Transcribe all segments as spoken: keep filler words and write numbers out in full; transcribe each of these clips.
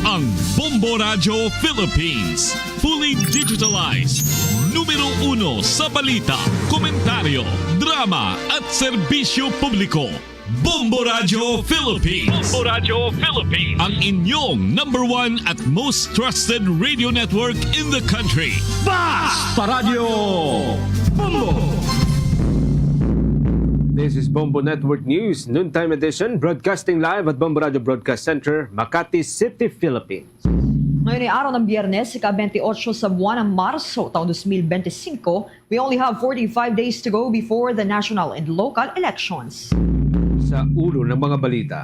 Ang Bombo Radyo Philippines, fully digitalized, numero uno sa balita, komentaryo, drama, at serbisyo publiko. Bombo Radyo Philippines. Bombo Radyo Philippines. Ang inyong number one at most trusted radio network in the country. Basta Radyo Bombo! This is Bombo Network News, noontime edition, broadcasting live at Bombo Radyo Broadcast Center, Makati City, Philippines. Ngayon ay araw ng Biyernes, ika-twenty-eight sa buwan ng Marso, taong twenty twenty-five. We only have forty-five days to go before the national and local elections. Sa ulo ng mga balita.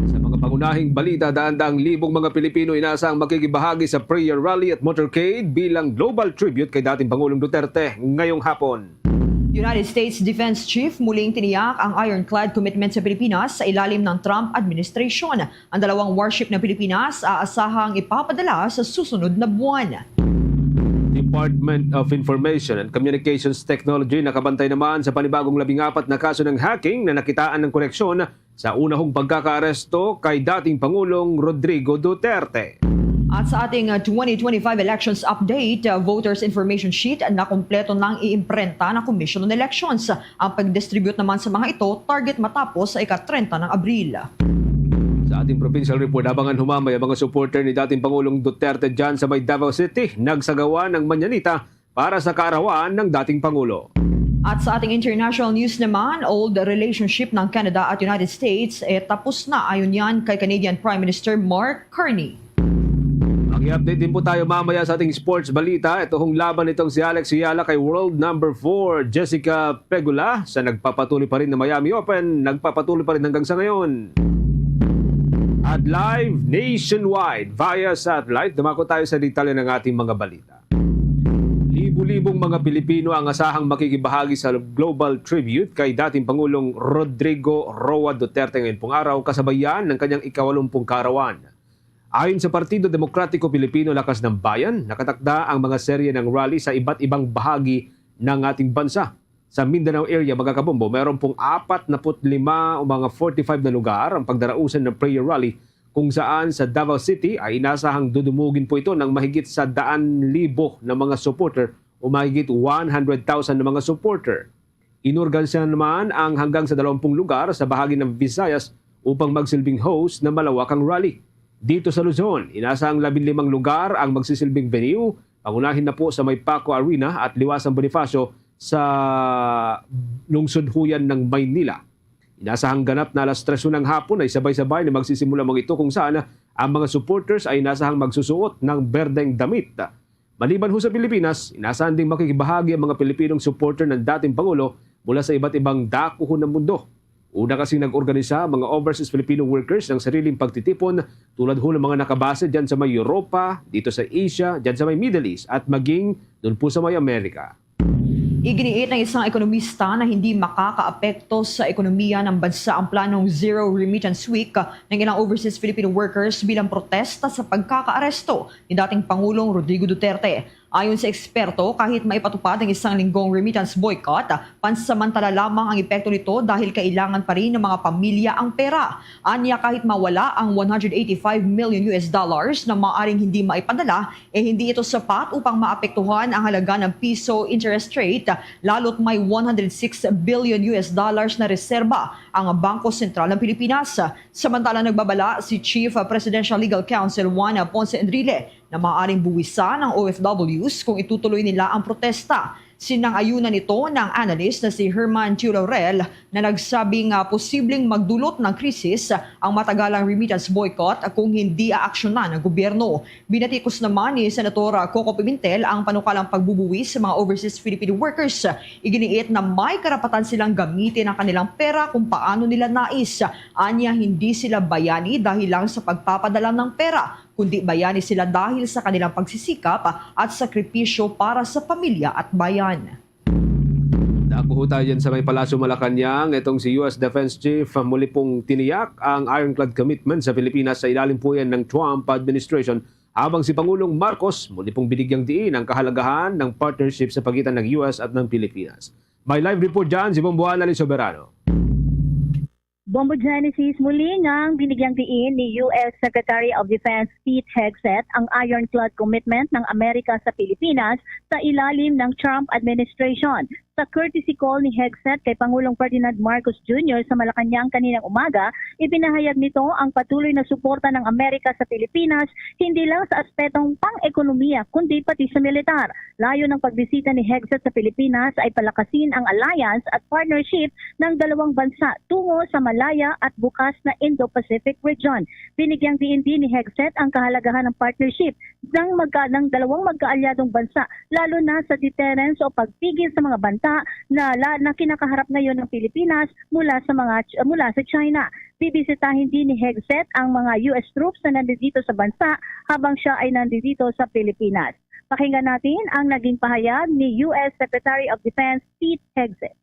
Sa mga pangunahing balita, daan-daang libong mga Pilipino inasang makikibahagi sa prayer rally at motorcade bilang global tribute kay dating Pangulong Duterte ngayong hapon. United States Defense Chief muling tiniyak ang ironclad commitment sa Pilipinas sa ilalim ng Trump administration. Ang dalawang warship ng Pilipinas aasahang ipapadala sa susunod na buwan. Department of Information and Communications Technology nakabantay naman sa panibagong labing apat na kaso ng hacking na nakitaan ng koneksyon sa unahong pagkakaaresto kay dating Pangulong Rodrigo Duterte. At sa ating, uh, twenty twenty-five elections update, uh, voters information sheet na kompleto nang iimprenta ng Commission on Elections. Ang pag-distribute naman sa mga ito target matapos sa ika-trenta ng Abril. Sa ating provincial report, abangan humamay ang mga supporter ni dating Pangulong Duterte dyan sa may Davao City nagsagawa ng manyanita para sa kaarawan ng dating Pangulo. At sa ating international news naman, old relationship ng Canada at United States, eh, tapos na, ayon yan kay Canadian Prime Minister Mark Carney. Mag-update din po tayo mamaya sa ating sports balita. Ito hong laban nitong si Alex Eala kay world number four, Jessica Pegula, sa nagpapatuloy pa rin na Miami Open. Nagpapatuloy pa rin hanggang sa ngayon. At live nationwide via satellite, dumako tayo sa detalye ng ating mga balita. Libu-libong mga Pilipino ang asahang makikibahagi sa global tribute kay dating Pangulong Rodrigo Roa Duterte ngayon pong araw, kasabayan ng kanyang ikawalumpung kaarawan. Ayon sa Partido Demokratiko Pilipino, Lakas ng Bayan, nakatakda ang mga serye ng rally sa iba't ibang bahagi ng ating bansa. Sa Mindanao area, mga kabombo, meron pong apat na put lima o mga forty-five na lugar ang pagdarausan ng prayer rally, kung saan sa Davao City ay inasahang dudumugin po ito ng mahigit sa daan libo na mga supporter o mahigit one hundred thousand na mga supporter. Inorganisa naman ang hanggang sa dalawampung lugar sa bahagi ng Visayas upang magsilbing host na malawakang rally. Dito sa Luzon, inasahang labing limang lugar ang magsisilbing venue, pangunahin na po sa may Paco Arena at Liwasang Bonifacio sa lungsod huyan ng Maynila. Inasahang ganap na alas tres ng hapon ay sabay-sabay na magsisimula mga ito, kung saan ang mga supporters ay inasahang magsusuot ng berdeng damit. Maliban ho sa Pilipinas, inaasahan ding makikibahagi ang mga Pilipinong supporter ng dating Pangulo mula sa iba't ibang dako ho ng mundo. Una kasi nag-organisa ang mga overseas Filipino workers ng sariling pagtitipon, tulad ho ng mga nakabase dyan sa may Europa, dito sa Asia, dyan sa may Middle East, at maging doon po sa may Amerika. Iginiit ng isang ekonomista na hindi makakaapekto sa ekonomiya ng bansa ang planong Zero Remittance Week ng ilang overseas Filipino workers bilang protesta sa pagkakaaresto ni dating Pangulong Rodrigo Duterte. Ayon sa eksperto, kahit maipatupad ang isang linggong remittance boycott, pansamantala lamang ang epekto nito dahil kailangan pa rin ng mga pamilya ang pera. Anya, kahit mawala ang one hundred eighty-five million U S dollars na maaring hindi maipadala, eh hindi ito sapat upang maapektuhan ang halaga ng piso interest rate, lalo't may one hundred six billion U S dollars na reserba ang Bangko Sentral ng Pilipinas. Samantala, nagbabala si Chief Presidential Legal Counsel Juan Ponce Enrile na maaaring buwisan ang O F Ws kung itutuloy nila ang protesta. Sinang-ayunan ito ng analyst na si Herman Tio Laurel, na nagsabing, ah, posibleng magdulot ng krisis ang matagalang remittance boycott kung hindi aaksyonan ng gobyerno. Binatikos naman ni Senator Coco Pimentel ang panukalang pagbubuwis sa mga overseas Filipino workers. Iginiit na may karapatan silang gamitin ang kanilang pera kung paano nila nais. Anya, hindi sila bayani dahil lang sa pagpapadala ng pera, kundi bayani sila dahil sa kanilang pagsisikap at sakripisyo para sa pamilya at bayan. Dako ho tayo dyan sa may Palasyo Malacañang. Itong si U S Defense Chief muli pong tiniyak ang ironclad commitment sa Pilipinas sa ilalim po yan ng Trump administration, habang si Pangulong Marcos muli pong binigyang diin ang kahalagahan ng partnership sa pagitan ng U S at ng Pilipinas. May live report dyan si Bomboan Ali Soberano. Bombo Genesis, muli ngang binigyang diin ni U S Secretary of Defense Pete Hegseth ang ironclad commitment ng Amerika sa Pilipinas sa ilalim ng Trump administration. Sa courtesy call ni Hegseth kay Pangulong Ferdinand Marcos Junior sa Malacañang kaninang umaga, ipinahayag nito ang patuloy na suporta ng Amerika sa Pilipinas, hindi lang sa aspetong pang-ekonomiya kundi pati sa militar. Layo ng pagbisita ni Hegseth sa Pilipinas ay palakasin ang alliance at partnership ng dalawang bansa tungo sa malaya at bukas na Indo-Pacific region. Binigyang diin din ni Hegseth ang kahalagahan ng partnership ng, magka, ng dalawang magkaalyadong bansa, lalo na sa deterrence o pagpigil sa mga banta na, la, na kinakaharap ngayon ng Pilipinas mula sa mga mula sa China. Bibisitahin din ni Hegseth ang mga U S troops na nandito sa bansa habang siya ay nandito sa Pilipinas. Pakinggan natin ang naging pahayag ni U S Secretary of Defense Pete Hegseth.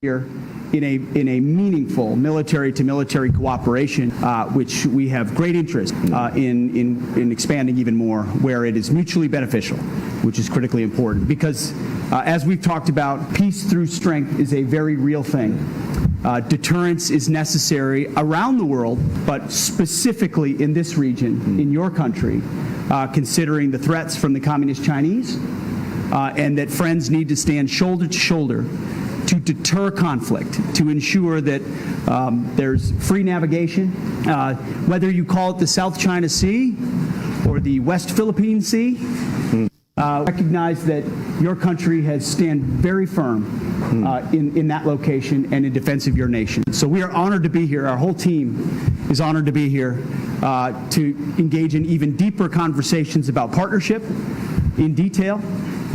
Here in a, in a meaningful military-to-military cooperation, uh, which we have great interest uh, in, in, in expanding even more where it is mutually beneficial, which is critically important because, uh, as we've talked about, peace through strength is a very real thing. Uh, deterrence is necessary around the world, but specifically in this region, in your country, uh, considering the threats from the communist Chinese, uh, and that friends need to stand shoulder to shoulder to deter conflict, to ensure that um, there's free navigation, uh, whether you call it the South China Sea or the West Philippine Sea. Uh, recognize that your country has stand very firm uh, in, in that location and in defense of your nation. So we are honored to be here. Our whole team is honored to be here uh, to engage in even deeper conversations about partnership in detail.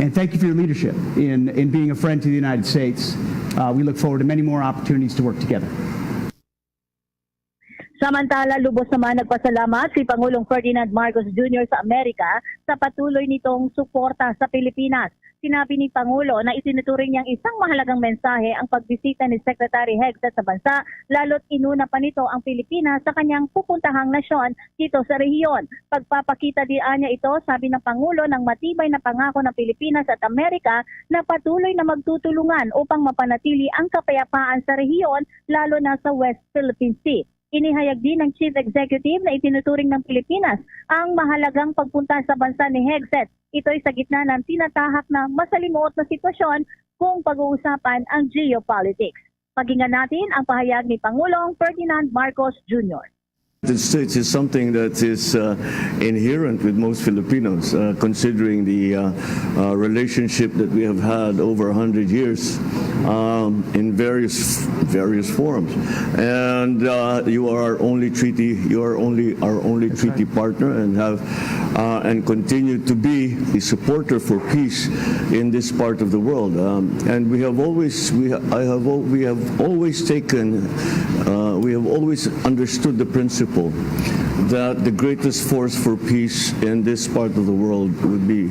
And thank you for your leadership in, in being a friend to the United States. Uh, we look forward to many more opportunities to work together. Samantala, lubos naman nagpasalamat si Pangulong Ferdinand Marcos Junior sa Amerika sa patuloy nitong suporta sa Pilipinas. Sinabi ni Pangulo na itinuturing niyang isang mahalagang mensahe ang pagbisita ni Secretary Hegseth sa bansa, lalo't inuna pa nito ang Pilipinas sa kanyang pupuntahang nasyon dito sa rehiyon. Pagpapakita di anya ito, sabi ng Pangulo, ng matibay na pangako ng Pilipinas at Amerika na patuloy na magtutulungan upang mapanatili ang kapayapaan sa rehiyon, lalo na sa West Philippine Sea. Inihayag din ng Chief Executive na itinuturing ng Pilipinas ang mahalagang pagpunta sa bansa ni Hegseth. Ito'y sa gitna ng tinatahak na masalimuot na sitwasyon kung pag-uusapan ang geopolitics. Pakinggan natin ang pahayag ni Pangulong Ferdinand Marcos Junior. The United States is something that is uh, inherent with most Filipinos, uh, considering the uh, uh, relationship that we have had over a hundred years um, in various various forms. And uh, you are our only treaty. You are only our only treaty partner, and have uh, and continue to be a supporter for peace in this part of the world. Um, and we have always we ha- I have al- we have always taken uh, we have always understood the principle that the greatest force for peace in this part of the world would be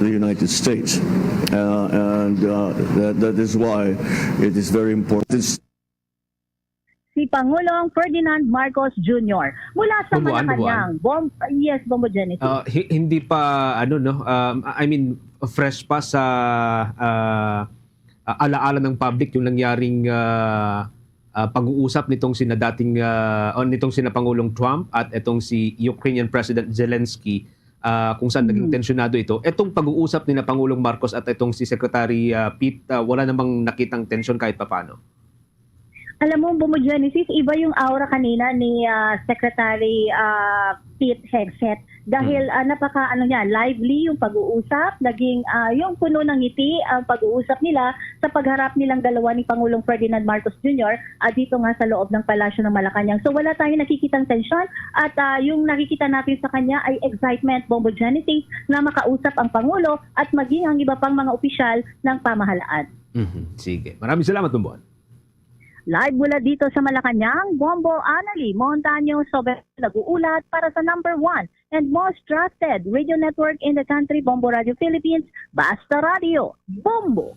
the United States. Uh, and uh, that, that is why it is very important. Si Pangulong Ferdinand Marcos Junior mula sa Bombo, ano, Malacañang. Bom- yes, Bombo Genesis. Ah, hi- hindi pa ano, no, um, I mean, fresh pa sa ah, ah, alaala ng public yung nangyaring ah, ah, pag-uusap nitong sina dating ah, o nitong sina Pangulong Trump at itong si Ukrainian President Zelensky, ah, kung saan naging tensyonado ito. Itong pag-uusap ni na Pangulong Marcos at itong si Secretary ah, Pete, ah, wala namang nakitang tensyon kahit papano. Alam mo, Bombo Genesis, iba yung aura kanina ni ah, Secretary ah, Pete Hegseth. Dahil ah, napaka ano niya, lively yung pag-uusap, naging ah, yung puno ng ngiti ang pag-uusap nila sa pagharap nilang dalawa ni Pangulong Ferdinand Marcos Junior ah, dito nga sa loob ng Palasyo ng Malacañang. So wala tayong nakikitang tensyon at ah, yung nakikita natin sa kanya ay excitement, Bombo Genesis, na makausap ang Pangulo at maging ang iba pang mga opisyal ng pamahalaan. Mhm. Sige. Maraming salamat, Tumbon. Live mula dito sa Malacañang, Bombo Annalie Montaño Sober nag-uulat para sa number one and most trusted radio network in the country, Bombo Radio Philippines, Basta Radio, Bombo.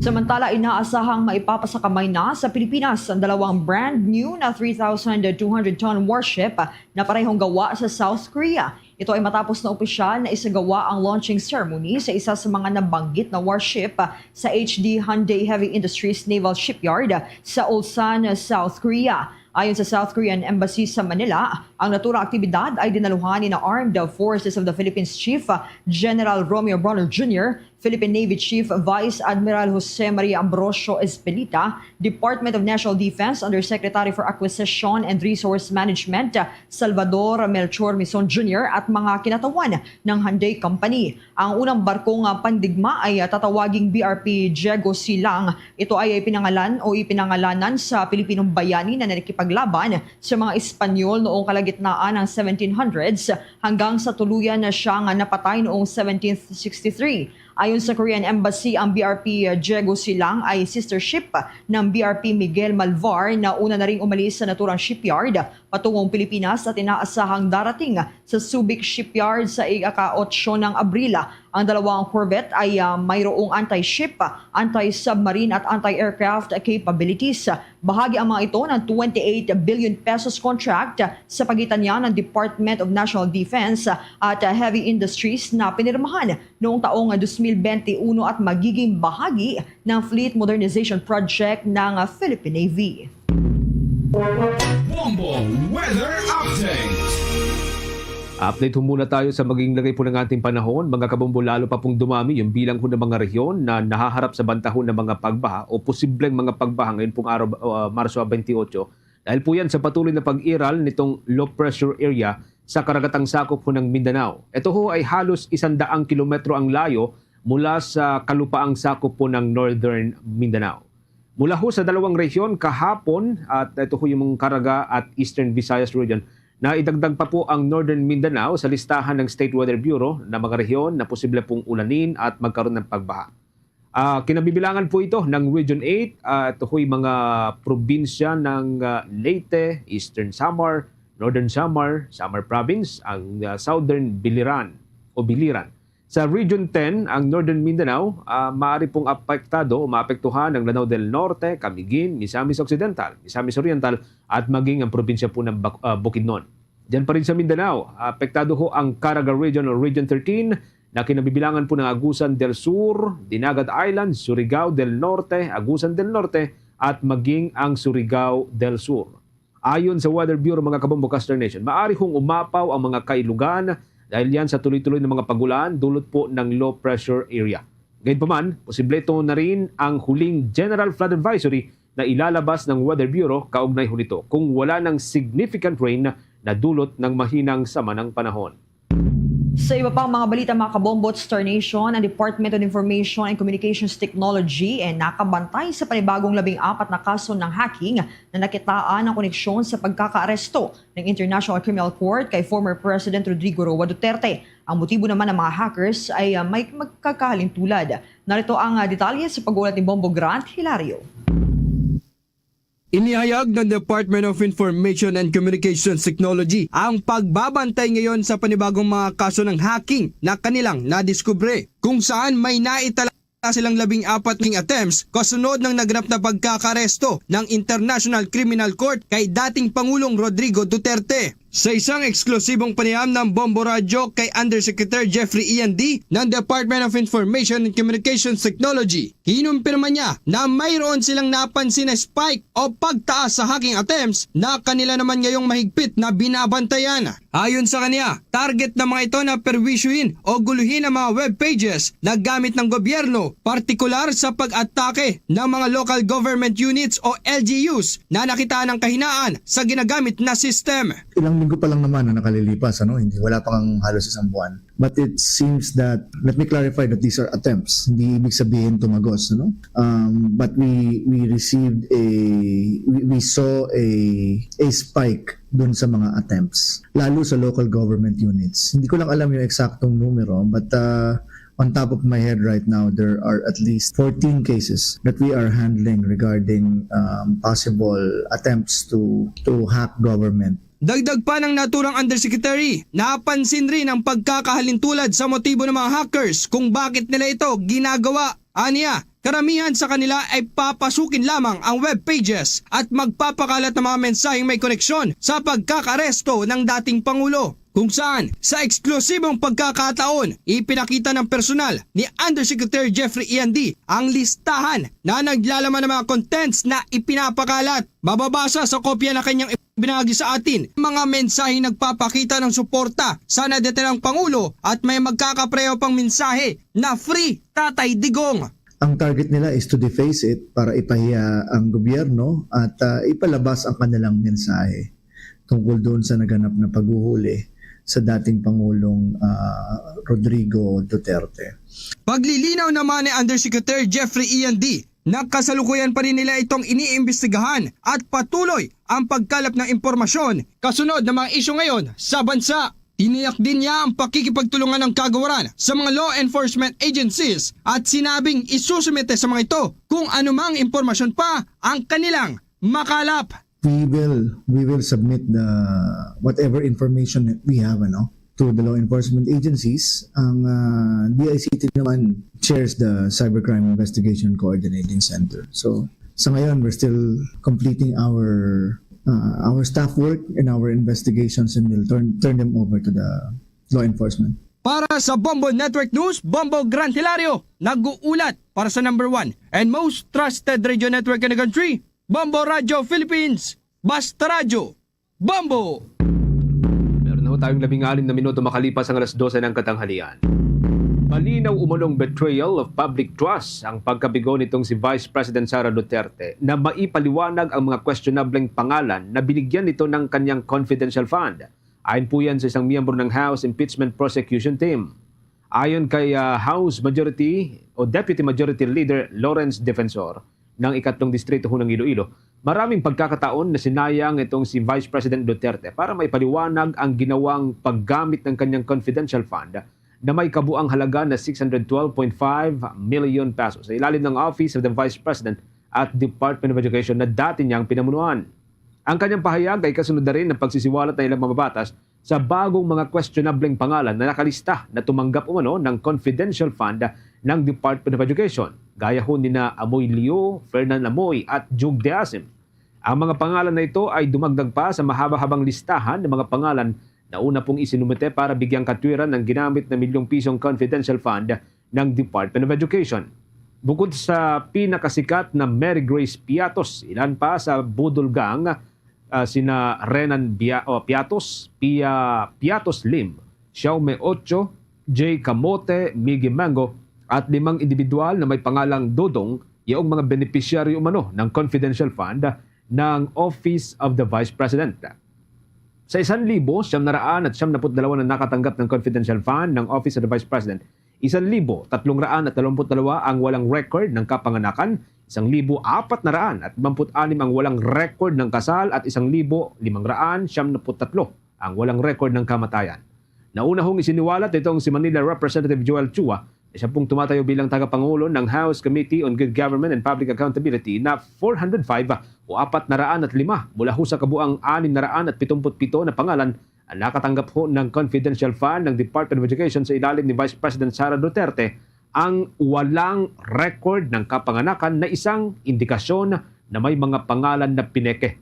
Samantala, inaasahang maipapasakamay na sa Pilipinas ang dalawang brand new na three thousand two hundred ton warship na parehong gawa sa South Korea. Ito ay matapos na opisyal na isagawa ang launching ceremony sa isa sa mga nabanggit na warship sa H D Hyundai Heavy Industries Naval Shipyard sa Ulsan, South Korea. Ayon sa South Korean Embassy sa Manila, ang naturang aktibidad ay dinaluhan ni na Armed Forces of the Philippines Chief General Romeo Bronner Junior, Philippine Navy Chief Vice Admiral Jose Maria Ambrosio Espelita, Department of National Defense Undersecretary for Acquisition and Resource Management Salvador Melchor Mison Junior, at mga kinatawan ng Hyundai Company. Ang unang barkong, ah, pandigma ay, ah, tatawaging B R P Diego Silang. Ito ay, ay pinangalan o ipinangalanan sa Pilipinong bayani na nakipaglaban sa mga Espanyol noong kalagitnaan ng seventeen hundreds hanggang sa tuluyan na siyang napatay noong seventeen sixty-three. Ayon sa Korean Embassy, ang B R P Diego Silang ay sister ship ng B R P Miguel Malvar na una na ring umalis sa naturang shipyard patungong Pilipinas at inaasahang darating sa Subic Shipyard sa ika-otso ng Abril. Ang dalawang corvette ay, ah, mayroong anti-ship, anti-submarine at anti-aircraft capabilities. Bahagi ang mga ito ng twenty-eight billion pesos contract sa pagitan niya ng Department of National Defense at Heavy Industries na pinirmahan noong taong twenty twenty-one at magiging bahagi ng Fleet Modernization Project ng Philippine Navy. Bombo Weather Update. Update ho muna tayo sa maging lagay po ng ating panahon. Mga kabombo, lalo pa pong dumami yung bilang ho ng mga rehiyon na nahaharap sa banta ho ng mga pagbaha o posibleng mga pagbaha ngayon pong araw, uh, Marso twenty-eight. Dahil po yan sa patuloy na pag-iral nitong low pressure area sa karagatang sakop ho ng Mindanao. Ito ho ay halos isang daang kilometro ang layo mula sa kalupaang sakop po ng Northern Mindanao. Mula ho sa dalawang rehiyon kahapon, at ito ho yung Caraga at Eastern Visayas region, na idagdag pa po ang Northern Mindanao sa listahan ng State Weather Bureau na mga rehiyon na posible pong ulanin at magkaroon ng pagbaha. Ah, kinabibilangan po ito ng Region eight, ah, ito ho'y mga probinsya ng, ah, Leyte, Eastern Samar, Northern Samar, Samar Province, ang, ah, Southern Biliran o Biliran. Sa Region ten, ang Northern Mindanao, ah, maaari pong apektado o maapektuhan ng Lanao del Norte, Camiguin, Misamis Occidental, Misamis Oriental, at maging ang probinsya po ng Bac-, ah, Bukidnon. Diyan pa rin sa Mindanao, apektado ho ang Caraga Region o Region thirteen na kinabibilangan po ng Agusan del Sur, Dinagat Island, Surigao del Norte, Agusan del Norte, at maging ang Surigao del Sur. Ayon sa Weather Bureau, mga kabombo, Caster Nation, maaari hong umapaw ang mga kailugan dahil yan sa tuloy-tuloy na mga pagulan dulot po ng low pressure area. Gayunpaman, posible ito na rin ang huling General Flood Advisory na ilalabas ng Weather Bureau kaugnay ho nito kung wala ng significant rain na dulot ng mahinang sama ng panahon. Sa iba pang mga balita, mga kabombo at Star Nation, ang Department of Information and Communications Technology ay nakabantay sa panibagong labing apat na kaso ng hacking na nakitaan ang koneksyon sa pagkakaaresto ng International Criminal Court kay former President Rodrigo Roa Duterte. Ang motibo naman ng mga hackers ay, ah, may magkakalintulad. Narito ang, ah, detalye sa pag-ulat ni Bombo Grant Hilario. Inihayag ng Department of Information and Communications Technology ang pagbabantay ngayon sa panibagong mga kaso ng hacking na kanilang nadiskubre, kung saan may naitala silang labing apat king attempts kasunod ng naganap na pagkakaresto ng International Criminal Court kay dating Pangulong Rodrigo Duterte. Sa isang eksklusibong panayam ng Bombo Radyo kay Undersecretary Jeffrey Ian D ng Department of Information and Communications Technology, kinumpirma niya na mayroon silang napansin na spike o pagtaas sa hacking attempts na kanila naman ngayong mahigpit na binabantayan. Ayon sa kanya, target ng mga ito na perwisyuhin o guluhin ang mga web pages na gamit ng gobyerno, partikular sa pag-atake ng mga local government units o L G Us na nakitaan ng kahinaan sa ginagamit na system. Ilang linggo pa lang naman na nakalilipas, ano, hindi, wala pa ngang halos isang buwan. But it seems that, let me clarify that these are attempts. Hindi ibig sabihin tumagos, ano? Um, but we we received a we, we saw a a spike dun sa mga attempts, lalo sa local government units. Hindi ko lang alam yung eksaktong numero, but uh, on top of my head right now, there are at least fourteen cases that we are handling regarding um, possible attempts to to hack government. Dagdag pa ng naturang undersecretary, napansin rin ang pagkakahalintulad sa motibo ng mga hackers kung bakit nila ito ginagawa. Aniya, karamihan sa kanila ay papasukin lamang ang web pages at magpapakalat ng mga mensaheng may koneksyon sa pagkakaresto ng dating Pangulo. kung saan sa eksklusibong pagkakataon, ipinakita ng personal ni Undersecretary Jeffrey Iandi ang listahan na naglalaman ng mga contents na ipinapakalat. Mababasa sa kopya na kanyang ibinahagi sa atin mga mensaheng nagpapakita ng suporta sa nadatilang Pangulo at may magkakapareho pang mensahe na "Free Tatay Digong." Ang target nila is to deface it para ipahiya ang gobyerno at, ah, ipalabas ang kanilang mensahe tungkol doon sa naganap na paghuhuli sa dating Pangulong, ah, Rodrigo Duterte. Paglilinaw naman ni Undersecretary Jeffrey Ian D na kasalukuyan pa rin nila itong iniimbestigahan at patuloy ang pagkalap ng impormasyon kasunod ng mga isyu ngayon sa bansa. Tiniyak din niya ang pakikipagtulungan ng kagawaran sa mga law enforcement agencies at sinabing isusumite sa mga ito kung anumang impormasyon pa ang kanilang makalap. We will, we will submit the, whatever information that we have, ano, to the law enforcement agencies. Ang, ah, D I C T naman chairs the Cybercrime Investigation Coordinating Center. So, sa ngayon, we're still completing our, ah, our staff work and our investigations, and we'll turn, turn them over to the law enforcement. Para sa Bombo Network News, Bombo Grant Hilario, nag-uulat para sa number one and most trusted radio network in the country, Bombo Radio Philippines. Basta Radyo, Bombo! Meron na ho tayong labing anim na minuto makalipas ang alas dose ng katanghalian. Malinaw umanong betrayal of public trust ang pagkabigo nitong si Vice President Sara Duterte na maipaliwanag ang mga questionableng pangalan na binigyan nito ng kanyang confidential fund. Ayon po yan sa isang miyembro ng House Impeachment Prosecution Team. Ayon kay, ah, House Majority o Deputy Majority Leader Lawrence Defensor ng ikatlong distrito ho ng Iloilo, maraming pagkakataon na sinayang itong si Vice President Duterte para maipaliwanag ang ginawang paggamit ng kanyang confidential fund na may kabuang halaga na six hundred twelve point five million pesos sa ilalim ng Office of the Vice President at Department of Education na dati niyang pinamunuan. Ang kanyang pahayag ay kasunod na rin ng pagsisiwalat ng ilang mamabatas sa bagong mga questionableng pangalan na nakalista na tumanggap umano ng confidential fund ng Department of Education, gaya ho nina Amoy Leo, Fernan Amoy at Jug De Asim. Ang mga pangalan na ito ay dumagdag pa sa mahaba-habang listahan ng mga pangalan na una pong isinumite para bigyang katwiran ang ginamit na milyong pisong confidential fund ng Department of Education. Bukod sa pinakasikat na Mary Grace Piatos, ilan pa sa Budol Gang, ah, sina Renan Bia-, o, Piatos, Pia Piatos Lim, Xiaome Ocho, Jay Camote, Miggy Mango, at limang individual na may pangalang Dodong, yaong mga benepisyaryo umano ng confidential fund ng Office of the Vice President. Sa isan libo siyam na raan at siyam na put dalawa na nakatanggap ng confidential fund ng Office of the Vice President, isan libo tatlong raan at dalawampu't dalawa ang walang record ng kapanganakan, isang libo apat na raan at limamput anim ang walang record ng kasal, at isang libo limang raan siyam na put tatlo ang walang record ng kamatayan. Nauna hong isiniwalat nitong si Manila Representative Joel Chua, na siya pong tumatayo bilang tagapangulo ng House Committee on Good Government and Public Accountability, na four hundred five o apat na raan at lima mula ho sa kabuang anim na raan at pitumput pito na pangalan ang nakatanggap ho ng confidential fund ng Department of Education sa ilalim ni Vice President Sara Duterte ang walang record ng kapanganakan na isang indikasyon na may mga pangalan na pineke.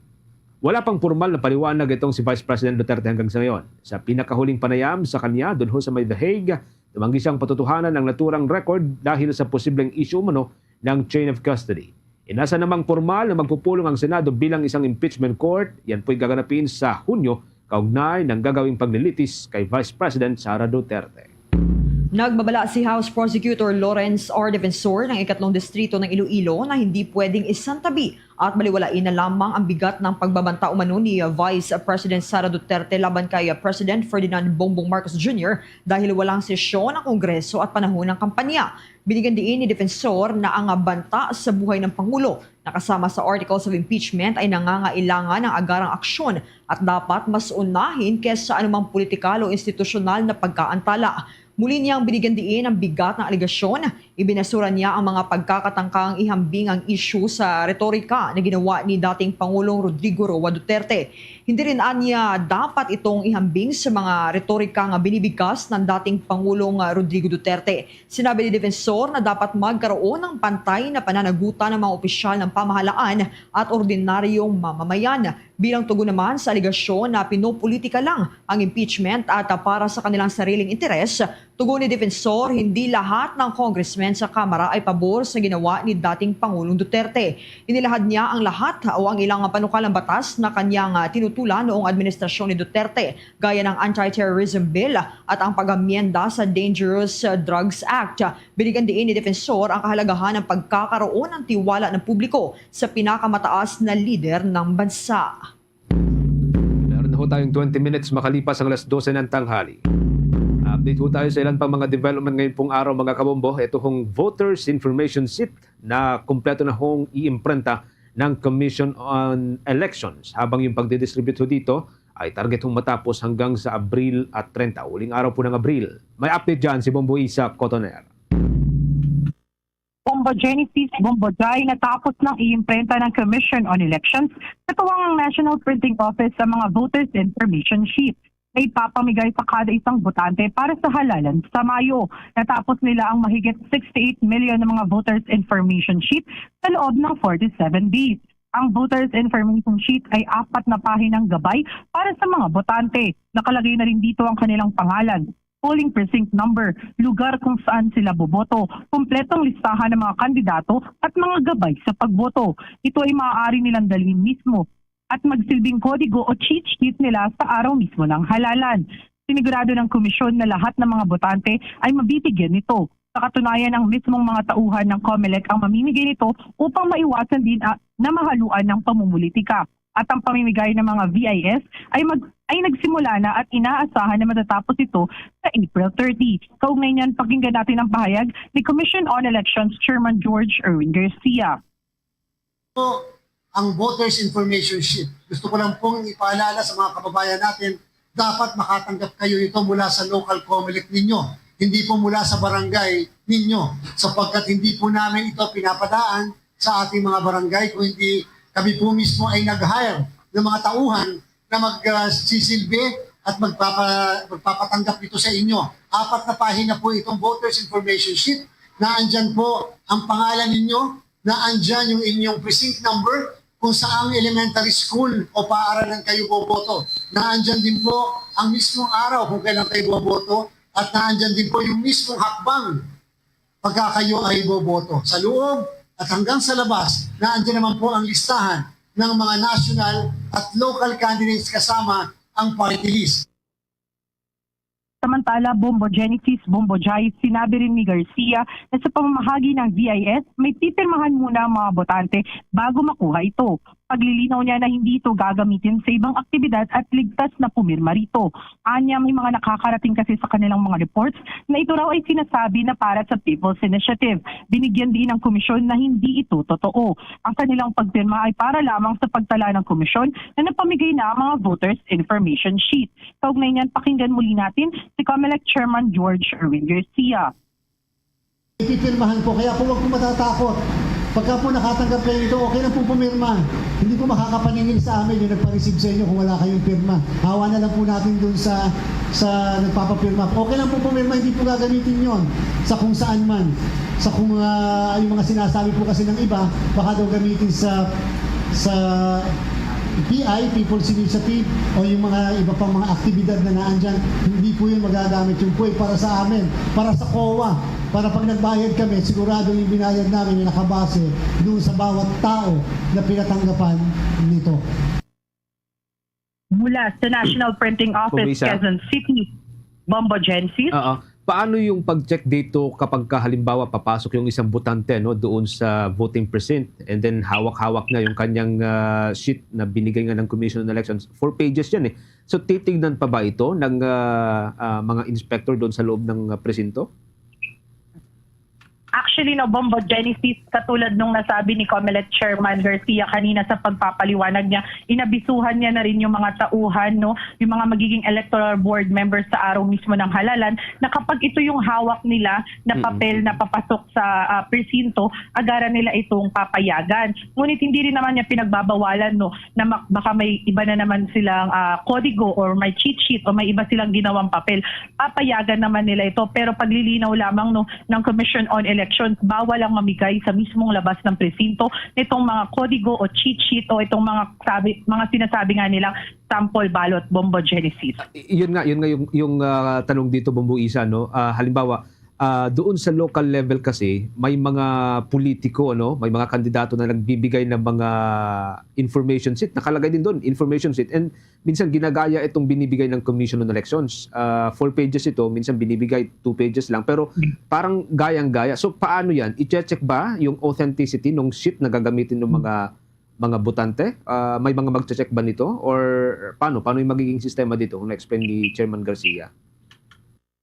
Wala pang pormal na paliwanag itong si Vice President Duterte hanggang sa ngayon. Sa pinakahuling panayam sa kanya dun ho sa may The Hague, tumanggi siyang patutuhanan ang naturang record dahil sa posibleng issue umano ng chain of custody. Inasa namang pormal na magpupulong ang Senado bilang isang impeachment court. Yan po'y gaganapin sa Hunyo, kaugnay ng gagawing paglilitis kay Vice President Sara Duterte. Nagbabala si House Prosecutor Lawrence R. Defensor ng ikatlong distrito ng Iloilo na hindi pwedeng isantabi at baliwalain na lamang ang bigat ng pagbabanta umano ni Vice President Sara Duterte laban kay President Ferdinand Bongbong Marcos Junior dahil walang sesyon ang Kongreso at panahon ng kampanya. Binigyan diin ni Defensor na ang banta sa buhay ng Pangulo na kasama sa articles of impeachment ay nangangailangan ng agarang aksyon at dapat mas unahin kesa anumang politikal o institusyonal na pagkaantala. Muli niyang binigyan diin ang bigat ng alegasyon. Ibinasura niya ang mga pagkakatangkang ihambing ang isyu sa retorika na ginawa ni dating Pangulong Rodrigo Roa Duterte. Hindi rin anya dapat itong ihambing sa mga retorika nga binibigkas ng dating Pangulong, ah, Rodrigo Duterte. Sinabi ni Defensor na dapat magkaroon ng pantay na pananagutan ng mga opisyal ng pamahalaan at ordinaryong mamamayan. Bilang tugon naman sa alegasyon na pinopolitika lang ang impeachment at, ah, para sa kanilang sariling interes, tugon ni Defensor, hindi lahat ng congressmen sa Kamara ay pabor sa ginawa ni dating Pangulong Duterte. Inilahad niya ang lahat o ang ilang panukalang batas na kanyang, ah, tinutulan noong administrasyon ni Duterte, gaya ng Anti-Terrorism Bill at ang pag-amyenda sa Dangerous, ah, Drugs Act. Binigyan diin ni Defensor ang kahalagahan ng pagkakaroon ng tiwala ng publiko sa pinakamataas na lider ng bansa. Meron na ho tayong twenty minutes makalipas ang alas dose ng tanghali. Update ho tayo sa ilan pang mga development ngayon pong araw, mga kabombo. Ito hong voters information sheet na kumpleto na hong iimprenta ng Commission on Elections. Habang yung pagdidistribute ho dito ay target hong matapos hanggang sa Abril at treinta, huling araw po ng Abril. May update dyan si Bombo Isa Cotoner. Bombo Genesis, Bombo Jai, natapos ng iimprenta ng Commission on Elections sa katuwang ang National Printing Office sa mga voters information sheet na ipapamigay sa kada isang botante para sa halalan sa Mayo. Natapos nila ang mahigit sixty-eight million na mga voters information sheet sa loob ng forty-seven days. Ang voters information sheet ay apat na pahinang gabay para sa mga botante. Nakalagay na rin dito ang kanilang pangalan, polling precinct number, lugar kung saan sila boboto, kompletong listahan ng mga kandidato at mga gabay sa pagboto. Ito ay maaari nilang dalhin mismo at magsilbing kodigo o cheat sheet nila sa araw mismo ng halalan. Sinigurado ng komisyon na lahat ng mga botante ay mabibigyan nito. Sa katunayan, ang mismong mga tauhan ng Comelec ang mamimigay nito upang maiwasan din, ah, na mahaluan ng pamumulitika. At ang pamimigay ng mga V I S ay mag-, ay nagsimula na at inaasahan na matatapos ito sa April thirty. Kaugnay niyan, pakinggan natin ang pahayag ni Commission on Elections Chairman George Erwin Garcia. Po ang voters information sheet. Gusto ko lang pong ipaalala sa mga kababayan natin, dapat makatanggap kayo nito mula sa local Comelec ninyo, hindi po mula sa barangay ninyo, sapagkat hindi po namin ito pinapadaan sa ating mga barangay, kung hindi kami po mismo ay nag-hire ng mga tauhan na magsisilbi at magpapa, magpapatanggap nito sa inyo. Apat na pahina po itong voters information sheet na andyan po ang pangalan ninyo, na andyan yung inyong precinct number, kung saang elementary school o paaralan kayo boboto. Na andyan din po ang mismong araw kung kailan kayo boboto at na andyan din po yung mismong hakbang pagka kayo ay boboto. Sa loob at hanggang sa labas, na andyan naman po ang listahan ng mga national at local candidates kasama ang party list. Samantala, Bombo Genesis, Bombo Jai, sinabi rin ni Garcia na sa pamamahagi ng V I S, may pipirmahan muna ang mga botante bago makuha ito. Paglilinaw niya na hindi ito gagamitin sa ibang aktibidad at ligtas na pumirma rito. Anya, may mga nakakarating kasi sa kanilang mga reports na ito raw ay sinasabi na para sa People's Initiative. Binigyan din ng komisyon na hindi ito totoo. Ang kanilang pagpirma ay para lamang sa pagtala ng komisyon na napamigay na ang mga voters information sheet. Kaugnay niyan, pakinggan muli natin si Comelec Chairman George Erwin Garcia. Ipipirmahan po, kaya po wag po matatakot. Pagka po nakatanggap kayo nito, okay lang po pumirma. Hindi po makakapaningil sa amin yung nagpa-receive sa inyo kung wala kayong pirma. Hawa na lang po natin dun sa, sa nagpapapirma. Okay lang po pumirma, hindi po gagamitin yon sa kung saan man. Sa kung ah, yung mga sinasabi po kasi ng iba, baka daw gamitin sa sa P I, People's Initiative, o yung mga iba pang mga aktibidad na naandyan, hindi po yun magagamit. Yung po ay para sa amin, para sa COA, para pag nagbayad kami, sigurado yung binayad namin ay nakabase doon sa bawat tao na pinatanggapan nito. Mula sa National Printing Office, Kumisa. Quezon City, Bombo Genesis. Oo. Paano yung pag-check dito kapag ka, halimbawa, papasok yung isang botante, no, doon sa voting precinct, and then hawak-hawak niya yung kanyang ah, sheet na binigay nga ng Commission on Elections? Four pages yan eh. So titignan pa ba ito ng ah, ah, mga inspector doon sa loob ng ah, presinto? Actually, Actually, no, Bombo Genesis, katulad nung nasabi ni Comelec Chairman Garcia kanina sa pagpapaliwanag niya, inabisuhan niya na rin yung mga tauhan, no, yung mga magiging electoral board members sa araw mismo ng halalan, na kapag ito yung hawak nila na Mm. papel na papasok sa, ah, presinto, agaran nila itong papayagan. Ngunit hindi rin naman niya pinagbabawalan, no, na mak-, baka may iba na naman silang, ah, kodigo or may cheat sheet o may iba silang ginawang papel. Papayagan naman nila ito, pero paglilinaw lamang, no, ng Commission on Elections, bawal ang mamigay sa mismong labas ng presinto nitong mga kodigo o cheat sheet o itong mga sabi, mga sinasabi nga nilang sample ballot, Bombo Genesis. I-, yun nga, yun nga yung, yung, ah, tanong dito, Bombo Isa, no? Ah, halimbawa, ah, doon sa local level kasi, may mga politiko, ano, may mga kandidato na nagbibigay ng mga information sheet. Nakalagay din doon, information sheet. And minsan ginagaya itong binibigay ng Commission on Elections. Ah, four pages ito, minsan binibigay two pages lang. Pero Mm. parang gayang-gaya. So, paano yan? I-check ba yung authenticity ng sheet na gagamitin ng Mm. mga, mga botante? Ah, may mga magche-check ba nito? Or paano? Paano yung magiging sistema dito kung na-explain ni Chairman Garcia?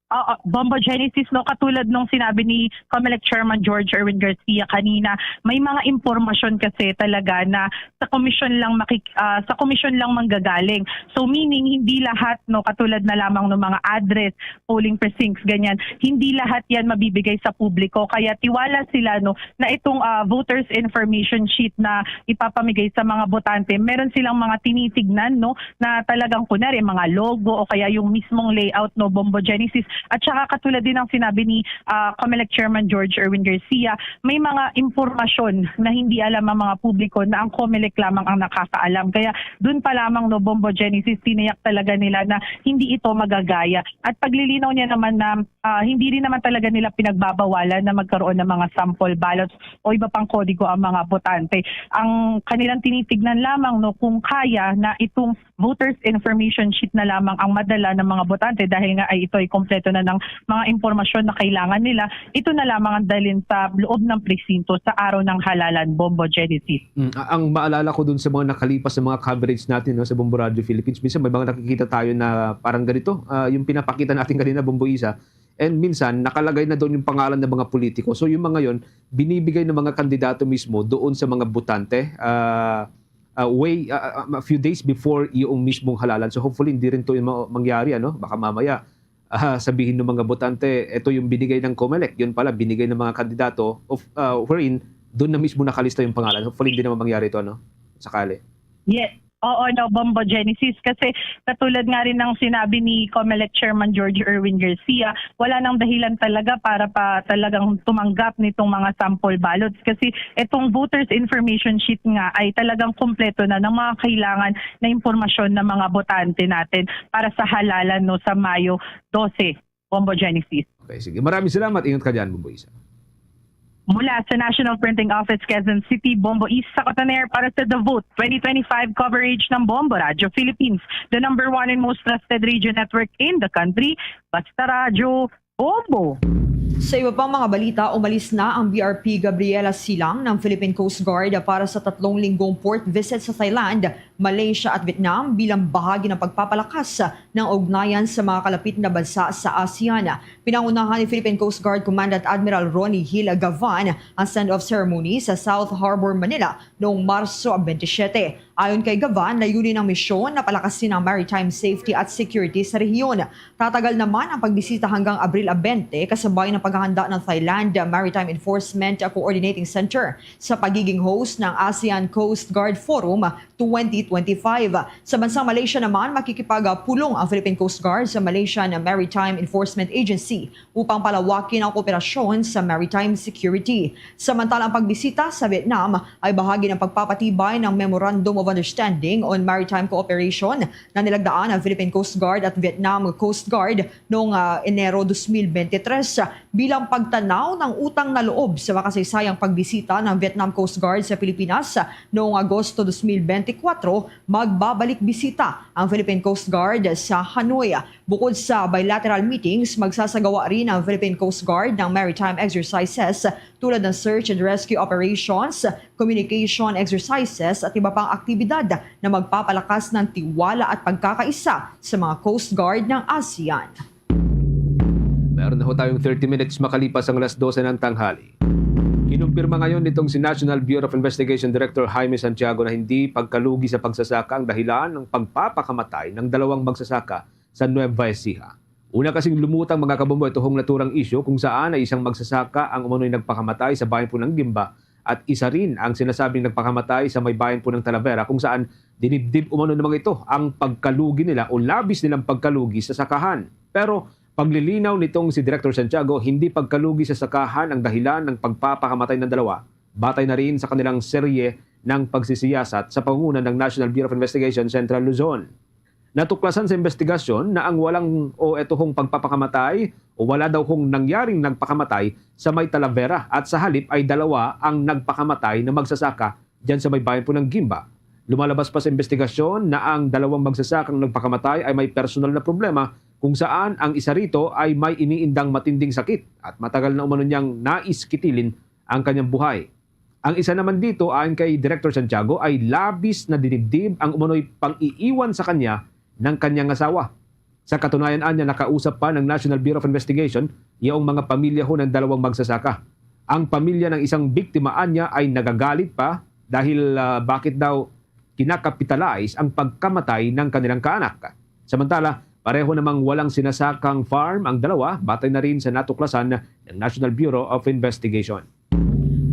Oo, Bombo Genesis, no, katulad nung sinabi ni Comelec Chairman George Erwin Garcia kanina, may mga impormasyon kasi talaga na sa komisyon lang makik-, ah, sa komisyon lang manggagaling. So, meaning, hindi lahat, no, katulad na lamang ng mga address, polling precincts, ganyan, hindi lahat yan mabibigay sa publiko. Kaya tiwala sila, no, na itong, ah, voters information sheet na ipapamigay sa mga botante, meron silang mga tinitignan, no, na talagang, kunwari, mga logo o kaya yung mismong layout, no, Bombo Genesis. At saka, katulad din ng sinabi ni, ah, Comelec Chairman George Erwin Garcia, may mga impormasyon na hindi alam ang mga publiko na ang Comelec lamang ang nakakaalam. Kaya doon pa lamang, no, Bombo Genesis, tiniyak talaga nila na hindi ito magagaya. At paglilinaw niya naman na, ah, hindi rin naman talaga nila pinagbabawalan na magkaroon ng mga sample ballots o iba pang kodigo ang mga botante. Ang kanilang tinitignan lamang, no, kung kaya na itong voters information sheet na lamang ang madala ng mga botante dahil nga ay ito ay kompleto na ng mga impormasyon na kailangan nila, ito na lamang ang dalhin sa loob ng presinto sa araw ng halalan, Bombo Genesis. Mm, a-, ang maalala ko dun sa mga nakalipas na mga coverage natin, no, sa Bombo Radio Philippines, minsan may mga nakikita tayo na parang ganito, ah, yung pinapakita natin kanina, Bombo Isa, and minsan nakalagay na doon yung pangalan ng mga politiko. So yung mga yon, binibigay ng mga kandidato mismo doon sa mga botante, ah, ah, way, ah, ah, a few days before yung mismong halalan. So hopefully hindi rin to yung ma-, mangyari, ano? Baka mamaya, ah, sabihin ng mga botante, ito yung binigay ng Comelec, yun pala binigay ng mga kandidato of, ah, wherein doon na mismo nakalista yung pangalan. Hopefully hindi naman mangyari ito, ano? Sakali. Yes. Oo, no, Bombo Genesis. Kasi katulad nga rin ng sinabi ni Comelec Chairman George Erwin Garcia, wala nang dahilan talaga para pa talagang tumanggap nitong mga sample ballots. Kasi itong voters information sheet nga ay talagang kompleto na ng mga kailangan na impormasyon ng mga botante natin para sa halalan, no, sa Mayo dose, Bombo Genesis. Okay, sige. Maraming salamat. Ingat ka dyan, Bombo Isa. Mula sa National Printing Office, Quezon City, Bombo Isa Cotoner para sa The Vote twenty twenty-five coverage ng Bombo Radio Philippines, the number one and most trusted radio network in the country. Basta Radyo, Bombo! Sa iba pang mga balita, umalis na ang B R P Gabriela Silang ng Philippine Coast Guard para sa tatlong linggong port visit sa Thailand, Malaysia at Vietnam bilang bahagi ng pagpapalakas ng ugnayan sa mga kalapit na bansa sa ASEAN. Pinangunahan ni Philippine Coast Guard Commandant Admiral Ronnie Hill Gavan ang send-off ceremony sa South Harbor, Manila noong Marso twenty-seven. Ayon kay Gavan, layunin ng misyon na palakasin ang maritime safety at security sa rehiyon. Tatagal naman ang pagbisita hanggang Abril twenty, kasabay ng paghahanda ng Thailand Maritime Enforcement Coordinating Center sa pagiging host ng ASEAN Coast Guard Forum twenty twenty-five. Sa bansang Malaysia naman, makikipagpulong ang Philippine Coast Guard sa Malaysian Maritime Enforcement Agency upang palawakin ang kooperasyon sa maritime security. Samantala, ang pagbisita sa Vietnam ay bahagi ng pagpapatibay ng Memorandum of Understanding on Maritime Cooperation na nilagdaan ng Philippine Coast Guard at Vietnam Coast Guard noong, ah, Enero twenty twenty-three bilang pagtanaw ng utang na loob sa makasaysayang pagbisita ng Vietnam Coast Guard sa Pilipinas noong Agosto twenty twenty-four. Magbabalik bisita ang Philippine Coast Guard sa Hanoi. Bukod sa bilateral meetings, magsasagawa rin ang Philippine Coast Guard ng maritime exercises tulad ng search and rescue operations, communication exercises at iba pang aktibidad na magpapalakas ng tiwala at pagkakaisa sa mga Coast Guard ng ASEAN. Meron na ho tayong thirty minutes makalipas ang alas dose ng tanghali. Kinumpirma ngayon nitong si National Bureau of Investigation Director Jaime Santiago na hindi pagkalugi sa pagsasaka ang dahilan ng pagpapakamatay ng dalawang magsasaka sa Nueva Ecija. Una kasing lumutang, mga kabombo, ito hong naturang isyu kung saan ay isang magsasaka ang umano'y nagpakamatay sa bayan po ng Gimba at isa rin ang sinasabing nagpakamatay sa may bayan po ng Talavera, kung saan dinibdib umano ng mga ito ang pagkalugi nila o labis nilang pagkalugi sa sakahan. Pero paglilinaw nitong si Director Santiago, hindi pagkalugi sa sakahan ang dahilan ng pagpapakamatay ng dalawa, batay na rin sa kanilang serye ng pagsisiyasat sa pangunguna ng National Bureau of Investigation Central Luzon. Natuklasan sa investigasyon na ang walang o eto hong pagpapakamatay o wala daw hong nangyaring nagpakamatay sa may Talavera at sa halip ay dalawa ang nagpakamatay na magsasaka dyan sa may bayan po ng Gimba. Lumalabas pa sa investigasyon na ang dalawang magsasakang nagpakamatay ay may personal na problema kung saan ang isa rito ay may iniindang matinding sakit at matagal na umano niyang nais kitilin ang kanyang buhay. Ang isa naman dito, ayon kay Director Santiago, ay labis na dinibdib ang umano'y pang-iiwan sa kanya ng kanyang asawa. Sa katunayan, anya, nakausap pa ng National Bureau of Investigation yaong mga pamilya ho ng dalawang magsasaka. Ang pamilya ng isang biktima, anya, ay nagagalit pa dahil, ah, bakit daw kinakapitalize ang pagkamatay ng kanilang kaanak. Samantala, pareho namang walang sinasakang farm ang dalawa, batay na rin sa natuklasan ng National Bureau of Investigation.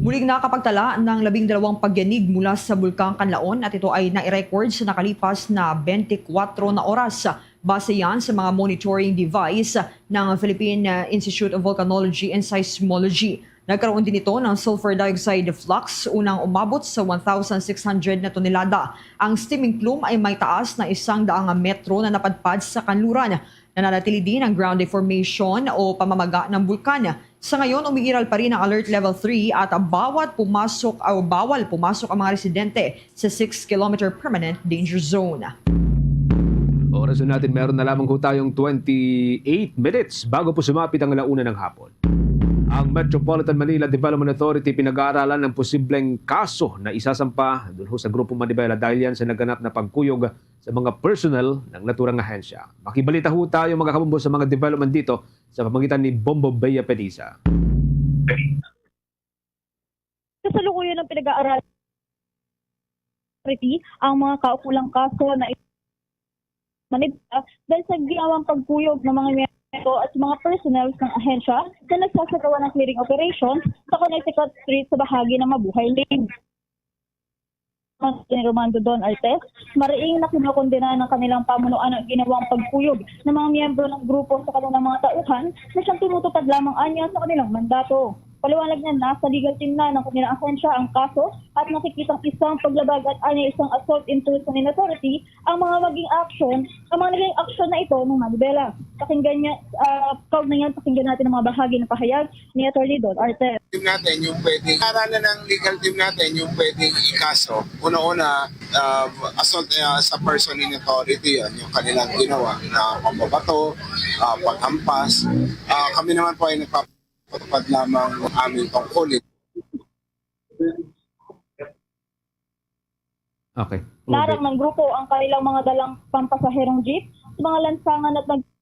Muling nakapagtala ng labing dalawang pagyanig mula sa Bulkang Kanlaon at ito ay nai-record sa nakalipas na twenty-four na oras. Base yan sa mga monitoring device ng Philippine, uh, Institute of Volcanology and Seismology. Nagkaroon din ito ng sulfur dioxide flux, unang umabot sa one thousand six hundred na tonelada. Ang steaming plume ay may taas na isang daang metro na napadpad sa kanluran. Nananatili din ang ground deformation o pamamaga ng bulkan. Sa ngayon, umiiral pa rin ang Alert Level three at bawat pumasok o bawal pumasok ang mga residente sa six kilometer permanent danger zone. Oras na natin, meron na lamang ho tayong twenty-eight minutes bago po sumapit ang alauna ng hapon. Ang Metropolitan Manila Development Authority pinag-aaralan ng posibleng kaso na isasampa dun ho sa Grupong Manibela dahil yan sa naganap na pagkuyog sa mga personnel ng naturang ahensya. Makibalita ho tayo, mga kabombo, sa mga development dito sa pamagitan ni Bombo Bea Peniza. Kasalukuyan ng pinag-aaral ang mga kaukulang kaso na Manila dahil sa ginawang pagkuyog ng mga miyembro at mga personnel ng ahensya na nagsasagawa ng clearing operation sa Connecticut Street sa bahagi ng Mabuhay Lane. Ni Romando Don Artes, mariing na kinokondena ng kanilang pamunuan ang ginawang pagkuyog ng mga miyembro ng grupo sa kanilang mga tauhan na siyang tinutupad lamang anya sa kanilang mandato. Paliwanag niya na sa legal team na ng kanilang ahensya ang kaso at nakikitang isang paglabag at anya isang assault intrusion in authority ang mga maging action, ang mga naging aksyon na ito ng Manibela. Pakinggan niya, ah, kaugnay niyan, pakinggan natin ang mga bahagi ng pahayag ni Attorney Don Artes. Team natin yung pwedeng, aralan ng legal team natin yung pwedeng ikaso. Una-una, um, assault, uh, sa person in authority, yan yung kanilang ginawa na pambabato, uh, paghampas. Uh, kami naman po ay nagpapatupad lamang ng aming tungkulin. Okay. Larang ng grupo ang kanilang mga dalang pampasaherong jeep sa mga lansangan at nag-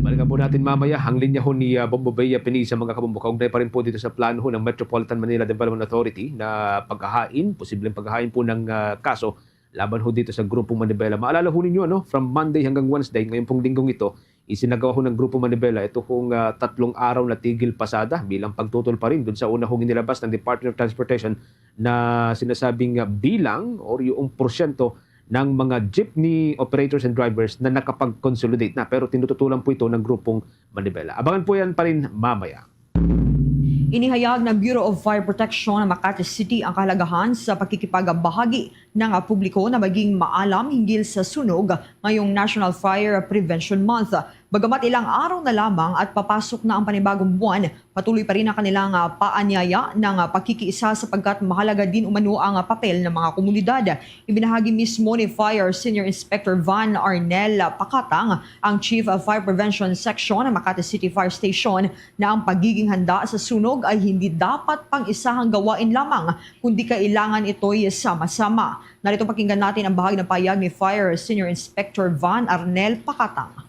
Balikan po natin mamaya ang linya ho ni, ah, Bombo Bea Peniza, mga kabombo. Kaugnay pa rin po dito sa plano ho ng Metropolitan Manila Development Authority na paghahain, posibleng paghahain po ng, ah, kaso laban ho dito sa Grupong Manibela. Maalala ho ninyo, ano, from Monday hanggang Wednesday, ngayon pong linggong ito, isinagawa ho ng Grupong Manibela ito hong, ah, tatlong araw na tigil pasada bilang pagtutol pa rin dun sa una hong inilabas ng Department of Transportation na sinasabing, ah, bilang or yung porsyento ng mga jeepney operators and drivers na nakapag-consolidate na, pero tinututulan po ito ng Grupong Manibela. Abangan po yan pa rin mamaya. Inihayag ng Bureau of Fire Protection ng Makati City ang kahalagahan sa pakikipagbahagi ng publiko na maging maalam hinggil sa sunog ngayong National Fire Prevention Month. Bagamat ilang araw na lamang at papasok na ang panibagong buwan, patuloy pa rin ang kanilang, ah, paanyaya ng, ah, pagkikiisa sapagkat mahalaga din umano ang, ah, papel ng mga komunidad. Ibinahagi mismo ni Fire Senior Inspector Van Arnel Pakatang, ang Chief of Fire Prevention Section ng Makati City Fire Station, na ang pagiging handa sa sunog ay hindi dapat pang-isahang gawain lamang, kundi kailangan ito'y sama-sama. Narito, pakinggan natin ang bahagi ng pahayag ni Fire Senior Inspector Van Arnel Pakatang.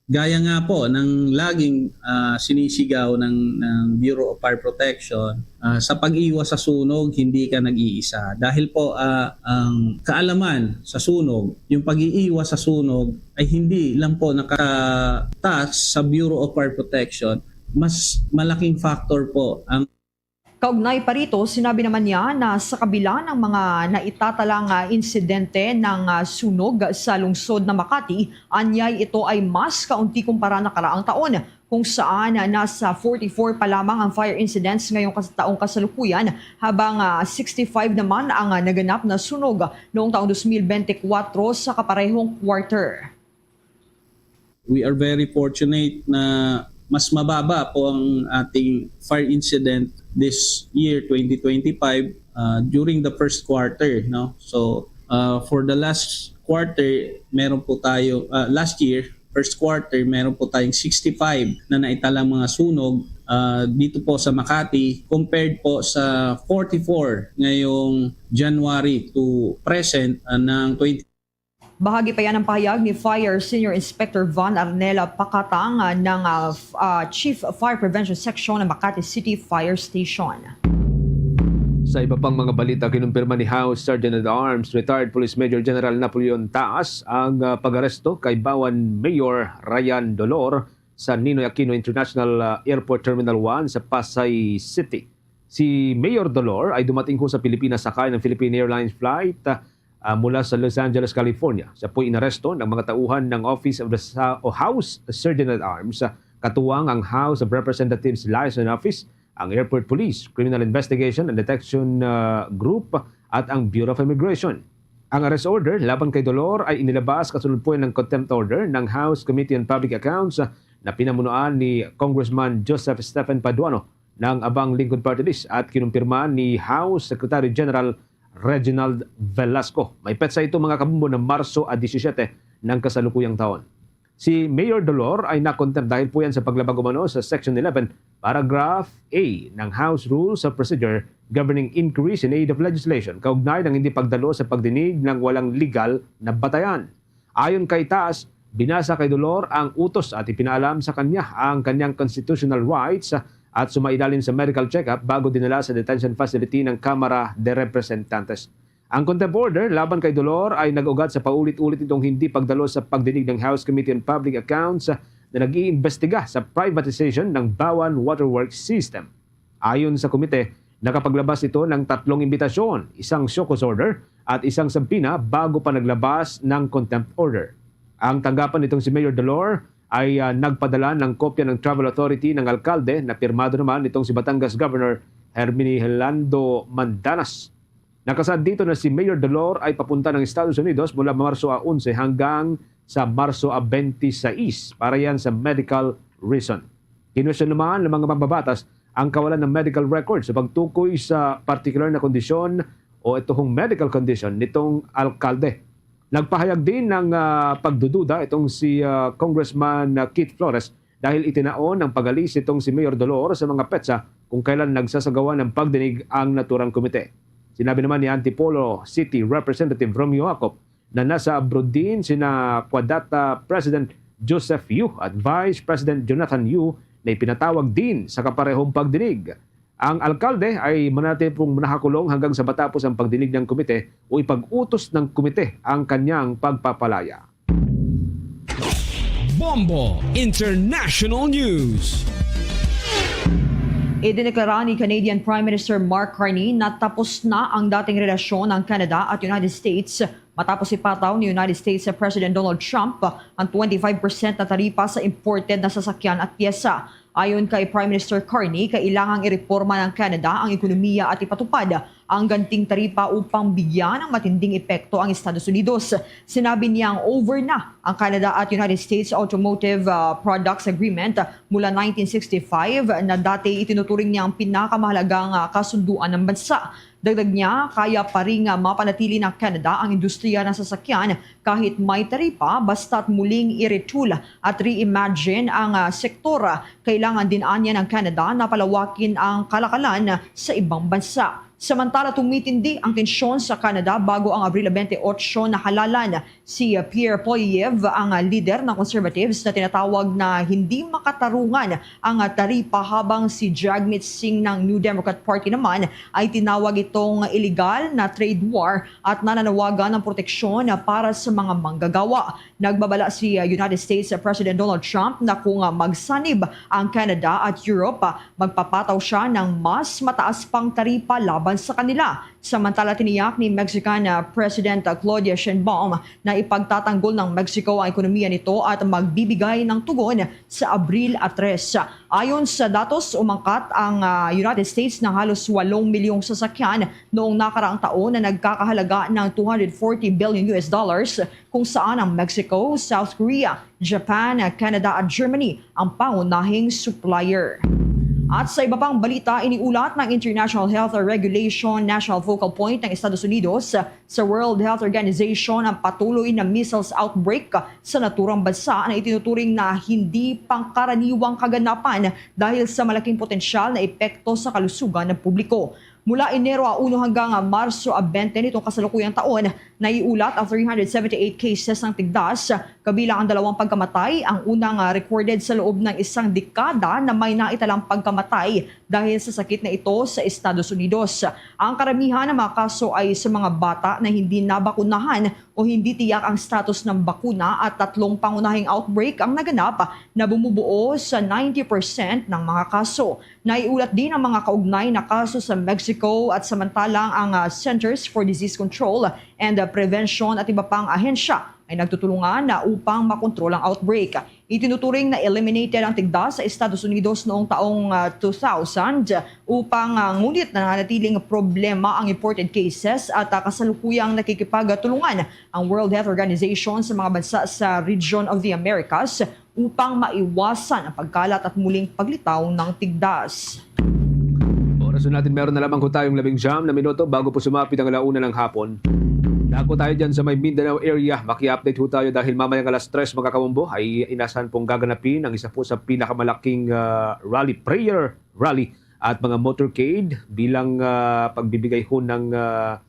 Gaya nga po ng laging, ah, sinisigaw ng, ng Bureau of Fire Protection, ah, sa pag-iwas sa sunog, hindi ka nag-iisa. Dahil po, ah, ang kaalaman sa sunog, yung pag-iiwas sa sunog ay hindi lang po nakataas sa Bureau of Fire Protection, mas malaking factor po ang Kaugnay pa rito, sinabi naman niya na sa kabila ng mga naitatalang, ah, insidente ng, ah, sunog sa lungsod ng Makati, anyay ito ay mas kaunti kumpara nakaraang taon, kung saan, ah, nasa forty-four pa lamang ang fire incidents ngayong kas-, taong kasalukuyan, habang, ah, sixty-five naman ang, ah, naganap na sunog noong taong twenty twenty-four sa kaparehong quarter. We are very fortunate na mas mababa po ang ating fire incident this year, twenty twenty-five, uh, during the first quarter, no? So, uh, for the last quarter, meron po tayo, uh, last year, first quarter, meron po tayong sixty-five na naitalang mga sunog, uh, dito po sa Makati, compared po sa forty-four ngayong January to present, uh, ng twenty Bahagi pa yan ang pahayag ni Fire Senior Inspector Van Arnela Pakatang, ah, ng, ah, f-, ah, Chief Fire Prevention Section ng Makati City Fire Station. Sa iba pang mga balita, kinumpirma ni House Sergeant at Arms Retired Police Major General Napoleon Taas ang, ah, pag-aresto kay Bawan Mayor Ryan Dolor sa Ninoy Aquino International, ah, Airport Terminal one sa Pasay City. Si Mayor Dolor ay dumating ho sa Pilipinas sakay ng Philippine Airlines flight, ah, ah, mula sa Los Angeles, California. Siya po'y inaresto ng mga tauhan ng Office of the Sa-, o House Surgeon at Arms, ah, katuwang ang House of Representatives Liaison Office, ang Airport Police, Criminal Investigation and Detection, ah, Group, at ang Bureau of Immigration. Ang arrest order laban kay Dolor ay inilabas kasunod po ng contempt order ng House Committee on Public Accounts, ah, na pinamunuan ni Congressman Joseph Stephen Paduano ng Abang Lingkod Party List at kinumpirma ni House Secretary General Reginald Velasco. May petsa ito, mga kabombo, na Marso a disisyete ng kasalukuyang taon. Si Mayor Dolor ay na-contempt dahil po yan sa paglabag umano sa Section eleven, Paragraph A ng House Rules of Procedure governing inquiries in aid of legislation kaugnay ng hindi pagdalo sa pagdinig ng walang legal na batayan. Ayon kay Taas, binasa kay Dolor ang utos at ipinaalam sa kanya ang kanyang constitutional rights at sumailalim sa medical check-up bago dinala sa detention facility ng Kamara de Representantes. Ang contempt order laban kay Dolor ay nag-ugat sa paulit-ulit nitong hindi pagdalo sa pagdinig ng House Committee on Public Accounts na nag-iimbestiga sa privatization ng Bawan Waterworks System. Ayon sa komite, nakapaglabas ito ng tatlong imbitasyon, isang show cause order at isang subpoena bago pa naglabas ng contempt order. Ang tanggapan nitong si Mayor Dolor ay, ah, nagpadala ng kopya ng travel authority ng alkalde na pirmado naman nitong si Batangas Governor Herminilando Mandanas. Nakasaad dito na si Mayor Dolor ay papunta ng Estados Unidos mula Marso a onse hanggang sa Marso a twenty-six para yan sa medical reason. Kinwestiyon naman ng mga mambabatas ang kawalan ng medical record sa pagtukoy sa partikular na kondisyon o ito hong medical condition nitong alkalde. Nagpahayag din ng, ah, pagdududa itong si, ah, Congressman, ah, Keith Flores dahil itinaon ang pag-alis itong si Mayor Dolor sa mga petsa kung kailan nagsasagawa ng pagdinig ang naturang komite. Sinabi naman ni Antipolo City Representative Romeo Jacob na nasa abroad din sina Quadata President Joseph Yu at Vice President Jonathan Yu na ipinatawag din sa kaparehong pagdinig. Ang alkalde ay mananatili pong nakakulong hanggang sa matapos ang pagdinig ng komite o ipag-utos ng komite ang kanyang pagpapalaya. Bombo International News. Idineklara ni Canadian Prime Minister Mark Carney na tapos na ang dating relasyon ng Canada at United States matapos ipataw ni United States President Donald Trump ang twenty-five percent na taripa sa imported na sasakyan at pyesa. Ayon kay Prime Minister Carney, kailangang ireporma ng Canada ang ekonomiya at ipatupad ang ganting taripa upang bigyan ng matinding epekto ang Estados Unidos. Sinabi niyang over na ang Canada at United States Automotive, ah, Products Agreement mula nineteen sixty-five na dati itinuturing niyang pinakamahalagang, ah, kasunduan ng bansa. Dagdag niya, kaya pa ring, ah, mapanatili ng Canada ang industriya ng sasakyan kahit may taripa, basta't muling i-retool at reimagine ang, ah, sektor. Kailangan din anya ng Canada na palawakin ang kalakalan sa ibang bansa. Samantala, tumitindi ang tensyon sa Canada bago ang Abril twenty-eight na halalan. Si Pierre Poilievre, ang lider ng Conservatives na tinatawag na hindi makatarungan ang taripa, habang si Jagmeet Singh ng New Democrat Party naman ay tinawag itong illegal na trade war at nananawagan ng proteksyon para sa mga manggagawa. Nagbabala si uh, United States President Donald Trump na kung uh, magsanib ang Canada at Europe, uh, magpapataw siya ng mas mataas pang taripa laban sa kanila. Samantala, tiniyak ni Mexican uh, President uh, Claudia Sheinbaum na ipagtatanggol ng Mexico ang ekonomiya nito at magbibigay ng tugon sa Abril a tres. Ayon sa datos, umangkat ang uh, United States ng halos walong milyong sasakyan noong nakaraang taon na nagkakahalaga ng two hundred forty billion U S dollars, kung saan ang Mexico, South Korea, Japan, Canada at Germany ang pangunahing supplier. At sa iba pang balita, iniulat ng International Health Regulation National Focal Point ng Estados Unidos sa World Health Organization ang patuloy na measles outbreak sa naturang bansa na itinuturing na hindi pangkaraniwang kaganapan dahil sa malaking potensyal na epekto sa kalusugan ng publiko. Mula Enero a uno hanggang, ah, Marso a bente nitong kasalukuyang taon, naiulat ang three hundred seventy-eight cases ng tigdas, kabilang ang dalawang pagkamatay, ang unang, ah, recorded sa loob ng isang dekada na may naitalang pagkamatay dahil sa sakit na ito sa Estados Unidos. Ang karamihan ng mga kaso ay sa mga bata na hindi nabakunahan o hindi tiyak ang status ng bakuna, at tatlong pangunahing outbreak ang naganap na bumubuo sa ninety percent ng mga kaso. Naiulat din ang mga kaugnay na kaso sa Mexico, at samantalang ang, ah, Centers for Disease Control and, ah, Prevention at iba pang ahensya ay nagtutulungan na upang makontrol ang outbreak. Itinuturing na eliminated ang tigdas sa Estados Unidos noong taong, ah, two thousand, upang, ah, ngunit nananatiling problema ang imported cases at, ah, kasalukuyang nakikipagtulungan ang World Health Organization sa mga bansa sa Region of the Americas upang maiwasan ang pagkalat at muling paglitaw ng tigdas. Oras na natin, meron na lamang ho tayong labing siyam na minuto bago po sumapit ang alauna ng hapon. Dako tayo dyan sa may Mindanao area. Maki-update ho tayo dahil mamayang alas tres, mga kawombo, ay inasahan pong gaganapin ang isa po sa pinakamalaking, ah, rally, prayer rally at mga motorcade bilang, ah, pagbibigay ho ng, ah,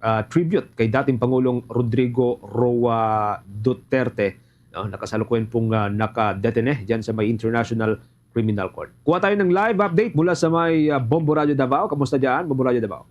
ah, tribute kay dating Pangulong Rodrigo Roa Duterte, no? Nakasalukuyan pong, ah, nakadetene dyan sa may International Criminal Court. Kuha tayo ng live update mula sa may, ah, Bombo Radio Davao. Kamusta dyan, Bombo Radio Davao?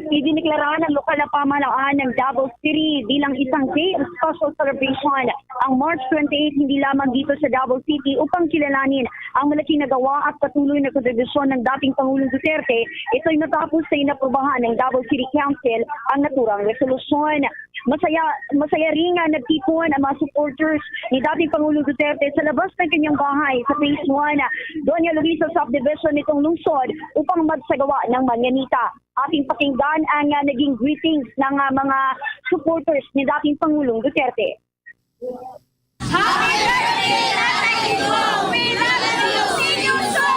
Idineklara ng lokal na pamahalaan ng Davao City bilang isang day of special celebration ang March twenty-eight, hindi lamang dito sa Davao City, upang kilalanin ang malaking nagawa at patuloy na kontribusyon ng dating Pangulong Duterte. Ito'y matapos na inaprubahan ng Davao City Council ang naturang resolusyon. Masaya, masaya rin nga nagtipon ang mga supporters ni dating Pangulong Duterte sa labas ng kanyang bahay sa Phase one, Doña Luisa Subdivision nitong lungsod upang magsagawa ng manyanita. Ating pakinggan ang, ah, naging greetings ng, ah, mga supporters ni dating Pangulong Duterte. Happy birthday, Tatay Digong! We love you! See you soon!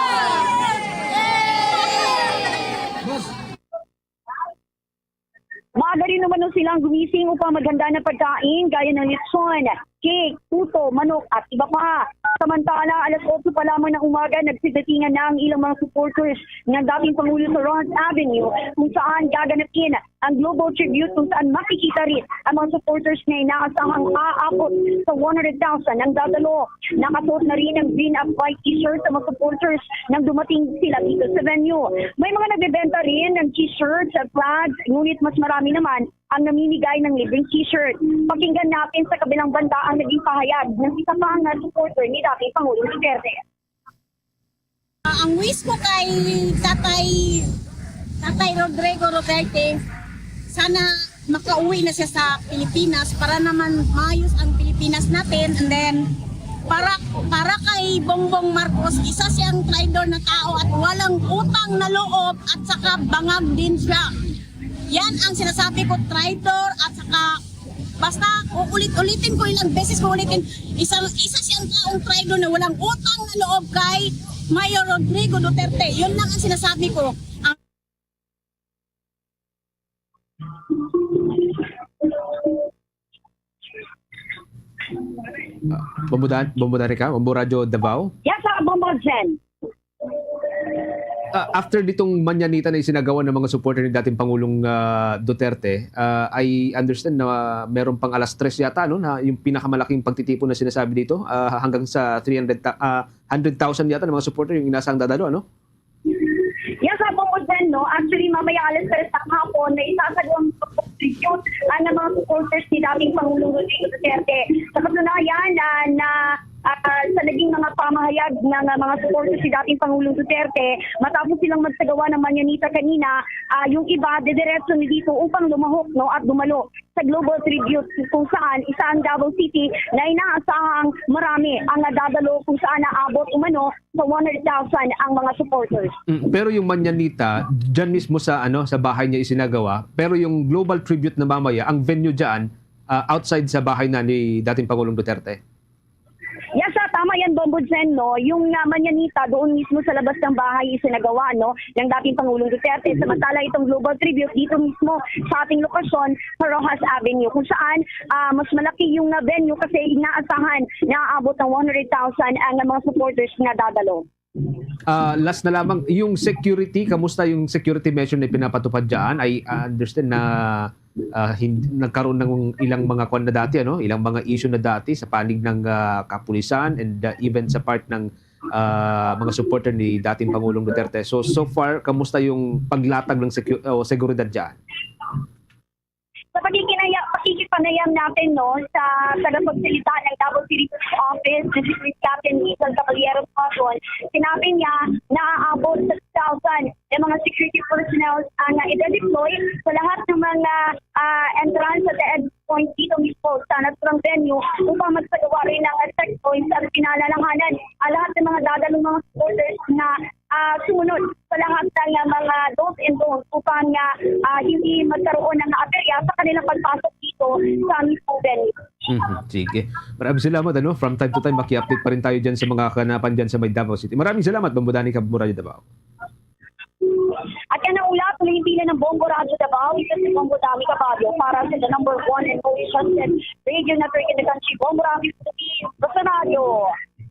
Maaga rin naman silang gumising upang maghanda ng pagkain gaya ng lechon, cake, puto, manok at iba pa. Samantala, alas otso pa lamang ng umaga, nagsidatingan na ang ilang mga supporters ng dating Pangulo sa Roxas Avenue, kung saan gaganapin ang global tribute, kung saan makikita rin ang mga supporters na inaasahang aabot sa one hundred thousand ang dadalo. Nakasuot na rin ng green at white t-shirt sa mga supporters nang dumating sila dito sa venue. May mga nagbebenta rin ng t-shirts at flags, ngunit mas marami naman ang namimigay ng libreng t-shirt. Pakinggan natin sa kabilang banda ang naging pahayag ng isa pang supporter ni dating Pangulong Duterte. Ah, ang wish ko kay Tatay, Tatay Rodrigo Duterte, sana makauwi na siya sa Pilipinas para naman maayos ang Pilipinas natin. And then, para, para kay Bongbong Marcos, isa siyang traidor na tao at walang utang na loob at saka bangag din siya. Yan ang sinasabi ko, traidor at saka, basta, uulit-ulitin ko, ilang beses ko ulitin, isang, isa siyang taong traidor na walang utang na loob kay Mayor Rodrigo Duterte. Yun lang ang sinasabi ko. Ang Ah, Bombo Dan-, Bombo Darica, Bombo Radyo Davao. Yes, ah, Bombo Jen. Ah, after ditong manyanita na isinagawa ng mga supporter ni dating Pangulong, ah, Duterte, ah, I understand na meron pang alas tres yata, no, na yung pinakamalaking pagtitipon na sinasabi dito, ah, hanggang sa three hundred ta-, ah, hundred thousand yata ng mga supporter yung inasang dadalo, ano? Yes, Apo Jen, no? Actually, mamaya alas tres ng hapon, may isasagawang tribute ang mga supporters ni dating Pangulong Rodrigo Duterte. Sa katunayan, na, na, ah, sa naging mga pamahayag ng, ah, mga supporters ni dating Pangulong Duterte, matapos silang magsagawa ng manyanita kanina, ah, yung iba, didiretso na dito upang lumahok, no, at dumalo sa Global Tribute, kung saan isa ang Davao City na inaasahang marami ang nadadalo, kung saan naabot umano sa one hundred thousand ang mga supporters. Mm, pero yung manyanita, dyan mismo sa, ano, sa bahay niya isinagawa, pero yung Global Tribute na mamaya, ang venue dyan, ah, outside sa bahay na ni dating Pangulong Duterte? Yes, sir, tama yan, Bombo Jen, no? Yung, ah, manyanita, doon mismo sa labas ng bahay isinagawa, no, ng dating Pangulong Duterte. Samantala, itong Global Tribute dito mismo sa ating lokasyon, sa Roxas Avenue, kung saan, ah, mas malaki yung, ah, venue kasi inaasahan na aabot ng one hundred thousand ang mga supporters na dadalo. Ah, last na lamang, yung security, kamusta yung security measure na pinapatupad dyan? I, ah, understand na, ah, hin-, nagkaroon ng ilang mga kwan na dati, ano? Ilang mga issue na dati sa panig ng, ah, kapulisan and, ah, even sa part ng, ah, mga supporter ni dating Pangulong Duterte. So, so far, kamusta yung paglatag ng secu-, o seguridad dyan? Sa pakikinaya-, pakikipanayam natin, no, sa tagapagsalita ng Davao City Police Office, na si Police Captain Rizal Caballero Tuason, sinabi niya na aabot sa two thousand yung mga security personnel ang na-deploy sa lahat ng mga, ah, entrance at end point dito mismo sa naturang venue upang magsagawa rin ng checkpoint at pinalalahanan ang lahat ng mga dadalong mga supporters na, ah, sumunod sa lahat ng, ah, mga do's and don'ts upang, ah, ah, hindi magkaroon ng aberya sa kanilang pagpasok dito sa mismong venue. Mhm, sige. Maraming salamat, ano. From time to time, maki-update pa rin tayo dyan sa mga kaganapan dyan sa may Davao City. Maraming salamat, Bombo Dani, Bombo Radyo Davao. At yan ang ulat mula sa himpilan ng Bombo Radyo Davao. Ito si Bombo Dani Caballo para sa the number one and only trusted radio network in the country, Bombo Radyo Philippines. Basta radyo,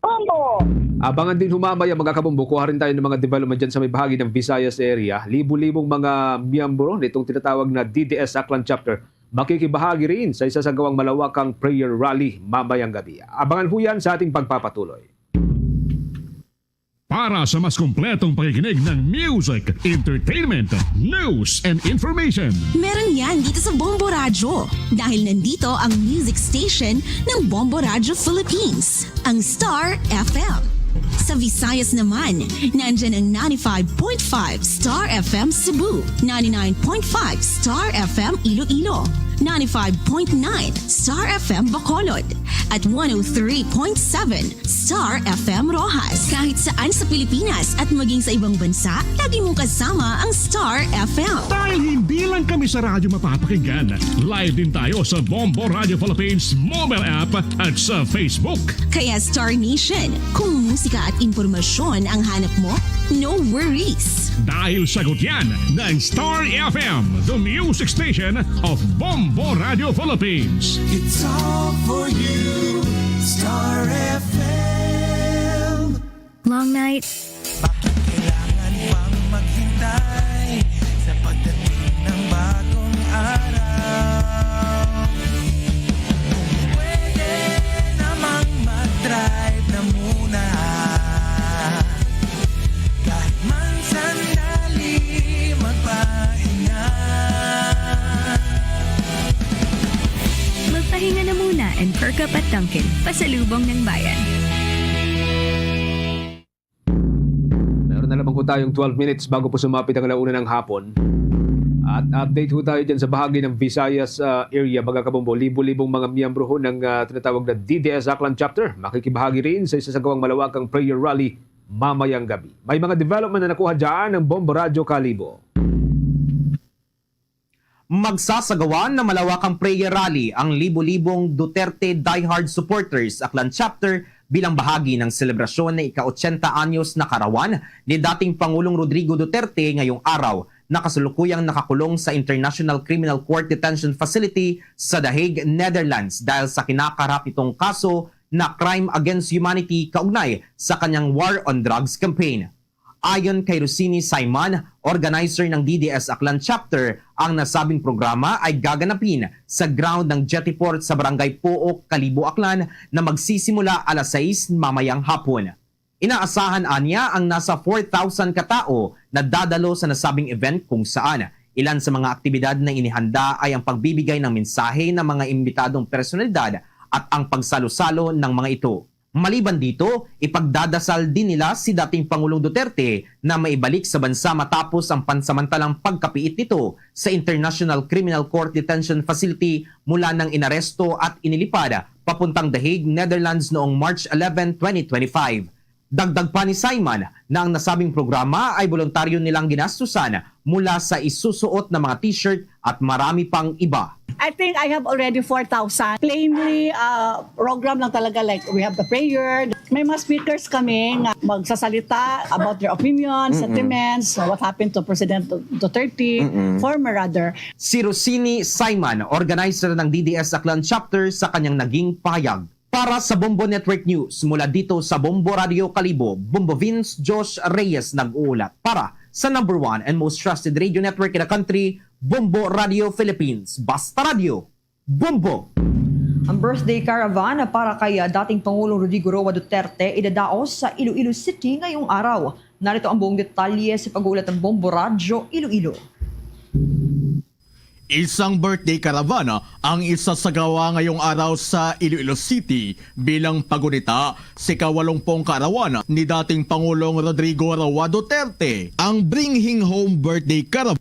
Bombo! Abangan din ho mamaya, mga kabombo, kuha rin tayo ng mga development dyan sa may bahagi ng Visayas area. Libo-libong mga miyembro nitong tinatawag na D D S Aklan Chapter makikibahagi rin sa isasagawang malawakang prayer rally mamayang gabi. Abangan ho yan sa ating pagpapatuloy. Para sa mas kompletong pakikinig ng music, entertainment, news, and information. Meron yan dito sa Bombo Radyo. Dahil nandito ang music station ng Bombo Radyo Philippines, ang Star F M. Sa Visayas naman, nandyan ang ninety-five point five Star F M Cebu, ninety-nine point five Star F M Iloilo, ninety-five point nine Star F M Bacolod, at one oh three point seven Star F M Roxas. Kahit saan sa Pilipinas at maging sa ibang bansa, lagi mong kasama ang Star F M. Dahil hindi lang kami sa radyo mapapakinggan, live din tayo sa Bombo Radio Philippines mobile app at sa Facebook. Kaya Star Nation, kung musika at impormasyon ang hanap mo, no worries. Dahil sagot yan ng Star F M, the music station of Bombo Radio Philippines. It's all for you, Star F M. Long night. Bakit kailangan pang maghintay sa pagdating ng bagong araw? Kung pwede namang mag-drive na muna, kahit man sandali magpahinga. Magpahinga na muna and perk up at Dunkin', pasalubong ng bayan. Meron na lamang po tayong twelve minutes bago po sumapit ang alauna ng hapon. At update ho tayo dyan sa bahagi ng Visayas, ah, area, mga kabombo. Libo-libong mga miyembro ho ng, ah, tinatawag na D D S Aklan Chapter makikibahagi rin sa isasagawang malawakang prayer rally mamayang gabi. May mga development na nakuha dyan ng Bombo Radyo Kalibo. Magsasagawa ng malawakang prayer rally ang libo-libong Duterte diehard supporters Aklan Chapter bilang bahagi ng selebrasyon ng ika-ochenta anyos na karawan ni dating Pangulong Rodrigo Duterte ngayong araw, na kasalukuyang nakakulong sa International Criminal Court Detention Facility sa The Hague, Netherlands, dahil sa kinakarap nitong kaso na crime against humanity kaugnay sa kanyang war on drugs campaign. Ayon kay Rosini Simon, organizer ng D D S Aklan Chapter, ang nasabing programa ay gaganapin sa ground ng Jetty Port sa Barangay Pook, Kalibo, Aklan na magsisimula alas sais mamayang hapon. Inaasahan anya ang nasa four thousand ka tawo na dadalo sa nasabing event kung saan ilan sa mga aktibidad na inihanda ay ang pagbibigay ng mensahe ng mga imbitadong personalidad at ang pagsalo-salo ng mga ito. Maliban dito, ipagdadasal din nila si dating Pangulong Duterte na maibalik sa bansa matapos ang pansamantalang pagkapiit nito sa International Criminal Court Detention Facility mula nang inaresto at inilipad papuntang The Hague, Netherlands noong March eleven, twenty twenty-five. Dagdag pa ni Simon na ang nasabing programa ay boluntaryo nilang ginastusan mula sa isusuot na mga t-shirt at marami pang iba. I think I have already four thousand. Plainly, uh, program lang talaga, like we have the prayer. May mga speakers kami nga magsasalita about their opinions, sentiments, what happened to President Duterte, former rather. Si Rosini Simon, organizer ng D D S Aklan Chapter, sa kanyang naging pahayag. Para sa Bombo Network News, mula dito sa Bombo Radio Kalibo, Bombo Vince Josh Reyes nag-uulat. Para sa number one and most trusted radio network in the country, Bombo Radio Philippines. Basta Radio, Bombo! Ang birthday caravan para kay, ah, dating Pangulong Rodrigo Roa Duterte idadaos sa Iloilo City ngayong araw. Narito ang buong detalye sa pag-uulat ng Bombo Radyo Iloilo. Isang birthday caravan ang isasagawa ngayong araw sa Iloilo City bilang pagunita sa ikawalongpong kaarawan ni dating Pangulong Rodrigo Roa Duterte. Ang Bringing Home Birthday Caravan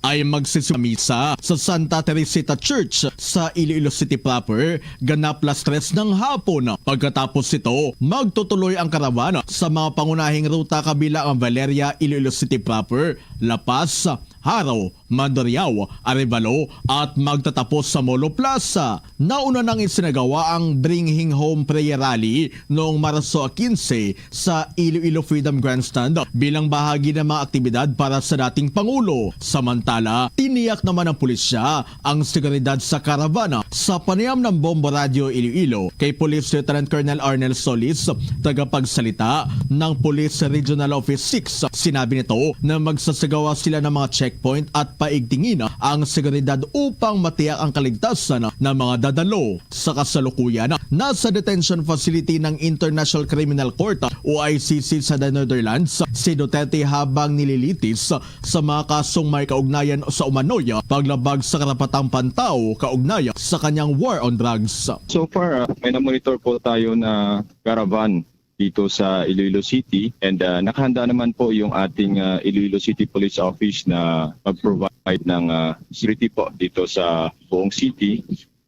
ay magsisimula sa Santa Teresita Church sa Iloilo City proper, ganap las tres ng hapon. Pagkatapos nito, magtutuloy ang karawan sa mga pangunahing ruta kabilang ang Valeria, Iloilo City proper, La Paz, Jaro, Mandurriao, Arevalo at magtatapos sa Molo Plaza. Nauna nang isinagawa ang Bringing Home Prayer Rally noong Marso quince sa Iloilo Freedom Grandstand bilang bahagi ng mga aktibidad para sa dating Pangulo. Samantala, tiniyak naman ng pulisya ang seguridad sa karavana. Sa panayam ng Bombo Radio Iloilo kay Police Lieutenant Colonel Arnel Solis, tagapagsalita ng Police Regional Office six, sinabi nito na magsasagawa sila ng mga checkpoint at paigtingin ang seguridad upang matiyak ang kaligtasan ng mga dadalo. Sa kasalukuyan, nasa detention facility ng International Criminal Court o I C C sa The Netherlands si Duterte habang nililitis sa mga kasong may kaugnayan sa umano'y paglabag sa karapatang pantao kaugnay sa kanyang war on drugs. So far, ah, may na-monitor po tayo na caravan dito sa Iloilo City, and ah, nakahanda naman po yung ating ah, Iloilo City Police Office na mag-provide ng ah, security po dito sa buong city.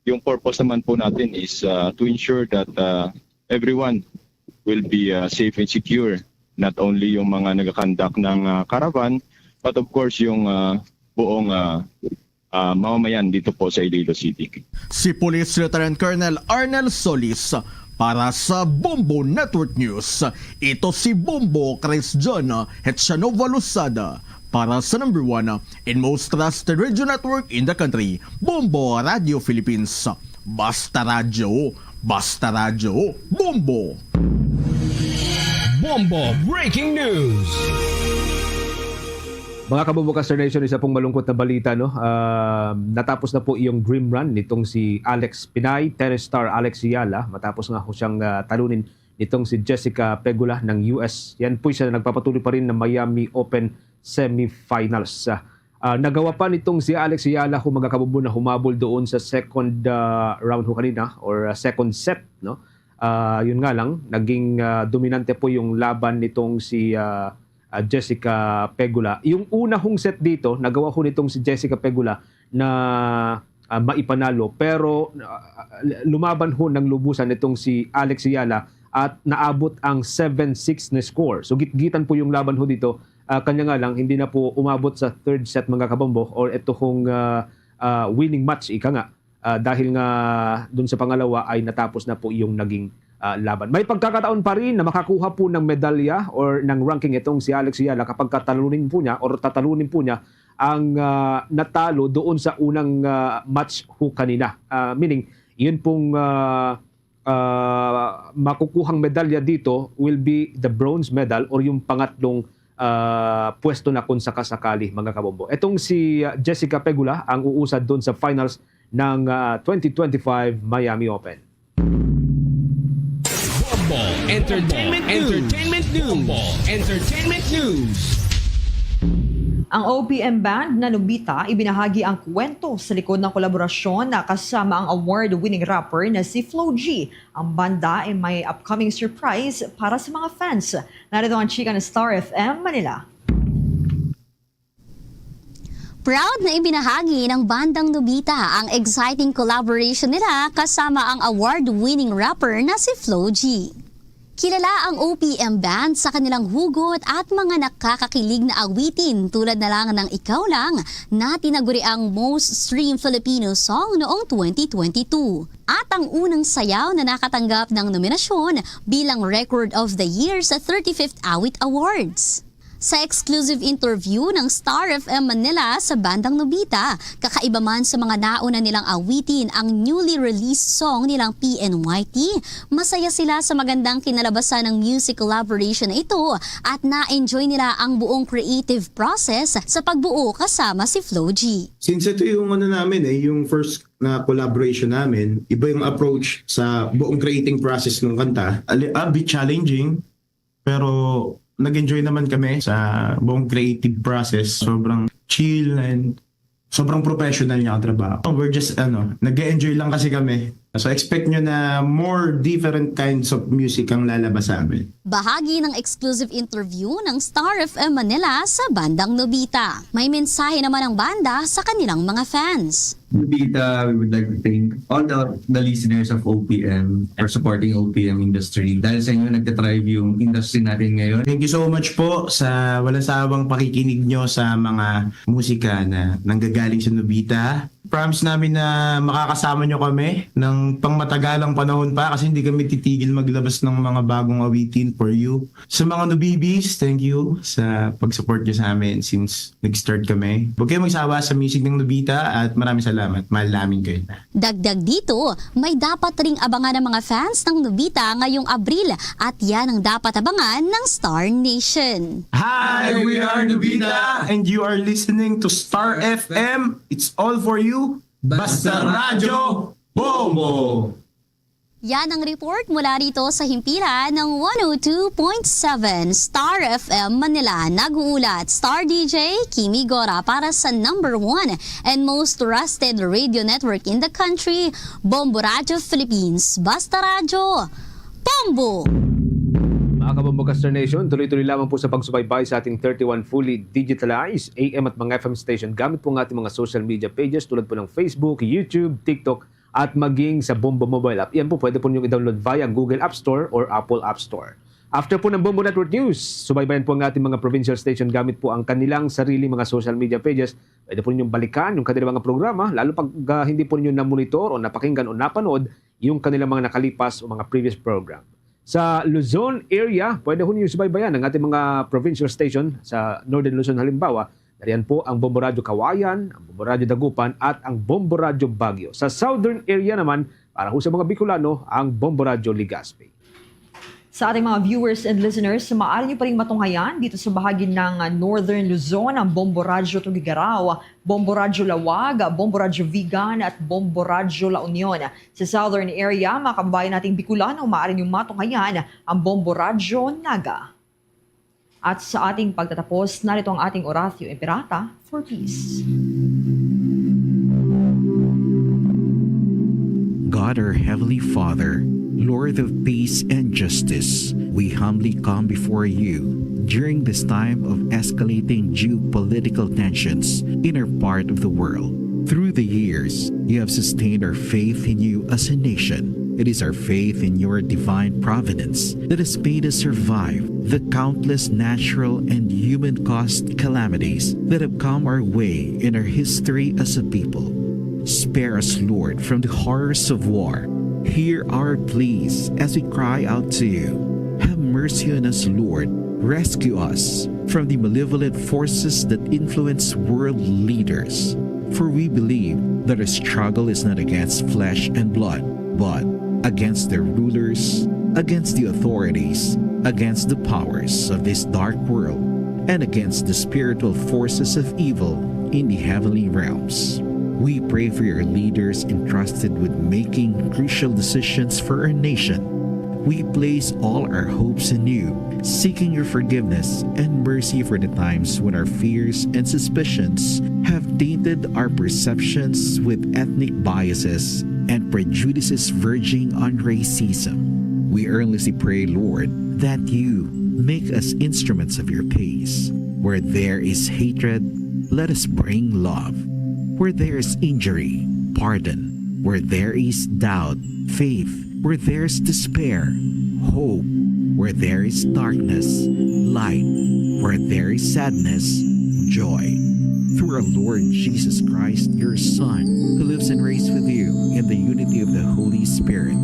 Yung purpose naman po natin is ah, to ensure that ah, everyone will be ah, safe and secure. Not only yung mga nag-conduct ng ah, caravan, but of course yung ah, buong ah, ah, mamamayan dito po sa Iloilo City. Si Police Lieutenant Colonel Arnel Solis para sa Bombo Network News. Ito si Bombo Chris John Hetchanova Losada para sa number one and most trusted radio network in the country, Bombo Radio Philippines. Basta Radyo, Basta Radyo, Bombo! Bombo Breaking News! Mga Kabombo Caster Nation, isa pong malungkot na balita, no? Ah, natapos na po yung dream run nitong si Alex Pinay, tennis star Alex Yala, matapos nga ho siyang ah, talunin nitong si Jessica Pegula ng U S. Yan po siya nagpapatuloy pa rin ng Miami Open semifinals. Ah, ah, nagawa pa nitong si Alex Yala ho, mga Kabombo, na humabol doon sa second ah, round ho kanina or ah, second set, no? Ah, yun nga lang, naging ah, dominante po yung laban nitong si ah, ah, Jessica Pegula. Yung una hong set dito, nagawa ho nitong si Jessica Pegula na ah, maipanalo, pero ah, lumaban ho ng lubusan itong si Alex Yala at naabot ang seven six na score. So gitgitan po yung laban ho dito. Ah, kanya nga lang, hindi na po umabot sa third set, mga Kabombo, or ito hong ah, ah, winning match, ika nga. Ah, dahil nga dun sa pangalawa ay natapos na po yung naging ah, laban. May pagkakataon pa rin na makakuha po ng medalya or ng ranking itong si Alex Yala kapag katalunin po niya or tatalunin po niya ang ah, natalo doon sa unang ah, match ho kanina. Ah, meaning, yun pong ah, ah, makukuhang medalya dito will be the bronze medal or yung pangatlong, ah, pwesto na kung sakasakali, mga kabombo. Itong si, ah, Jessica Pegula ang uusad doon sa finals ng, ah, twenty twenty-five Miami Open. Bombo Entertainment News. Entertainment News. Bombo Entertainment News. Ang O P M band na Nobita ibinahagi ang kwento sa likod ng kolaborasyon na kasama ang award-winning rapper na si Flo G. Ang banda ay may upcoming surprise para sa mga fans. Narito ang chika ng Star F M Manila. Proud na ibinahagi ng bandang Nobita ang exciting collaboration nila kasama ang award-winning rapper na si Flo G. Kilala ang O P M Band sa kanilang hugot at mga nakakakilig na awitin tulad na lang ng Ikaw Lang na tinaguriang most stream Filipino song noong twenty twenty-two. At ang unang sayaw na nakatanggap ng nominasyon bilang Record of the Year sa thirty-fifth Awit Awards. Sa exclusive interview ng Star F M Manila sa bandang Nobita, kakaiba man sa mga nauna nilang awitin ang newly released song nilang P N Y T, masaya sila sa magandang kinalabasan ng music collaboration na ito at na-enjoy nila ang buong creative process sa pagbuo kasama si Flo G. Since ito yung ano namin eh, yung first na collaboration namin, iba yung approach sa buong creating process ng kanta. A, li- a bit challenging, pero nag-enjoy naman kami sa buong creative process. Sobrang chill and sobrang professional niya ang trabaho. We're just, ano, nag-enjoy lang kasi kami. So expect nyo na more different kinds of music ang lalabas sa amin. Bahagi ng exclusive interview ng Star F M Manila sa bandang Nobita. May mensahe naman ang banda sa kanilang mga fans. Nobita, we would like to thank all the, the listeners of O P M for supporting O P M industry. Dahil sa inyo, nagtatrive yung industry natin ngayon. Thank you so much po sa walang sawang pakikinig nyo sa mga musika na nanggagaling sa Nobita. Promise namin na makakasama nyo kami ng pangmatagalang panahon pa kasi hindi kami titigil maglabas ng mga bagong awitin for you. Sa mga Nobibis, thank you sa pag-support nyo sa amin since nag-start kami. Huwag kayong magsawa sa music ng Nobita at maraming salamat. Mahal namin kayo na. Dagdag dito, may dapat ring abangan ng mga fans ng Nobita ngayong Abril at yan ang dapat abangan ng Star Nation. Hi, we are Nobita and you are listening to Star F M. It's all for you. Basta Radyo Bombo! Yan ang report mula rito sa himpilan ng one oh two point seven Star F M Manila. Nag-uulat, Star D J Kimi Gora para sa number one and most trusted radio network in the country, Bombo Radyo Philippines. Basta Radyo, Bombo! Mga kabombo Caster Nation, tuloy-tuloy lamang po sa pagsubaybay sa ating thirty-one fully digitalized A M at mga F M station gamit po ang ating mga social media pages tulad po ng Facebook, YouTube, TikTok, at maging sa Bombo Mobile App. Yan po, pwede po ninyong i-download via Google App Store or Apple App Store. After po ng Bombo Network News, subaybayan po ang ating mga provincial station gamit po ang kanilang sariling mga social media pages. Pwede po ninyong balikan yung kanilang mga programa, lalo pag ah, hindi po ninyo na-monitor o napakinggan o napanood yung kanilang mga nakalipas o mga previous program. Sa Luzon area, pwede ho ninyo subaybayan ang ating mga provincial station sa Northern Luzon halimbawa, nariyan po ang Bombo Radyo Kawayan, ang Bombo Radyo Dagupan, at ang Bombo Radyo Baguio. Sa Southern area naman, para ho sa mga Bicolano, ang Bombo Radyo Legazpi. Sa ating mga viewers and listeners, maaari niyo pa rin matunghayan dito sa bahagi ng Northern Luzon ang Bombo Radyo Tuguegarao, Bombo Radyo Laoag, Bombo Radyo Vigan at Bombo Radyo La Union. Sa Southern area, mga kababayan nating Bicolano, maaari niyo matunghayan ang Bombo Radyo Naga. At sa ating pagtatapos, narito ang ating Oratio Imperata for Peace. God, our Heavenly Father, Lord of peace and justice, we humbly come before you during this time of escalating geopolitical tensions in our part of the world. Through the years, you have sustained our faith in you as a nation. It is our faith in your divine providence that has made us survive the countless natural and human caused calamities that have come our way in our history as a people. Spare us, Lord, from the horrors of war. Hear our pleas as we cry out to you. Have mercy on us, Lord. Rescue us from the malevolent forces that influence world leaders. For we believe that our struggle is not against flesh and blood, but against the rulers, against the authorities, against the powers of this dark world, and against the spiritual forces of evil in the heavenly realms. We pray for your leaders entrusted with making crucial decisions for our nation. We place all our hopes in you, seeking your forgiveness and mercy for the times when our fears and suspicions have tainted our perceptions with ethnic biases and prejudices verging on racism. We earnestly pray, Lord, that you make us instruments of your peace. Where there is hatred, let us bring love. Where there is injury, pardon. Where there is doubt, faith. Where there is despair, hope. Where there is darkness, light. Where there is sadness, joy. Through our Lord Jesus Christ, your Son, who lives and reigns with you in the unity of the Holy Spirit,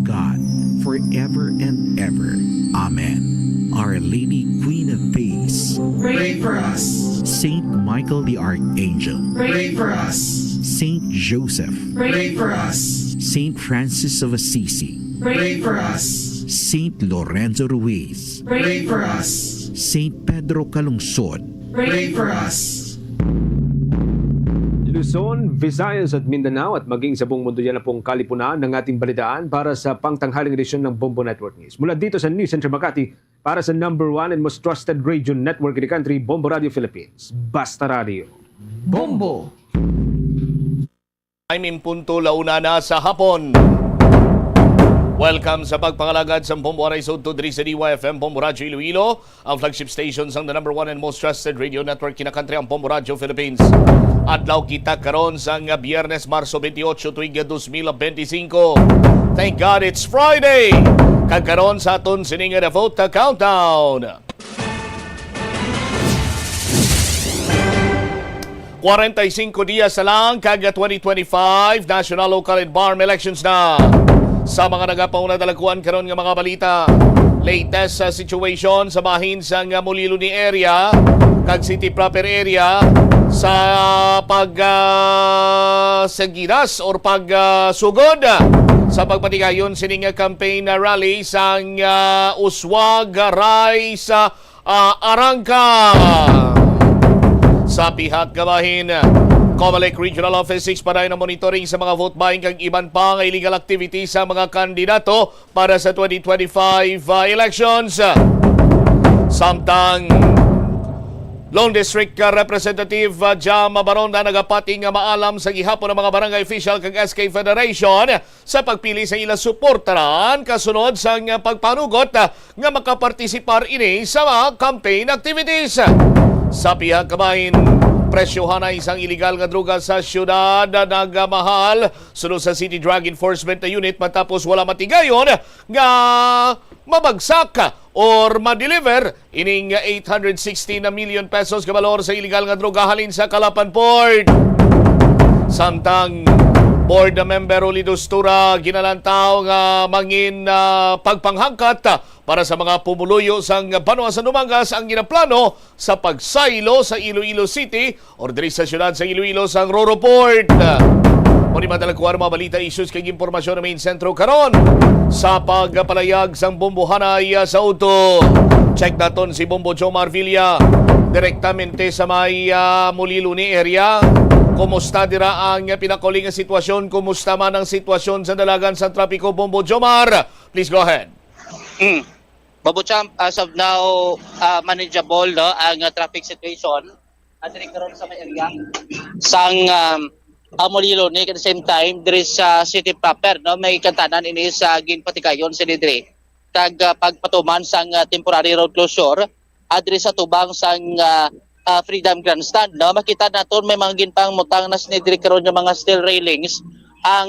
God, forever and ever. Amen. Our Lady, Queen of Peace, pray for us. Saint Michael the Archangel, pray for us. Saint Joseph, pray for us. Saint Francis of Assisi, pray for us. Saint Lorenzo Ruiz, pray for us. Saint Pedro Calungsod, pray for us. Luzon, Visayas at Mindanao at maging sa buong mundo, yan na pong kalipunan ng ating balitaan para sa pangtanghaling edisyon ng Bombo Network News. Mula dito sa News Center Makati, para sa number one and most trusted radio network in the country, Bombo Radio Philippines. Basta Radio. Bombo! Time in punto, la una na sa hapon. Welcome sa pagpangalagad sa Bombo Aray Sud to diri sa D Y F M Bombo Radyo Iloilo, ang flagship station sang the number one and most trusted radio network kinakantri, ang Bombo Radyo Philippines. Adlaw kita karon sang Biyernes, Marso twenty-eight, tuig dos mil benti singko. Thank God it's Friday. Kag karon sa aton sining devote countdown. Kwarenta y singko dias na lang kag twenty twenty-five national, local, and BARMM elections na. Sa mga nagapauna, dalaguan karon nga mga balita. Latest sa situation sa bahin sang Moliloni area kag City Proper area sa pag, ah, sa ginas or pag, ah, sugod sa pagpatigayon sining campaign rally sang, ah, Uswag Rise, ah, Arangka. Sa pihak nga bahin, Comelec Regional Office six padayon ang monitoring sa mga vote buying kag iban pa nga illegal activities sa mga kandidato para sa twenty twenty-five, ah, elections. Samtang Lone District, ah, Representative, ah, Jam Baronda nagapati nga maalam sa gihapon ang mga barangay official kag S K Federation sa pagpili sa ila suportaran kasunod sang pagpanugot nga makapartisipar ini sa mga campaign activities. Sa pihak kabahin, presyohan na isang iligal nga droga sa siyudad, nagmahal suno sa City Drug Enforcement Unit matapos wala matigayon nga mabagsak or ma-deliver ining eight hundred sixty na million pesos ka balor sa iligal nga droga halin sa Calapan Port. Samtang board member Uli Dustura ginalantaw nga mangin, ah, pagpanghangkat para sa mga pumuluyo sang banwa sa Dumangas ang ginaplano sa pagsaylo sa Iloilo City or diri sa siyudad sa Iloilo sang Roro Port. Mao ni madala ko ang mga balita, issues kag impormasyon na main sentro karon sa pagpalayag sang bombohanay sa udto. Check naton si Bombo Jomar Villa direktamente sa may, ah, Moliloni area. Kumusta dira ang pinakauling nga sitwasyon? Kumusta man ang sitwasyon sa dalagan sa trapiko, Bombo Jomar? Please go ahead. Mm. Babucham, as of now, ah, manageable, no, ang, ah, traffic situation. At diri karon sa may area sang, um, Amoliloni, at the same time, diri sa city proper, no, may kantanan ini sa ginpatigayon sa diri. Kag, ah, pagpatuman sang, ah, temporary road closure, ah, diri sa tubang sang, ah, ah, Freedom Grandstand, no, makita naton may mga ginpangmutang na sini diri karon nga mga steel railings ang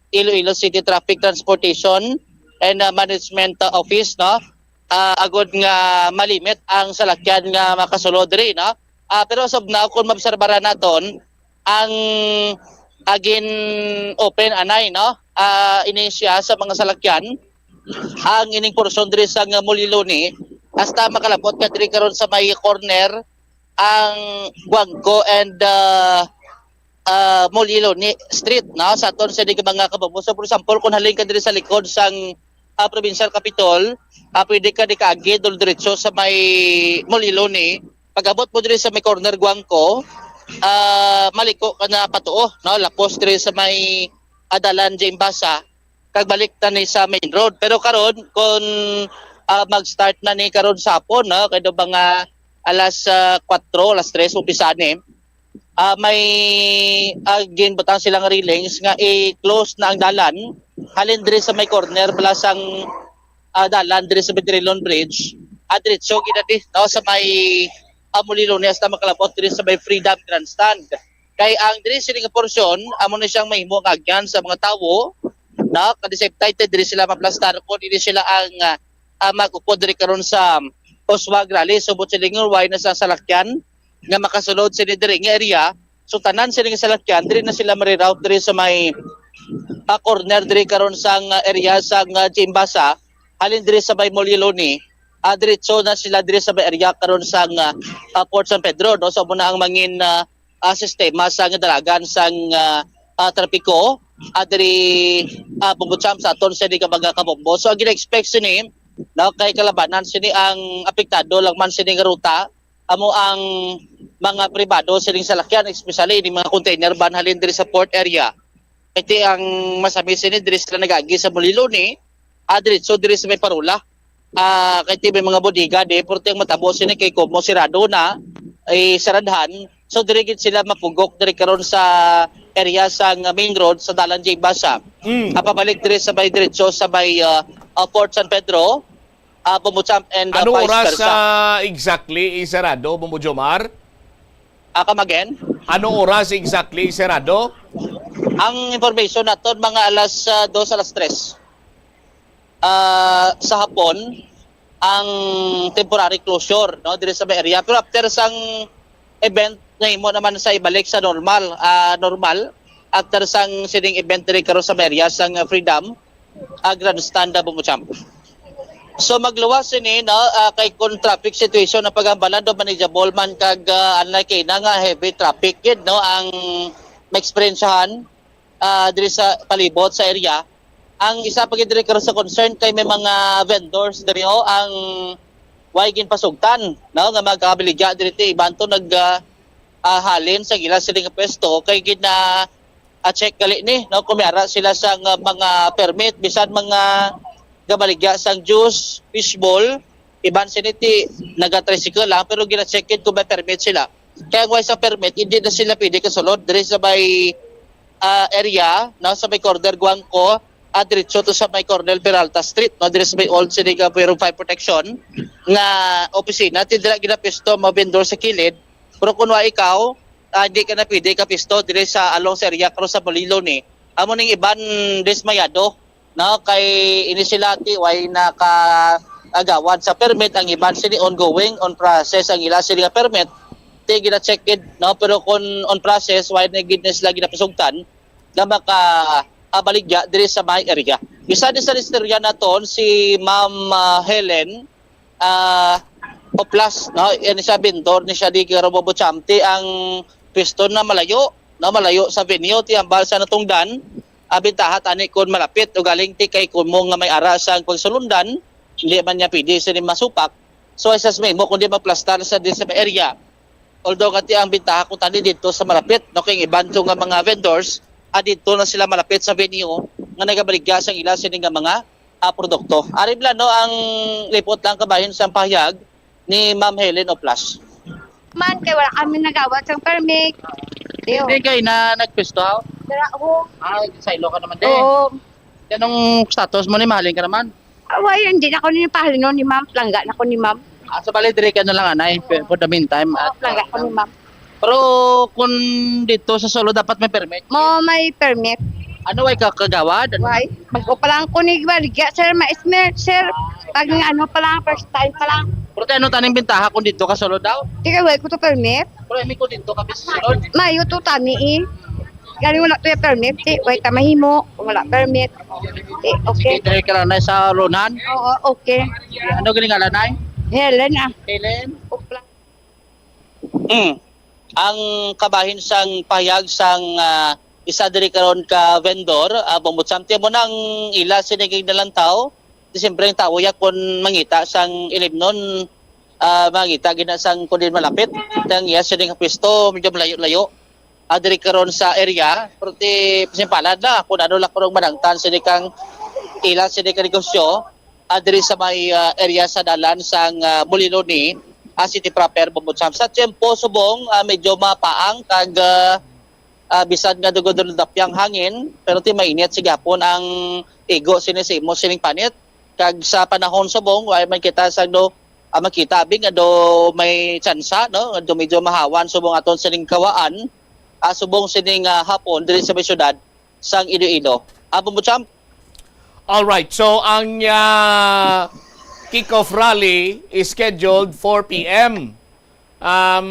Iloilo City Traffic Transportation and, ah, Management, ah, Office, no? Ah, agod nga malimit ang salakyan nga makasulod diri, no? Ah, pero as of now, kung maobserbaran naton, ang, ah, gin-open anay, no? Ah, ini siya sa mga salakyan, ang ining portion diri sa nga Moliloni, hasta makalabot ka diri karon sa may corner ang Guangco and, ah, ah, Muliloni Street, no? Sa aton sa mga kabubos. So, for example, kung halin ka diri sa likod sang, ah, Provincial Capitol, ah, pwede ka di kaagid o diretso sa may Muliloni. Pag-abot mo diri sa may corner Guangco, ah, maliko ka na patuo, no? Lapos diri sa may, ah, dalan James Basa, kag balik na ni sa main road. Pero karon, kung, ah, mag-start na ni karon sa hapon, no? Kay do mga alas, ah, kuwatro, alas tres, umpisa ni. Ah, may, ah, ginbutang silang railings nga i-close na ang dalan. Halin diri sa may corner, bala sang, ah, dalan diri sa Bitirilon Bridge. At diretso ginati, no, sa may, ah, Muliloni hasta makalabot diri sa may Freedom Grandstand. Kay ang diri sini nga porsyon, amo na siyang mahimo nga agyan sa mga tawo, no? Kag the same time, diri sila maplastar kung dili sila ang, ah, ah, mag-upod diri karon sa Oswag Rally. So, but sila nga way na sa salakyan nga makasulod sini diri nga area. So, tanan sini nga salakyan, diri na sila mariroute diri sa may, ah, corner diri karon sang, ah, area sang, ah, James Basa, halin diri sa may Muliloni, ah, diretso na sila diri sa may area karon sang, ah, ah, Port San Pedro, no? So, amo na ang mangin, ah, ah, sistema sang dalagan sang, ah, ah, trapiko, ah, diri, ah, Bumbocham sa aton sa di ka mga kabombo. So, ang gina-expect sini, no, kay kalabanan sini ang apektado lang man sini nga ruta, amo ang mga pribado sining salakyan, especially ini mga container van halin diri sa port area. Kay ti ang masami sini diri sila nagagi sa Muliloni, ah, diretso diri sa may Parola. Ah, kay ti may mga bodega di, pero ti ang matabo sini kay komo sirado na, eh, saradhan. So, diri gid sila mapugok diri karon sa area sang main road sa Dalan James Basa. Mm. Ah, pabalik diri sa may diretso sa may, ah, ah, Port San Pedro, ah, Bumbocham and, ah, Ano vice oras versa. sa exactly isarado, Bombo Jomar? Ah, come again? Ano oras exactly isarado? Ang information naton mga alas, ah, dos, alas tres, ah, sa hapon ang temporary closure, no, diri sa may area. Pero after sang event, nahimo naman sa ibalik sa normal, ah, normal. After sang sining event diri karon sa may area sang, ah, Freedom, ah, Grandstand, ah, Bumbocham. So magluwas sini, no, ah, kay kung traffic situation ang pagambalan do manageable man kag, ah, unlike na nga heavy traffic gid, no, ang maeksperiensyahan, ah, diri sa palibot sa area. Ang isa pa gid diri karon sa concern kay may mga vendors diri, oh, ang way ginpasugtan, no, nga magkabaligya diri ti iban to nag, ah, ah, halin sa ila sila nga pwesto kay gid na, ah, check gali ni, no, kung may ara sila sa nga mga permit, bisan mga gabaligya sang juice, fishball, iban sini ti naga-tricycle lang pero gina-check gid kung may permit sila. Kaya kung way sa permit, hindi na sila pwede kasulod diri sa may, ah, area, no, sa may corner Guangco, at diretso to sa may corner Peralta Street, no, diri sa may old sini nga Bureau of Fire Protection nga opisina, ti dira ginapisto mga vendor sa kilid. Pero kung wa ikaw, ah, hindi ka na pwede kapisto diri sa along sa area karon sa Muliloni. Amo ning iban dismayado, no, kay ini sila ti way nakaagawad sa permit, ang iban sini ongoing, on process ang ila sini nga permit, ti gina-check it, no, pero kung on process, way na gid na sila ginapasugtan nga maka, ah, baligya diri sa may area. Isa din sa istorya naton si Ma'am, ah, Helen, ah, Oplas, no? Yan siya, vendor ni siya di Garobo Buchamte, ang pwesto na malayo, no? Malayo sa venue, ti ambal sa natungdan, ah, bintaha tani kun malapit, ugaling ti kay kun mo nga may ara sang pagsulundan, hindi man niya pwede sini masupak. So, isa sa mo, kung di maplastar sa di sa area, although kati ang bintaha ko tani dito sa malapit, no, kay iban to nga mga vendors, ah, dito na sila malapit sa venue nga nagabaligya sang ila sini nga mga, ah, produkto. Ari bala, no, ang lipot lang kabahin sang pahayag ni Ma'am Helen Oplas. Man, kay wala kami nagawat sang permit. Iyo. Hindi kay na nagpisto ako. Dara ko. Ah, saylo ka naman din. Oo. Anong status mo ni mahalin ka naman? Away, hindi na ko ni pahalinon ni ma'am. Plangga na ko ni ma'am. Ah, sa bali, dire ka na lang, anay, for the meantime. Oo, At, plangga ko ni ma'am. Pero kung dito sa Solo, dapat may permit. Mo may permit. Ano, way ka kagawad? Why? Bago pa lang ko ni baligya, sir. Mais, sir. Pag ano pa lang, first time pa lang. Pero tayo, ano taning bintaha kung dito ka Solo daw? Di kay way ko to permit. Pero imi ko dito ka sa Solo. Mayo to tani eh. Galing wala to yung permit, eh. Way ta mahimo, kung wala permit. Eh, okay. Sige, dire ka lang na sa Ronan. Oo, okay. Ano galing ngalan, Nay? Helen ah. Helen? Upla. Mm. Ang kabahin sang pahayag sang, ah, isa diri karon ka vendor, ah, Bombo Champ, ti amo nang ila sini ginalantaw. Di siyempre ang tawo ya kun mangita sang ilimnon, ah, mangita gina sang kun din malapit. Ang iya sini nga pwesto medyo malayo-layo. Ah, diri karon sa area, pero ti pasimpalad na kun ano lang kurong manangtan sini kang ila sini ka negosyo, ah, diri sa may, ah, area sa dalan sang, ah, Muliloni, ah, City Proper, Bombo Champ. Sa tiyempo subong, ah, medyo mapaang kag, ah, ah, bisan nga dugod-dugod dapyang hangin, pero ti mainit sa gihapon ang igo sini sa imo sining panit. Kag sa panahon subong, ay man kita sa do, ah, makita abi nga do may tsansa, no, nga do medyo mahawan subong aton sining kawaan, ah, subong sining, ah, hapon diri sa may syudad sang Iloilo. Ah, Bombo Champ? All right. So ang ah, kick-off rally is scheduled four p.m. Um,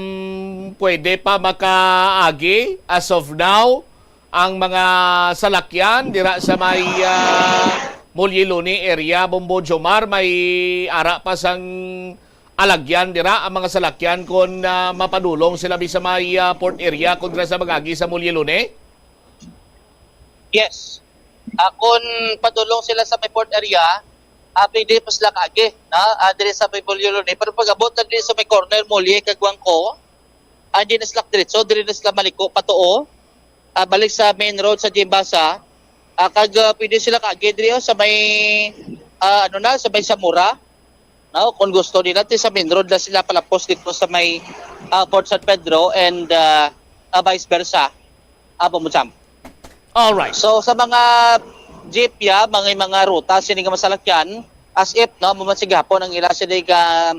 pwede pa makaagi as of now ang mga salakyan dira sa may ah, Muliloni area, Bombo Jomar, may ara pa sang alagyan dira ang mga salakyan kung ah, mapadulong sila bi sa may ah, port area kung dira sa mag-agi sa Muliloni? Yes. Ah, kung padulong sila sa may port area, ah, pwede pa sila kaagi, no? Ah, diri sa may Muliloni. Pero pag-abot na diri sa may corner, Mulye kag Guangco, ah, di na sila diretso, diri na sila maliko patuo. Ah, balik sa main road sa Jimbasa. Ah, kag ah, pwede sila kaagi diri oh, sa may ah, ano na, sa may Samora. No, kung gusto nila, ti sa main road na sila palapos dito sa may ah, Fort San Pedro and ah, ah, vice versa. Ah, Bombo Champ. All right. So sa mga jeep ya, mga mga ruta sini nga masalakyan, as if no, maman sa gihapon ang ila sini nga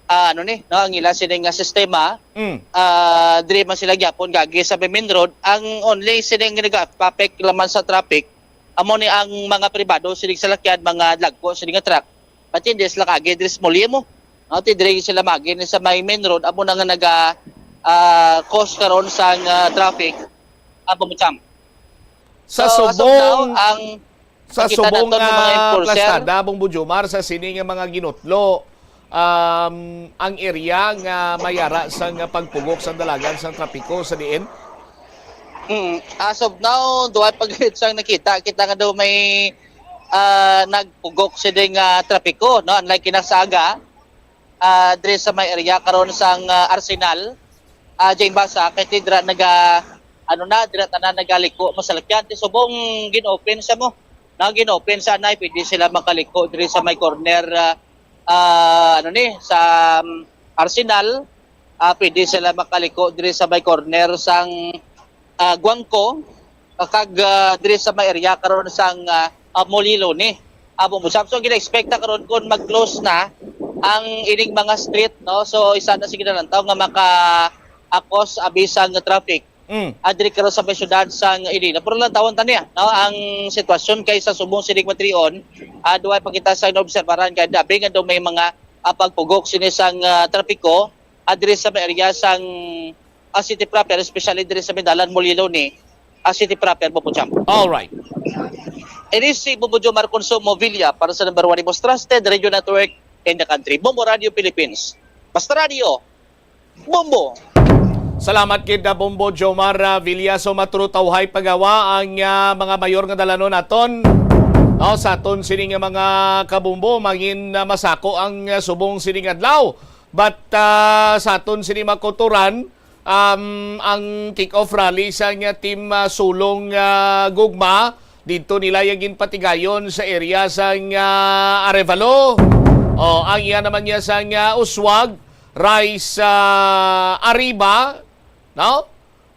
ah, ano ni, no, ang ila sini nga sistema, Mm. ah, diri man sila gyapon gagi sa main road. Ang only sini nga nag-affect laman sa traffic, amo ni ang mga pribado sini salakyan, mga lagko sini nga truck. Pati hindi sila kagi diri sa Mulye mo. No, ti diri sila magi ni sa may main road, amo na nga naga ah, cause karon sang ah, traffic. Amo mo, Champ. Sa So, as of subong, now, ang sa nakita subong naton nga mga nga enforcer. Plastada, Bong Bujomar, sa sini nga mga ginutlo, um, ang area nga mayara sa nga pagpugok sa dalagan sa trapiko sa diin? Mm, as of now, duha pa gid sang nakita. Kita nga daw may ah, nagpugok sini nga trapiko, no? Unlike kinasaaga, ah, diri sa may area karon sang ah, Arsenal, ah, Jane Basa, kay ti dira naga ano na, dira tanan nagaliko masalakyan. Ti subong gin-open sa mo. Na gin-open sa anay, pwede sila makaliko diri sa may corner ah, ah, ano ni, sa um, Arsenal. Ah, pwede sila makaliko diri sa may corner sang ah, Guangco, ah, kag ah, diri sa may area karon sang ah, ah, Muliloni. Amo mo, Sam. So gina-expect ta karon kung mag-close na ang ining mga street, no? So isa na sa ginalantaw nga maka-akos abi sang traffic. Mm. Ah, diri karon sa may syudad sang Iloilo. Pero lantawon ta niya, no? Ang sitwasyon kay sa subong sining matrion, ah, duwa pa kita sa naobserbaran kay dabi nga daw may mga ah, pagpugok sini sang ah, trapiko, ah, diri sa may area sang ah, city proper, especially diri sa may dalan Muliloni, ah, city proper, Bombo Champ. All right. Ini si Bombo Jomar Consumo Villa para sa number one, most trusted radio network in the country, Bombo Radio Philippines. Basta Radio, Bombo! Salamat gid na Bombo Jomar ah, Villa. So matrutawhay pagawa ang ah, mga mayor nga dalanon naton. No, sa aton sini nga mga kabumbo, mangin ah, masako ang ah, subong sining adlaw. But ah, sa aton sini makuturan, um, ang kick-off rally sa nga team ah, Sulong ah, Gugma dito nila yung ginpatigayon sa area sa nga Arevalo. O, ang iya naman niya sa nga Uswag, Rice ah, Arriba, no?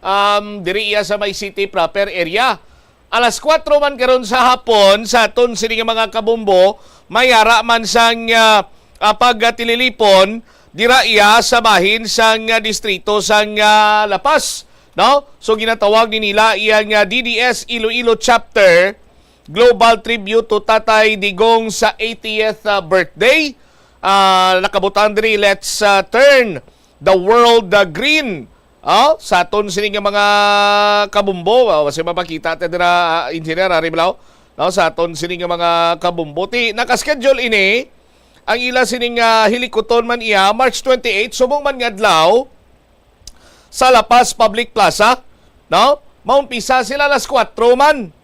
Um, diri iya sa may city proper area. Alas kuwatro man karon sa hapon, sa aton sini nga mga kabumbo, may ara man sang ah, ah, pagtililipon dira iya sa bahin sang ah, distrito sang ah, La Paz, no? So ginatawag ni nila iya nga D D S Iloilo Chapter Global Tribute to Tatay Digong sa eightieth ah, birthday. Ah, nakabutang diri, let's ah, turn the world ah, green. Oh, sa aton sini nga mga kabumbo, oh, kasi mapakita ta dira, ah, Engineer Ari Blau, no, sa aton sini nga mga kabumbo. Ti naka-schedule ini ang ila sini nga hilikuton man iya March twenty-eight, subong man nga adlaw. sa La Paz Public Plaza, no? Maumpisa sila las kuwatro man.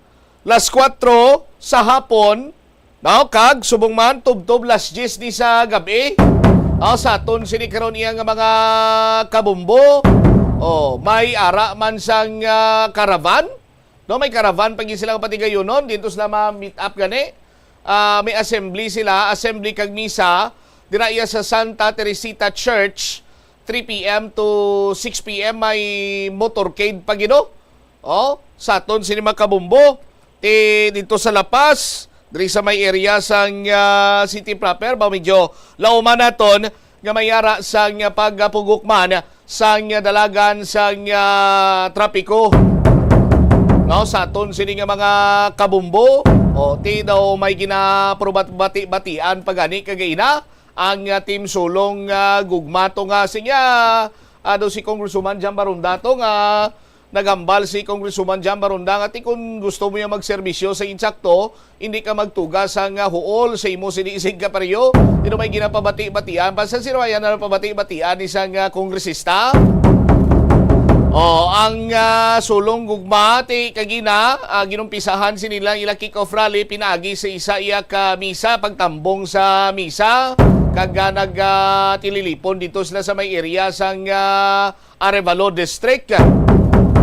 Las kuwatro sa hapon, no? Kag subong man, tubtob las diyes ni sa gab-i. Oh, sa aton sini karon iya nga mga kabumbo. Oh, may ara man sang, ah, caravan. No, may caravan pa gid sila nga patigayunon. Dito sila ma-meet up gani. Ah, may assembly sila, assembly kag misa. Dira iya sa Santa Teresita Church, three p m to six p m may motorcade pa gid, no? Oh, sa aton sini mga kabumbo. Ti dito sa La Paz, diri sa may area sang, ah, city proper, ba medyo lauman naton nga may ara sang pagpugukman sang dalagan sang, ah, trapiko. No, sa aton sini nga mga kabumbo, o ti daw may ginaparubat-bati-batian pa gani kagaina ang, ah, Team Sulong, ah, Gugma to nga siya, ah, daw si Congresswoman Jam Baronda to nga naghambal si Congresswoman Jam Baronda nga ti kun gusto mo yang magserbisyo sa insakto, hindi ka magtuga sang, ah, huol sa imo sini isig kaparyo. Ino may ginapabati-batian? Basta sino ay na pabati-batian ni sang, ah, kongresista? Oh, ang, ah, Sulong Gugma ti kagina, ah, ginumpisahan sini lang ila kick-off rally pinaagi sa isa iya ka misa, pagtambong sa misa, kag, ah, nag, ah, tililipon dito sila sa may area sang, ah, Arevalo District.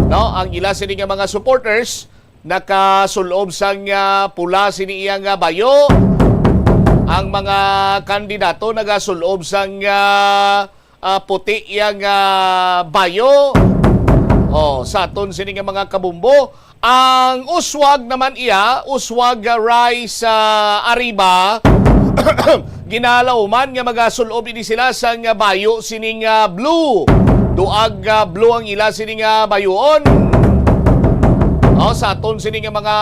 No, ang ila sini nga mga supporters nakasulob sang, ah, pula sini iya nga bayo. Ang mga kandidato nagasulob sang, ah, ah, puti iya nga bayo. Oh, sa aton sini nga mga kabumbo, ang uswag naman iya, uswag, ah, rice, ah, ariba, ginalauman nga magasul-ob ini sila sang, ah, bayo sining, ah, blue. Duag, ah, blue ang ila sining, ah, bayuon. Oh, sa aton sini nga mga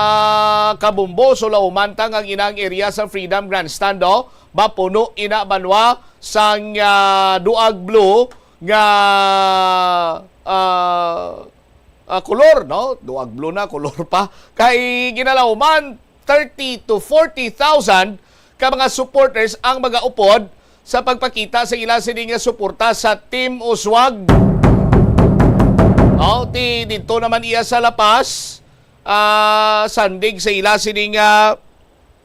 kabumbo, sulauman ta nga ang inang area sa Freedom Grandstand, oh, mapuno ina banwa sang, ah, duag blue nga, ah, ah, kolor, no? Duag blue na, kolor pa. Kay ginalauman, thirty to forty thousand ka mga supporters ang magaupod sa pagpakita sa ila sini nga suporta sa Team Uswag. Oh, ti dito naman iya sa La Paz, ah, sandig sa ila sini nga,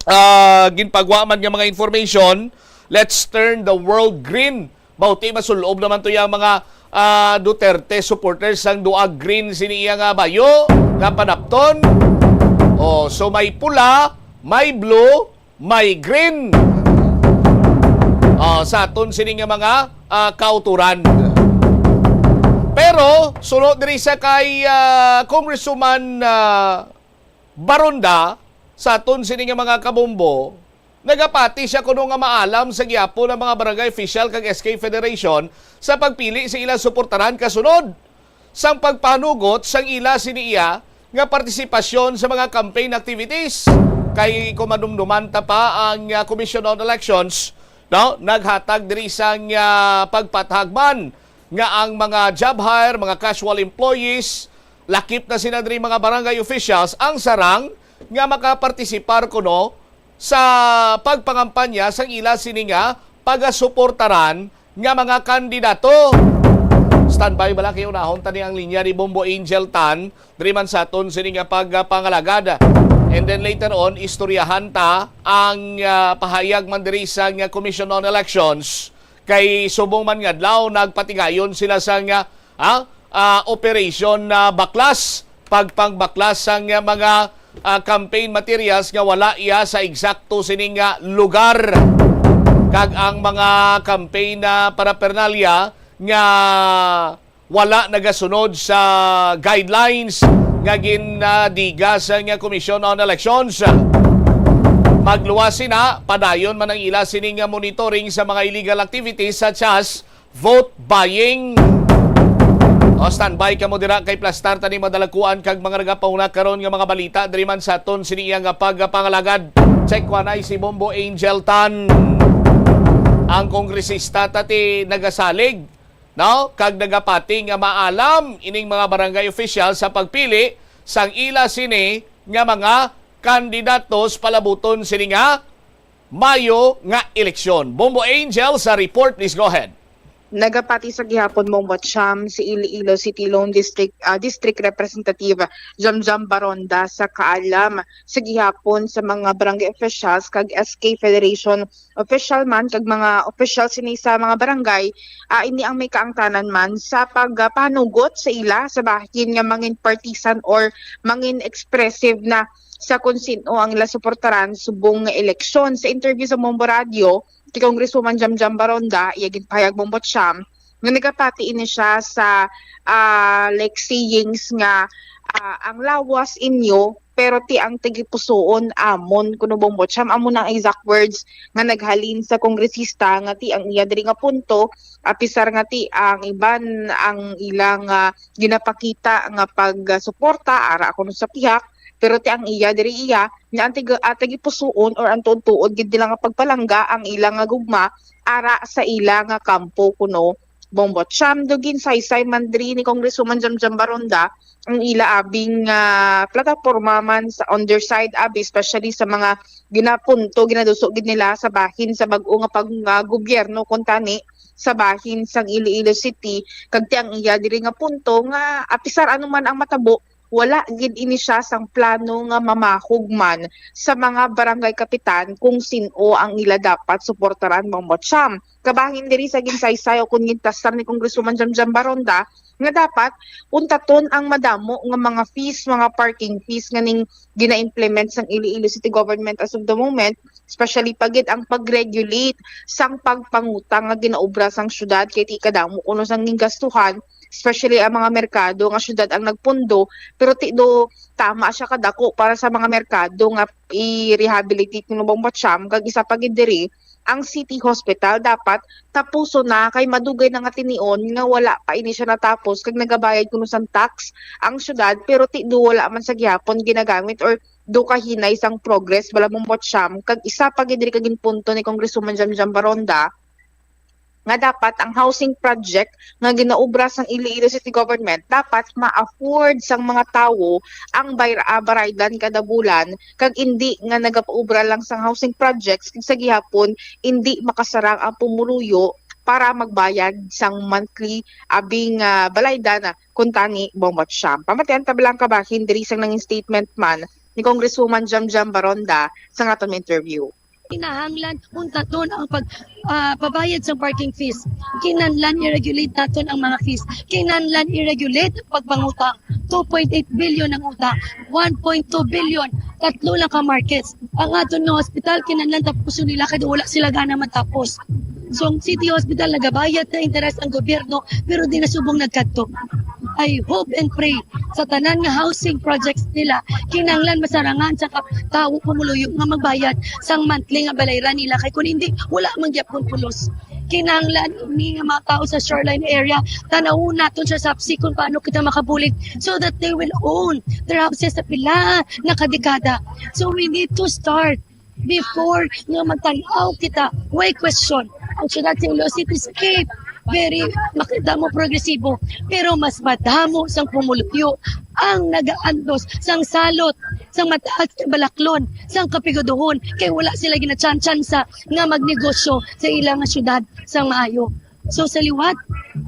ah, ginpagwa man nga mga information, let's turn the world green. Bauti masulob naman to yang mga, ah, Duterte supporters sang duag green sini iya nga bayo nga panapton. Oh, so may pula, may blue, may green. Oh, sa aton sini nga mga, ah, kauturan. Pero suno diri sa kay, ah, Congresswoman, ah, Baronda, sa aton sini nga mga kabombo, nagapati siya kuno nga maalam sa gihapon ang mga barangay official kag S K Federation sa pagpili sa ila suportaran kasunod sang pagpanugot sang ila sini iya nga partisipasyon sa mga campaign activities. Kay kung madumduman ta pa ang, ah, Commission on Elections, no, naghatag diri sang, ah, pagpatahag man nga ang mga job hire, mga casual employees, lakip na sila diri mga barangay officials ang sarang nga makapartisipar kuno sa pagpangampanya sang ila sini nga pagasuportaran nga mga kandidato. Standby bala kay unahon tani ang linya ni Bombo Angel Tan diri man sa aton sini nga pagpangalagad. And then later on, istoryahan ta ang, ah, pahayag man diri sa nga Commission on Elections. Kay subong man nga adlaw, nagpatigayon sila sa nga, ah, ah, Operation, ah, Baklas, pagpangbaklas sang, ah, mga, ah, campaign materials nga wala iya sa eksakto sining, ah, lugar. Kag ang mga campaign na paraphernalia nga wala nagasunod sa guidelines nga ginadiga sa nga Commission on Elections. Magluwas sina, padayon man ang ila sining monitoring sa mga illegal activities such as vote buying. O, standby kamo dira kay plastar tani madalakuan kag mga nagapauna karon nga mga balita diri man sa aton sini iya nga pagpangalagad. Check ko anay si Bombo Angel Tan. Ang kongresista tati nagasalig, no? Kag nagapati nga maalam ining mga barangay official sa pagpili sang ila sini nga mga kandidatos palabuton sini nga Mayo nga eleksyon. Bombo Angel sa report, please go ahead. Nagapati sa gihapon, Bongbong Cham, si Iloilo City Lone District, ah, District Representative Jamjam Baronda sa kaalam sa gihapon sa mga barangay officials kag S K Federation official man kag mga officials sini sa mga barangay, ah, ini ang may kaangtanan man sa pagpanugot sa ila sa bahin nga mangin partisan or mangin expressive na sa kung sin-o ang ila suportaran subong nga eleksyon. Sa interview sa Bombo Radio, kay Congresswoman Jamjam Baronda, iya ginpahayag, Bombo Cham, nga nagapati ini siya sa, ah, like, sayings nga, ah, "Ang lawas inyo, pero ti ang tagipusoon amon," kuno, Bombo Cham. Amo na ang exact words nga naghalin sa kongresista nga ti ang iya diri nga punto, apisar nga ti ang iban ang ilang, ah, ginapakita nga pagsuporta ara kuno sa pihak, pero ti ang iya diri iya nga ang tig-, ah, tagipusoon or ang tuod-tuod gid nila nga pagpalangga ang ila nga gugma ara sa ila nga kampo kuno, Bombo Cham. Daw ginsaysay man diri ni Congresswoman Jamjam Baronda ang ila abing, ah, plataporma man sa on their side abi, especially sa mga ginapunto, ginaduso gid nila sa bahin sa bag-o nga pag-, nga gobyerno kuntani sa bahin sang Iloilo City, kag ti ang iya diri nga punto nga apisar ano man ang matabo, wala gid ini siya sang plano nga mamahog man sa mga barangay kapitan kung sin-o ang ila dapat suportaran, Bombo Cham. Kabahin diri sa ginsaysay o kung gintasar ni Congresswoman Jamjam Baronda nga dapat untaton ang madamo nga mga fees, mga parking fees nga ning gina-implement sang Iloilo City Government as of the moment, especially pa gid ang pag-regulate sang pagpangutang nga ginaobra sang syudad, kay ti kadamo kuno sang gingastuhan, especially ang mga merkado nga syudad ang nagpundo, pero ti do tama siya kadako para sa mga merkado nga i-rehabilitate kuno, Bombo Cham, kag isa pa gid diri ang City Hospital dapat tapuson na kay madugay na nga tinion nga wala pa ini siya natapos kag nagabayad kuno sang tax ang syudad, pero ti do wala man sa gihapon ginagamit or do kahinay sang progress bala, Bombo Cham. Kag isa pa gid diri ka ginpunto ni Congresswoman Jamjam Baronda nga dapat ang housing project nga ginaobra sang Iloilo City Government dapat ma-afford sang mga tawo ang bayra-, ah, baraydan kada bulan, kag indi nga nagapaobra lang sang housing projects kag sa gihapon indi makasarang ang pumuluyo para magbayad sang monthly abing, ah, balaydan, ah, kuntani, Bombo Cham. Pamatian ta bala ang kabahin diri sang nangin statement man ni Congresswoman Jamjam Baronda sa aton interview. Kinahanglan untaton ang pag, ah, pabayad sa parking fees. Kinahanglan i-regulate naton ang mga fees. Kinahanglan i-regulate ang pagpangutang. Two point eight billion ang utang. One point two billion. Tatlo lang ka markets. Ang aton nga hospital, kinahanglan tapuson nila kay wala sila gana matapos. So, ang City Hospital nagabayad na interes ang gobyerno, pero di na subong nagkadto. I hope and pray sa tanan nga housing projects nila, kinahanglan masarangan sa ka-, tawo pumuluyo nga magbayad sang monthly nga balayran nila, kay kun hindi, wala man gyapon pulos. Kinahanglan ini nga mga tawo sa shoreline area, tanawon naton sa SAPSI kung paano kita makabulig so that they will own their houses sa pila na kadekada. So we need to start before nga magtan-aw kita. Way question. Ang syudad sa Iloilo City is safe. Very makita mo progresibo. Pero mas madamo sang pumuluyo ang nagaandos sang salot, sang mataas nga balaklon, sang kapigaduhon, kay wala sila ginatsan-tsansa nga magnegosyo sa ilang syudad sang maayo. So sa liwat,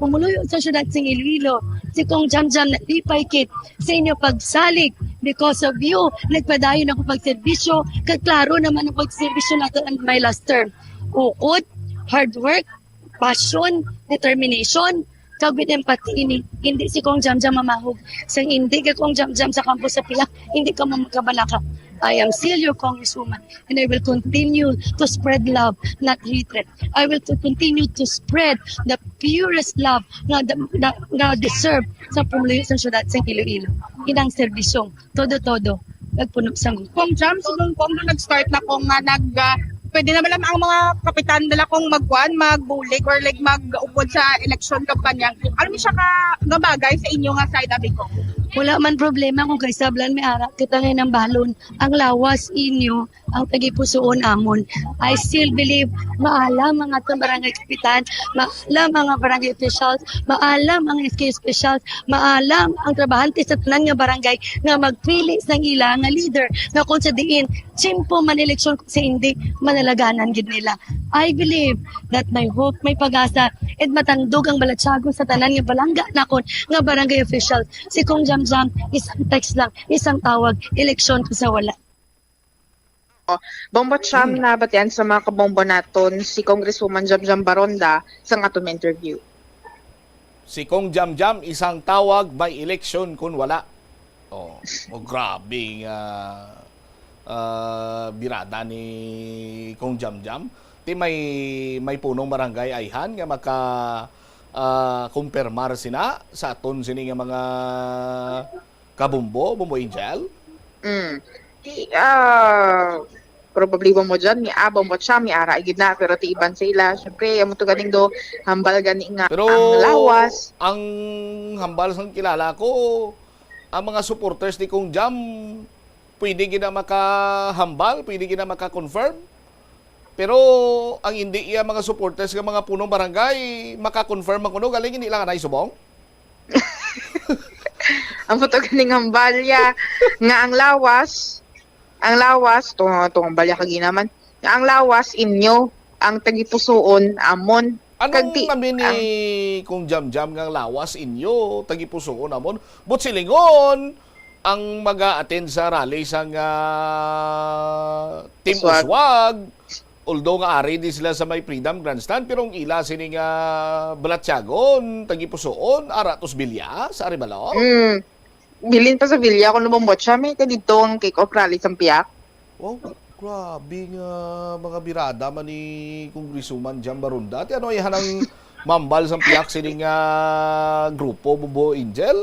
pumuluyo sa syudad sing Iloilo, si Cong Jamjam nalipay kit sa inyo pagsalig. Because of you, nagpadayon ako pagserbisyo, kag klaro naman ang pagserbisyo nato ang my last term. Ukod, hard work, passion, determination, kag with empathy ini. Hindi si Cong Jamjam mamahog. Sang hindi ka Cong Jamjam sa kampo sa pihak, hindi ka mo magkabalaka. I am still your congresswoman, and I will continue to spread love, not hatred. I will to continue to spread the purest love nga, nga, nga deserve sa pumuluyo sa syudad sa Iloilo. Inang serbisyong todo-todo nagpuno sang Cong Jam, so nung, kung nung nag-start na kung nga nag, ah, pwede na bala ang mga kapitan nila kung magkuan, magbulig or, like, mag-upod sa election kampanya. Ano ni siya ka, nga bagay sa inyo nga side, abi ko? Wala man problema kung kay sablan may ara kita nga nambalon. Ang lawas inyo, ang tagipusuon amon. I still believe, maalam ang atong barangay kapitan, maalam ang barangay officials, maalam ang S K officials, maalam ang trabahante sa tanan nga barangay nga magpili sang ila nga leader, nga kung sa diin tiyempo man eleksyon, kung sa hindi, manalaganan gid nila. I believe that may hope, may pag-asa, and matandog ang balatyagon sa tanan nga palangga nakon nga barangay officials. Si Kong Jamjam, isang text lang, isang tawag, eleksyon kung sa wala. Bombo Cham, Hmm. nabatian sa mga kabombo naton si Congresswoman Jamjam Baronda sa aton interview. Si Kong Jamjam, isang tawag, may eleksyon kun wala. Oh, oh grabe nga ah, birada ni Kong Jamjam. Ti may may punong barangay ayhan nga maka ah, kumpirmar sina sa aton sini nga mga kabumbo, Bumbo Angel. Mm. Di, ah, probably mo dyan, may abang mo siya, may ara gid na, pero ti iban sa ila, syempre, amo to ganing do, hambal gani nga Pero ang lawas. Ang hambal sang kilala ko, ang mga supporters ni Kong Jam, pwede gid na makahambal, pwede gid na maka-confirm. Pero ang hindi iya mga supporters nga mga punong barangay, maka-confirm man kuno, galing hindi lang anay subong. Ang puto ganing hambalya nga ang lawas, ang lawas, to, to hambalya kaginaman, nga ang lawas inyo, ang tagipusuon amon. Anong Kag di- namin ni ang- Kong Jamjam nga ang lawas inyo, tagipusuon amon? But silingon, ang mag-attend sa rally sang ah, Team Uswag. Uswag, although nga ari di sila sa may Freedom Grandstand, pero ang ila sini nga balatyagon, tagipusuon, ara tos bilya sa Arevalo. Mm. Bilin pa sa Villa kung lumambot siya, may kadito ang kick-off rally sa Piak. Wow, grabe nga mga birada man ni Congresswoman Jam Baronda. Ti ano, ihanang mambal sang Piak sini nga grupo, Bumbo Angel?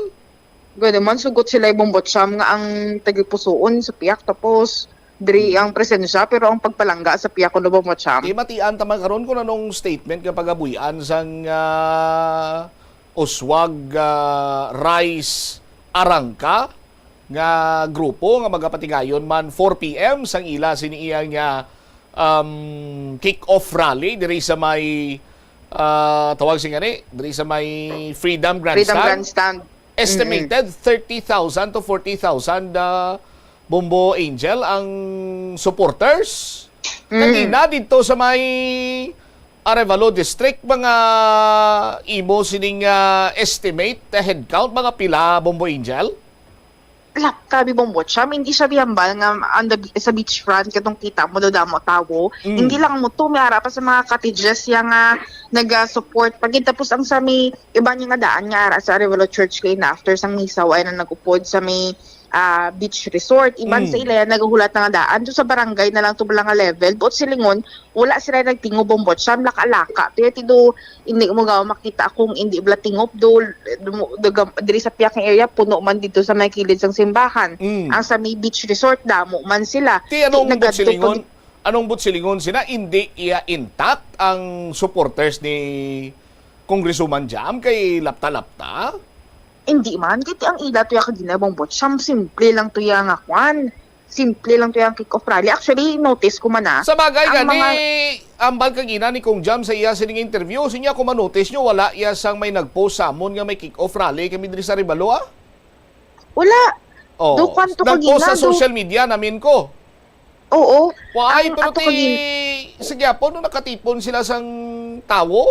Gani man, sugot sila ibang botsyam nga ang tagipusuon sa Piak, tapos diri ang presensya, pero ang pagpalangga sa Piak kung lumambot siya. Ti matian ta man karon kung anong statement nga pagabuy-an sang ah, Uswag ah, Rice Arangka nga grupo nga magapatigayon man four P M sang ila sini iya nga um, kick-off rally diri sa may ah, tawag sing gani, diri sa may Freedom Freedom Grandstand. Grandstand. Estimated thirty thousand to forty thousand ah, Bombo Angel ang supporters. Mm. Kagina dito sa may Arevalo District, mga imo sining ah, estimate, the head count, mga pila, Bombo Angel? Lapta bi bong botsyam, hindi siya bihambal nga on the, sa beachfront katong kita mo do damo tawo. Mm. Hindi lang mo to, may ara pa sa mga cottages yang nga nag-support pa gid. Tapos ang sa may iba niya nga daan nga ara sa Arevalo Church kay na after sang misa, ay na nag-upod sa may ah, beach resort. Iban Mm. sa ila yan, naghuhulat na nga daan. So sa barangay na lang to lang nga level. But silingon, wala sila nagtingog bong botsyam, laka-laka. Kaya ti do, hindi mo gawa makita kung hindi bala tingop do, do, do, diri sa Piak nga area, puno man dito sa may kilid sang simbahan. Mm. Ang sa may beach resort, damo man sila. Ti anong Ti nagad-, butsilingon? Anong butsilingon sina? Hindi iya intact ang supporters ni Congresswoman Jam kay lapta-lapta? Hindi man, kay ti ang ila to ya kaginabang botsyam, simple lang to ya nga kwan. Simple lang to ya ang kick-off rally. Actually, notice ko man na. Sa bagay Ang gani, mga ambal kagina ni Kong Jam sa iya sining interview, sinya kung ma-notice nyo, wala iya sang may nag-post sa amon nga may kick-off rally kami diri sa Arevalo, ah? Wala. Oh, Do, kwanto nag-post kagina, sa do. Social media namin ko. Oo. Why? Ang Pero ato ti, kagin- sa Quiapo, no, nakatipon sila sang tawo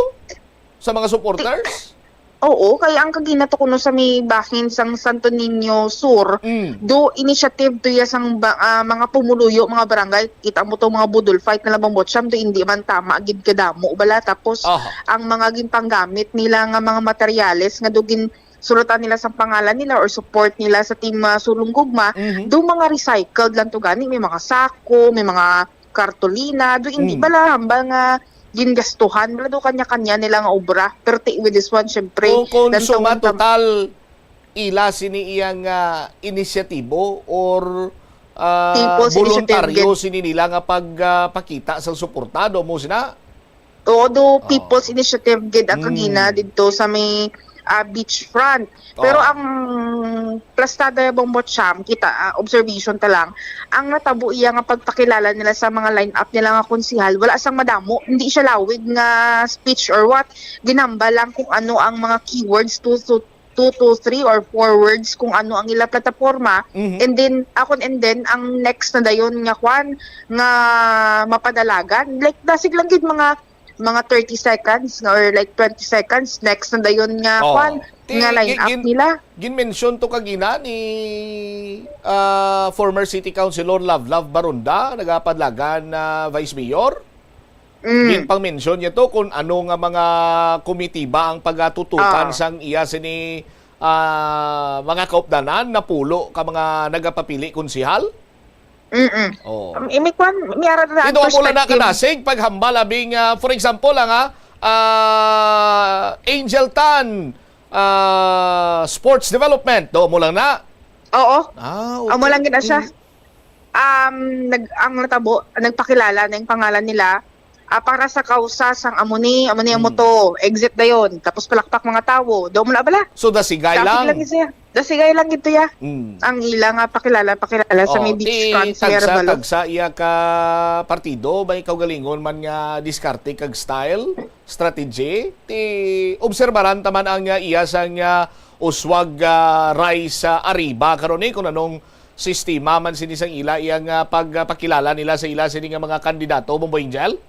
sa mga supporters? Oo, kaya ang kagina to kuno sa may bahin sang Santo Niño Sur, Mm. do initiative to ya sang ba, ah, mga pumuluyo, mga barangay. Kita mo to, mga budol fight na lang bang botsyam, do hindi man tama gid kadamo bala. Tapos Aha. ang mga ginpanggamit nila nga mga materyales nga do gin sulatan nila sang pangalan nila or support nila sa Team ah, Sulong Gugma, Mhm. do mga recycled lang to gani, may mga sako, may mga kartolina, do hindi Mm. bala hambal nga gingastuhan bala do kanya-kanya nila nga obra. Pero ti, with this one, syempre, Kung, kung dan suma tawag tam- total ila sini iyang ah, inisyatibo or ah, People's Initiative voluntaryo gid. sini nila nga pagpakita sang suportado mo sina. Oo, do Oh. People's Initiative gid ang Mm. kagina dito sa may ah, beachfront. Pero Oh. ang Plastada Bombo Cham, kita, ah, observation ta lang. Ang natabo iya nga pagpakilala nila sa mga line-up nila nga konsihal, wala sang madamo, hindi siya lawig nga speech or what. Ginambal lang kung ano ang mga keywords, two to, two to three or four words kung ano ang ila plataporma. Mhm. And then, akon, and then, ang next na dayon nga kwan, nga mapadalagan, like, dasig lang gid mga, mga thirty seconds or, like, twenty seconds, next na dayon nga Oh. kwan, Ti-, nga gi-, line-up gin-, nila. Gin-mention to kagina ni, ah, former City Councilor Love Love Baronda, nagapadlagan na Vice Mayor. Mm. Ginpang-mention niya to kung ano nga mga komitiba ang pagatutukan Ah. sang iya sini, ah, mga kaupdanan, napulo ka mga nagapapili konsihal. Mm-mm. Oh. Um, imikwan, may ara na ang Ito mo lang na perspective. Kadasig, paghambal, abing, ah, for example, lang, ah, ah, Angel Tan, ah, sports development. Do mo lang na. Oo. Ah, Amo okay. lang gina siya. Mm. Um, nag, ang natabo, nagpakilala na yung pangalan nila, ah, para sa kausa sang amo ni, amo ni, amo Mm. to, exit dayon, tapos palakpak mga tawo, daw mo na bala. So, dasigay Traffic lang. lang siya. Dasigay lang gito ya. Mm. Ang ila nga pakilala, pakilala sa Oh, may beach ti front, tagsa, Mirabalo. Tagsa iya ka partido, may kaugalingon man nga diskarte kag style, strategy, ti obserbaran ta man ang, ah, iya sang, ah, uswag, ah, rise sa Arriba karon ni kung anong sistema man sini sang ila, iya nga pagpakilala nila sa ila sini nga mga kandidato, Bombo Angel?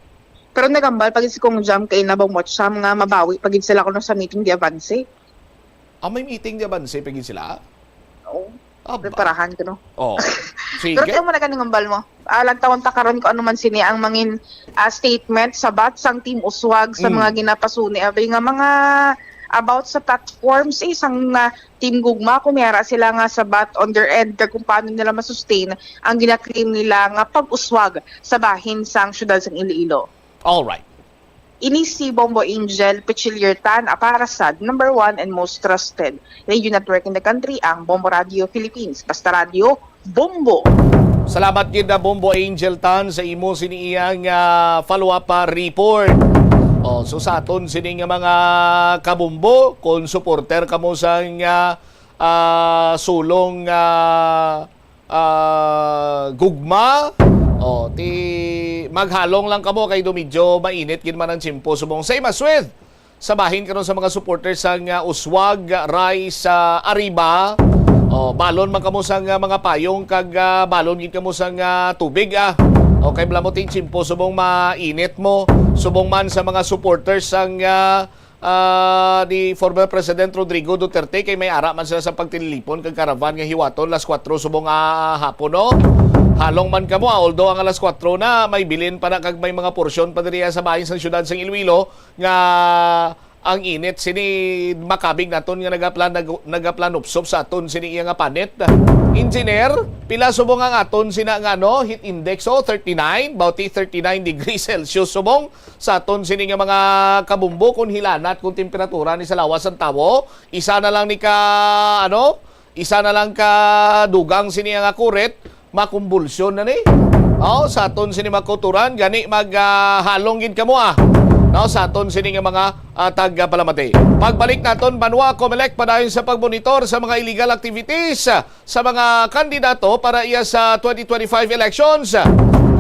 Pero nagambal pa gid si Kong Jam kay na Bombo Cham nga mabawi pa gid sila kuno sa meeting di avance. Ah, may meeting di avance pa gid sila? Oo. Aba. Preparahan ko, no? Oh. Sige. Pero tayo mo na kanang hambal mo. Ah, lantawon ta karon kung ano man sini ang mangin, ah, statement sa bat sang Team Uswag sa Mm. mga ginapasuni abi nga mga about sa platforms, eh, sang, ah, Team Gugma, kung may ara sila nga sabat on their end, kag kung paano nila masustain ang ginaklaim nila nga pag-uswag sa bahin sang siyudad sang Iloilo. All right. Ini si Bombo Angel Pichiliertan, a para sa number one and most trusted radio network in the country, ang Bombo Radio Philippines. Basta Radio, Bombo! Salamat gid na Bombo Angel Tan sa imo sini iyang, ah, follow-up, ah, report. Oh, so sa aton sini nga mga kabombo, kung supporter kamo sa nga, ah, sulong, ah, ah, gugma, oh, ti maghalong lang kamo kay do medyo mainit gid man ang tiyempo subong. Same as with sa bahin karon sa mga supporters sang, ah, Uswag, Rai sa Arriba. Oh, balon man kamo sang, ah, mga payong kag, ah, balon gid kamo sang, ah, tubig, ah. Okay, bala mo ting tiyempo subong mainit mo. Subong man sa mga supporters sang, ah, ah, ni former President Rodrigo Duterte kay may ara man sila sa pagtililipon kag caravan nga hiwaton las kuwatro subong nga hapon, no? Halong man kamo, ah, although ang alas kuwatro na, may bilin pa na kag may mga porsyon pa diri sa bahin sang siyudad sang Iloilo nga ang init sini makabig naton nga nagaplan-, nag-, nagaplanupsop sa aton sini iya nga panit. Engineer, pila subong ang aton sina nga, ano, heat index? Oh, thirty-nine, bauti thirty-nine degrees Celsius subong sa aton sini nga mga kabumbo, kung hilanat kung temperatura ni sa lawas sang tawo, isa na lang ni ka, ano, isa na lang ka dugang sini nga kurit, makumbulsyon na ni. Oh, sa aton sini mga kauturan, gani mag, ah, halong gid kamo, ah. No, sa aton sini nga mga, ah, tagapalamati. Pagbalik naton, Banwa, Comelec padayon sa pagmonitor sa mga illegal activities sa mga kandidato para iya sa twenty twenty-five elections.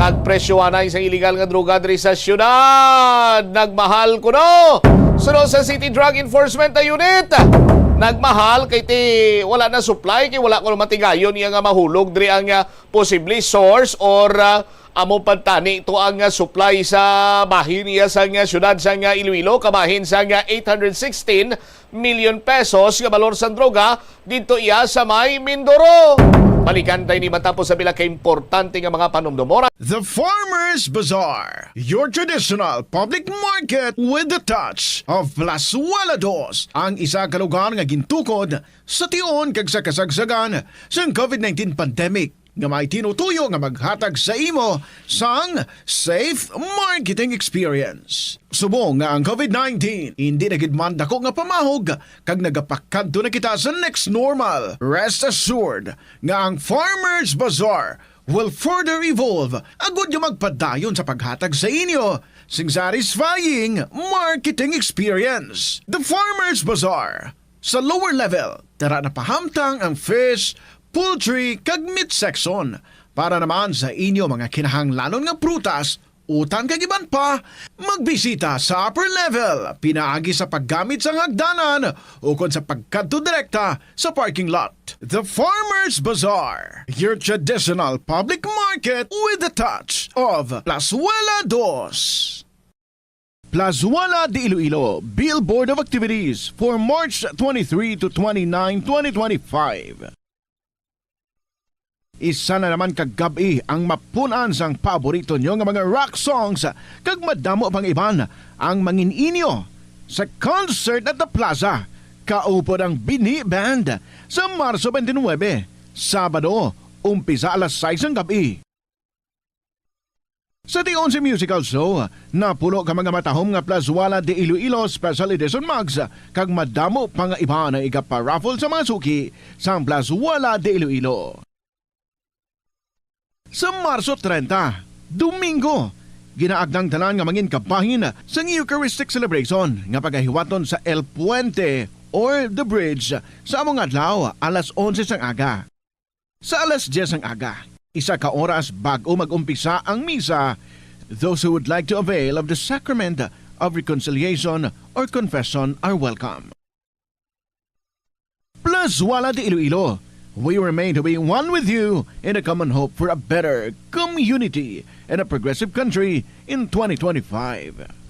Kag presyohanay sa illegal nga droga diri sa syudad. Nagmahal kuno. Suno sa City Drug Enforcement Unit, nagmahal kay ti wala na supply, kay wala kuno matigayon iya nga mahulog diri ang, ah, posible source or, ah, amo pagtani to ang, ah, supply sa bahin niya sa, ah, syudad sa, ah, Iloilo, kabahin sa, ah, eight hundred sixteen million pesos nga balor sang droga didto iya sa may Mindoro. Balikan tayo ni matapos sa pila ka importante nga mga panumdumon. The Farmers Bazaar, your traditional public market with the touch of Plazuela Dos, ang isa ka lugar nga gintukod sa tion kag sa kasagsagan sang COVID nineteen pandemic, nga may tinutuyo nga maghatag sa imo sang safe marketing experience. Subong nga ang COVID nineteen hindi na gid man dako nga pamahog kag nagapakadto na kita sa next normal, rest assured nga ang Farmers Bazaar will further evolve agud nga magpadayon sa paghatag sa inyo sing satisfying marketing experience. The Farmers Bazaar, Sa lower level, dara na pahamtang ang fish, poultry, kag meat section. Para naman sa inyo mga kinahanglanon nga prutas, utan kag iban pa, magbisita sa upper level, pinaagi sa paggamit sang hagdanan ukon sa pagkadto direkta sa parking lot. The Farmers Bazaar, your traditional public market with a touch of Plazuela Dos. Plazuela de Iloilo, Billboard of Activities for March twenty-three to twenty-nine, twenty twenty-five. Isa na naman ka gab-i ang mapun-an sang paborito nyo nga mga rock songs, kag madamo pang iban ang mangin-inyo sa concert at the plaza. Kaupod ang Bini Band sa Marso twenty-nine, Sabado, umpisa alas sais sang gab-i. Sa tion sa musical show, napuno ka mga matahom nga Plazuela de Iloilo Special Edition mugs, kag madamo pa nga iban ang igapa-raffle sa mga suki sang Plazuela de Iloilo. Sa Marso treinta, Domingo, ginaagda ang tanan nga mangin kabahin sang Eucharistic Celebration nga pagahiwaton sa El Puente or The Bridge sa amo nga adlaw, alas onse sang aga. Sa alas diyes ang aga, isa ka oras bag-o mag-umpisa ang misa, those who would like to avail of the Sacrament of Reconciliation or Confession are welcome. Plazuela de Iloilo, we remain to be one with you in a common hope for a better community and a progressive country in twenty twenty-five.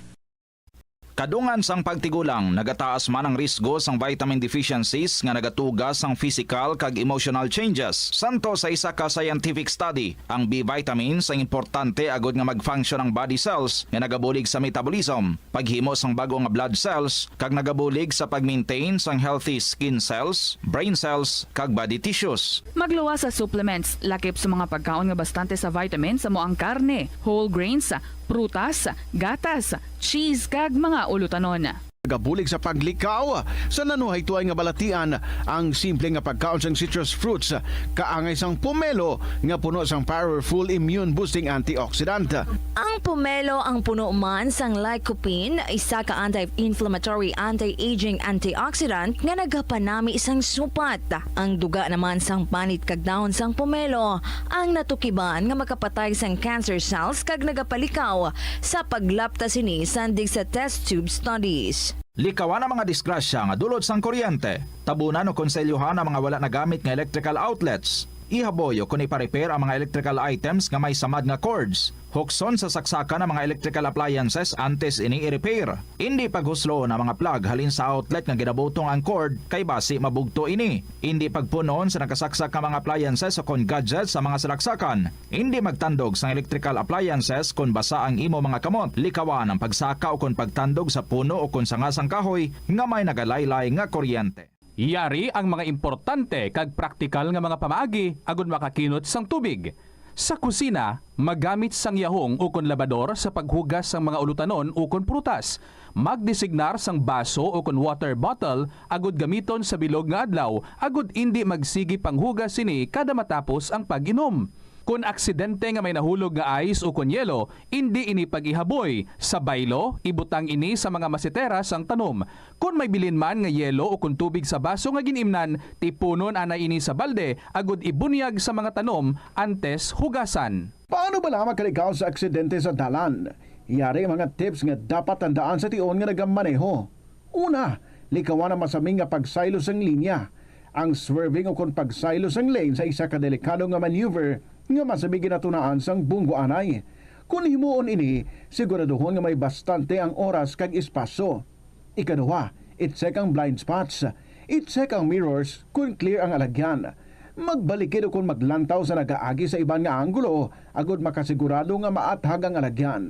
Kadungan sang pagtigulang, nagataas man ang risgo sang vitamin deficiencies nga nagatuga sang physical kag emotional changes. Santo sa isa ka scientific study, ang B vitamins ang importante agud nga mag-function ang body cells nga nagabulig sa metabolism, paghimo sang bag-o nga blood cells, kag nagabulig sa pag-maintain sang healthy skin cells, brain cells, kag body tissues. Magluwas sa supplements, lakip sa mga pagkaon nga bastante sa vitamins, amo ang karne, whole grains, prutas, gatas, cheese, kag mga ulutanon. Nagabulig sa paglikaw sa nanuhaytoy nga balatian ang simple nga pagkaon sang citrus fruits, kaangay sang pomelo nga puno sang powerful immune-boosting antioxidant. Ang pomelo ang puno man sang lycopene, isa ka anti-inflammatory, anti-aging antioxidant nga nagapanami sang supat. Ang duga naman sang panit kag dahon sang pomelo ang natukiban nga makapatay sang cancer cells kag nagapalikaw sa paglapta sini sandig sa test tube studies. Likawan ang mga disgrasya nga dulot sang kuryente. Tabunan o konselyohan ang mga wala nagamit nga electrical outlets. Ihaboy o kon ipa-repair ang mga electrical items nga may samad nga cords. Hukson sa saksakan ang mga electrical appliances antes ini i-repair. Indi paghusloon ang mga plug halin sa outlet nga ginabutong ang cord, kay basi mabugto ini. Indi pagpun-on sa nakasaksak nga mga appliances o kon gadgets sa mga salaksakan. Indi magtandog sang electrical appliances kon basa ang imo mga kamot. Likawan ang pagsaka o kon pagtandog sa puno o kon sanga sang kahoy nga may nagalaylay nga kuryente. Yari ang mga importante kag praktikal nga mga pamaagi agud makakinot sang tubig. Sa kusina, magamit sang yahong ukon labador sa paghugas sang mga ulutanon ukon prutas. Magdesignar sang baso ukon water bottle agud gamiton sa bilog nga adlaw agud indi magsigi panghugas sini kada matapos ang pag-inom. Kon aksidente nga may nahulog nga ice ukon yelo, indi ini pag-ihaboy. Sa baylo, ibutang ini sa mga masetera sang tanom. Kon may bilin man nga yelo ukon tubig sa baso nga gin-imnan, tipunon anay ini sa balde agud ibunyag sa mga tanom antes hugasan. Paano bala makalikaw sa aksidente sa dalan? Yari ang mga tips nga dapat tandaan sa tion nga nagamaneho. Una, likawan ang masaming nga pagsaylo sang linya. Ang swerving ukon pagsaylo sang lane sa isa ka delikado nga maneuver nga masamig ginatunaan sang bunggo anay. Kon himuon ini, siguraduhon nga may bastante ang oras kag espasyo. Ikaduha, i-check ang blind spots. I-check ang mirrors kon clear ang alagyan. Magbalikid ukon maglantaw sa nagaagi sa iban nga anggulo agud makasigurado nga maathag ang alagyan.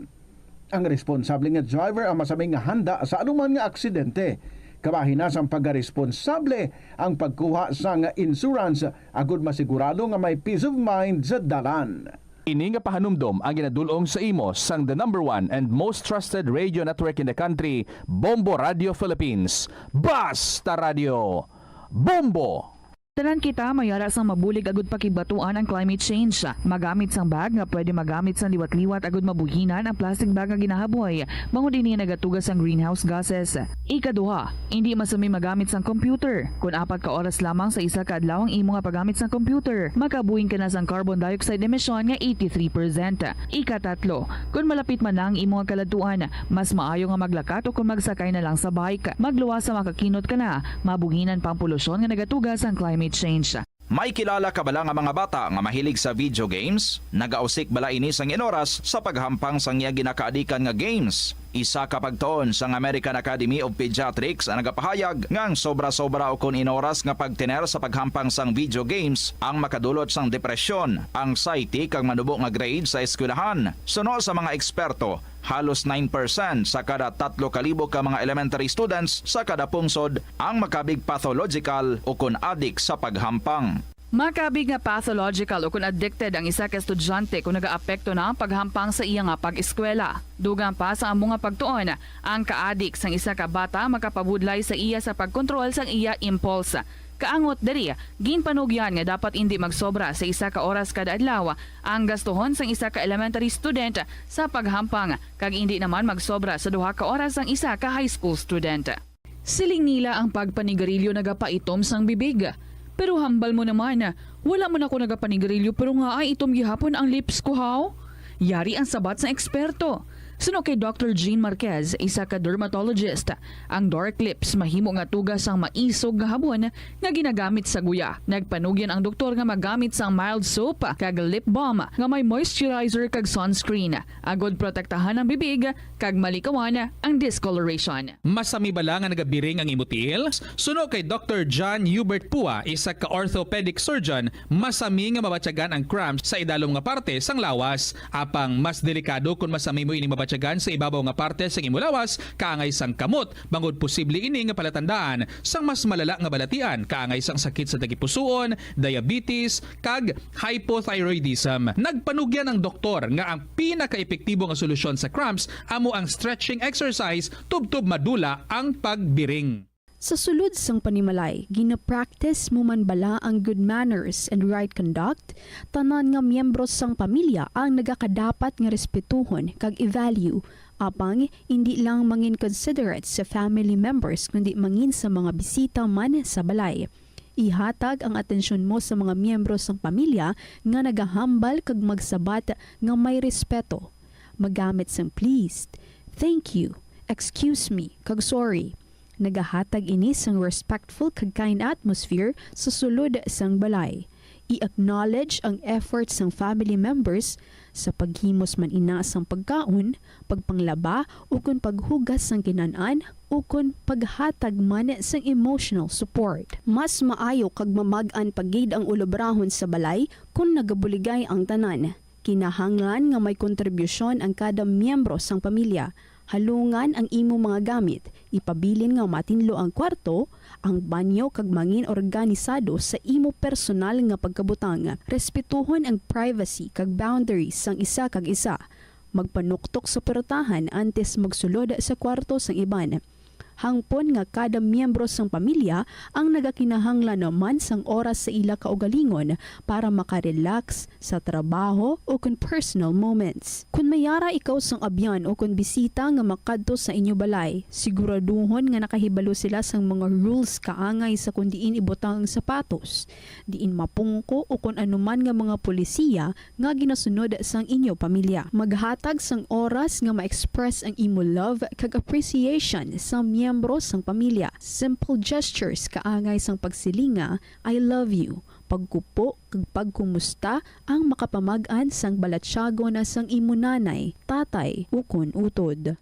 Ang responsable nga driver ang masaming nga handa sa anuman nga aksidente. Kabahin na sang pagkaresponsable ang pagkuha sang insurance agud masigurado nga may peace of mind sa dalan. Ini nga pahanumdom ang ginadul-ong sa imo sang the number one and most trusted radio network in the country, Bombo Radio Philippines. Basta Radio Bombo! Tanan kita may ara sang mabulig agud pakigbatuan ang climate change. Magamit sang bag nga pwede magamit sang liwat-liwat agud mabuhinan ang plastic bag nga ginahaboy, bangod ini nagatuga sang greenhouse gases. Ikaduha, indi masami magamit sang computer. Kon apat ka oras lamang sa isa ka adlaw ang imo nga paggamit sang computer, makabuhin ka na sang carbon dioxide emission nga eighty-three percent. Ikatatlo, kon malapit man na ang imo nga kaladtuan, mas maayo nga maglakat o kon magsakay na lang sa bike. Magluwas sa makakinot ka na, mabuhinan pa ang polusyon nga nagatuga sang climate change. May kilala ka bala nga mga bata nga mahilig sa video games? Nagausik bala ini sang inoras sa paghampang sang iya ginakaadikan nga games? Isa ka pagtuon sang American Academy of Pediatrics ang nagapahayag nga ang sobra-sobra ukon inoras nga pagtener sa paghampang sang video games ang makadulot sang depresyon, anxiety, kag manubo nga grade sa eskwelahan. Suno sa mga eksperto, halos nine percent sa kada tatlo ka libo ka mga elementary students sa kada pungsod ang makabig pathological ukon adik sa paghampang. Makabig nga pathological ukon addicted ang isa ka estudyante kon nagaapekto na ang paghampang sa iya nga pag-eskwela. Dugang pa sa amo nga pagtuon, ang kaadik sang isa ka bata makapabudlay sa iya sa pagkontrol sang iya impulse. Kaangot diri, ginpanugyan nga dapat indi magsobra sa isa ka oras kada adlaw ang gastuhon sang isa ka elementary student sa paghampang, kag indi naman magsobra sa duha ka oras ang isa ka high school student. Siling nila ang pagpanigarilyo nagapaitom sang bibig. Pero hambal mo naman, wala man ako nagapanigarilyo pero nga ay itom gihapon ang lips ko, haw? Yari ang sabat sang eksperto. Suno kay Doctor Jean Marquez, isa ka dermatologist, ang dark lips mahimo nga tuga sang maisog nga habon nga ginagamit sa guya. Nagpanugyan ang doktor nga magamit sang mild soap kag lip balm nga may moisturizer kag sunscreen, agod protektahan ang bibig kag malikawan ang discoloration. Masami bala nga nagabiring ang imo tiil? Suno kay Doctor John Hubert Pua, isa ka orthopedic surgeon, masami nga mabatyagan ang cramps sa idalom nga parte sang lawas. Apang mas delikado kon masami mo ini mabatyagan sa ibabaw nga parte sang imo lawas, kaangay sang kamot, bangod posible ini nga palatandaan sang mas malala nga balatian, kaangay sang sakit sa tagipusoon, diabetes, kag hypothyroidism. Nagpanugyan ang doktor nga ang pinakaepektibo nga solusyon sa cramps amo ang stretching exercise tubtob madula ang pagbiring. Sa sulod sang panimalay, gina-practice mo man bala ang good manners and right conduct? Tanan nga miyembro sang pamilya ang nagakadapat nga respetuhon kag i-value. Apang indi lang mangin considerate sa family members, kundi mangin sa mga bisita man sa balay. Ihatag ang atensyon mo sa mga miyembro sang pamilya nga nagahambal kag magsabat nga may respeto. Magamit sang please, thank you, excuse me, kag sorry. Nagahatag ini sang respectful kag kind atmosphere sa sulod sang balay. I-acknowledge ang effort sang family members sa paghimos man ina sang pagkaon, pagpanglaba, ukon paghugas sang kinan-an, ukon paghatag man sang emotional support. Mas maayo kag mamag-an pa gid ang ulobrahon sa balay kon nagabuligay ang tanan. Kinahanglan nga may kontribusyon ang kada miyembro sang pamilya. Halungan ang imo mga gamit, ipabilin nga matinlo ang kwarto, ang banyo, kag mangin organisado sa imo personal nga pagkabutang. Respetuhon ang privacy kag boundaries sang isa kag isa. Magpanuktok sa portahan antes magsulod sa kwarto sang iban. Hangpon nga kada miyembro sang pamilya ang nagakinahanglan man sang oras sa ila kaugalingon para makarelax sa trabaho o kon personal moments. Kon may ara ikaw sang abyan o kon bisita nga makadto sa inyo balay, siguraduhon nga nakahibalo sila sang mga rules kaangay sa kon diin ibutang ang sapatos, diin mapungko o kon anuman nga mga polisiya nga ginasunod sang inyo pamilya. Maghatag sang oras nga ma-express ang imo love kag appreciation sa miyembro sang pamilya. Simple gestures kaangay sang pagsiling nga, "I love you," pagkupo kag pagkumusta ang makapamag-an sang balatyagon na sang imo nanay, tatay, ukon utod.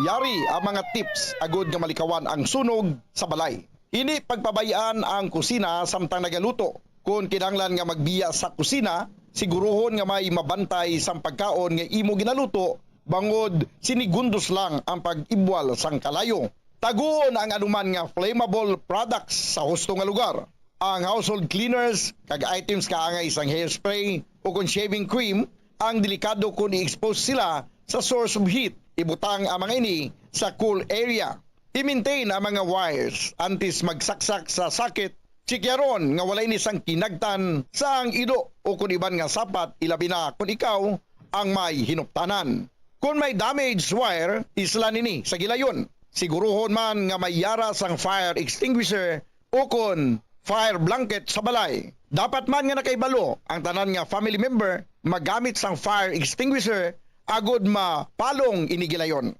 Yari ang mga tips agud nga malikawan ang sunog sa balay. Indi pagpabay-an ang kusina samtang nagaluto. Kon kinahanglan nga magbiya sa kusina, siguruhon nga may mabantay sang pagkaon nga imo ginaluto, bangod sinigundos lang ang pag-ibwal sang kalayo. Taguon ang anuman nga flammable products sa husto nga lugar. Ang household cleaners kag items kaangay sang hairspray o kon shaving cream ang delikado kon i-expose sila sa source of heat. Ibutang ang mga ini sa cool area. I-maintain ang mga wires antes magsaksak sa socket. Chikyaron nga wala ini sang kinagtan sa ang ido o kon iban nga sapat, ilabi na kon ikaw ang may hinuptanan. Kon may damaged wire, isla nini sa gilayon. Siguruhon man nga may yara sang fire extinguisher o kon fire blanket sa balay. Dapat man nga nakahibalo ang tanan nga family member magamit sang fire extinguisher agod mapalong ini gilayon.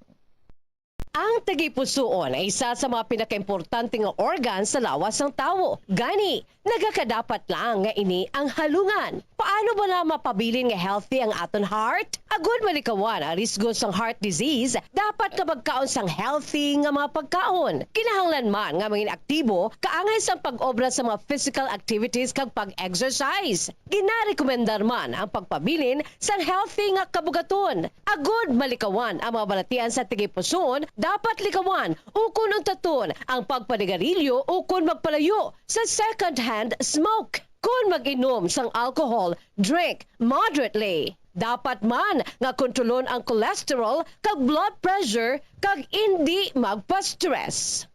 Ang tagipusoon ay isa sa mga pinakaimportante nga organ sa lawas sang tawo. Gani, nagakadapat lang nga ini ang halungan. Paano bala mapabilin nga healthy ang aton heart? Agud malikawan ang risgo sang heart disease, dapat nga magkaon sang healthy nga mga pagkaon. Kinahanglan man nga mangin aktibo kaangay sang pag-obra sa mga physical activities kag pag-exercise. Ginarekomendar man ang pagpabilin sang healthy nga kabugaton. Agud malikawan ang mga balatian sa tagipusoon, dapat likawan ukon untaton ang pagpanigarilyo ukon magpalayo sa second-hand smoke. Kon mag-inom sang alcohol, drink moderately. Dapat man nga kontrolon ang cholesterol kag blood pressure kag indi magpa-stress.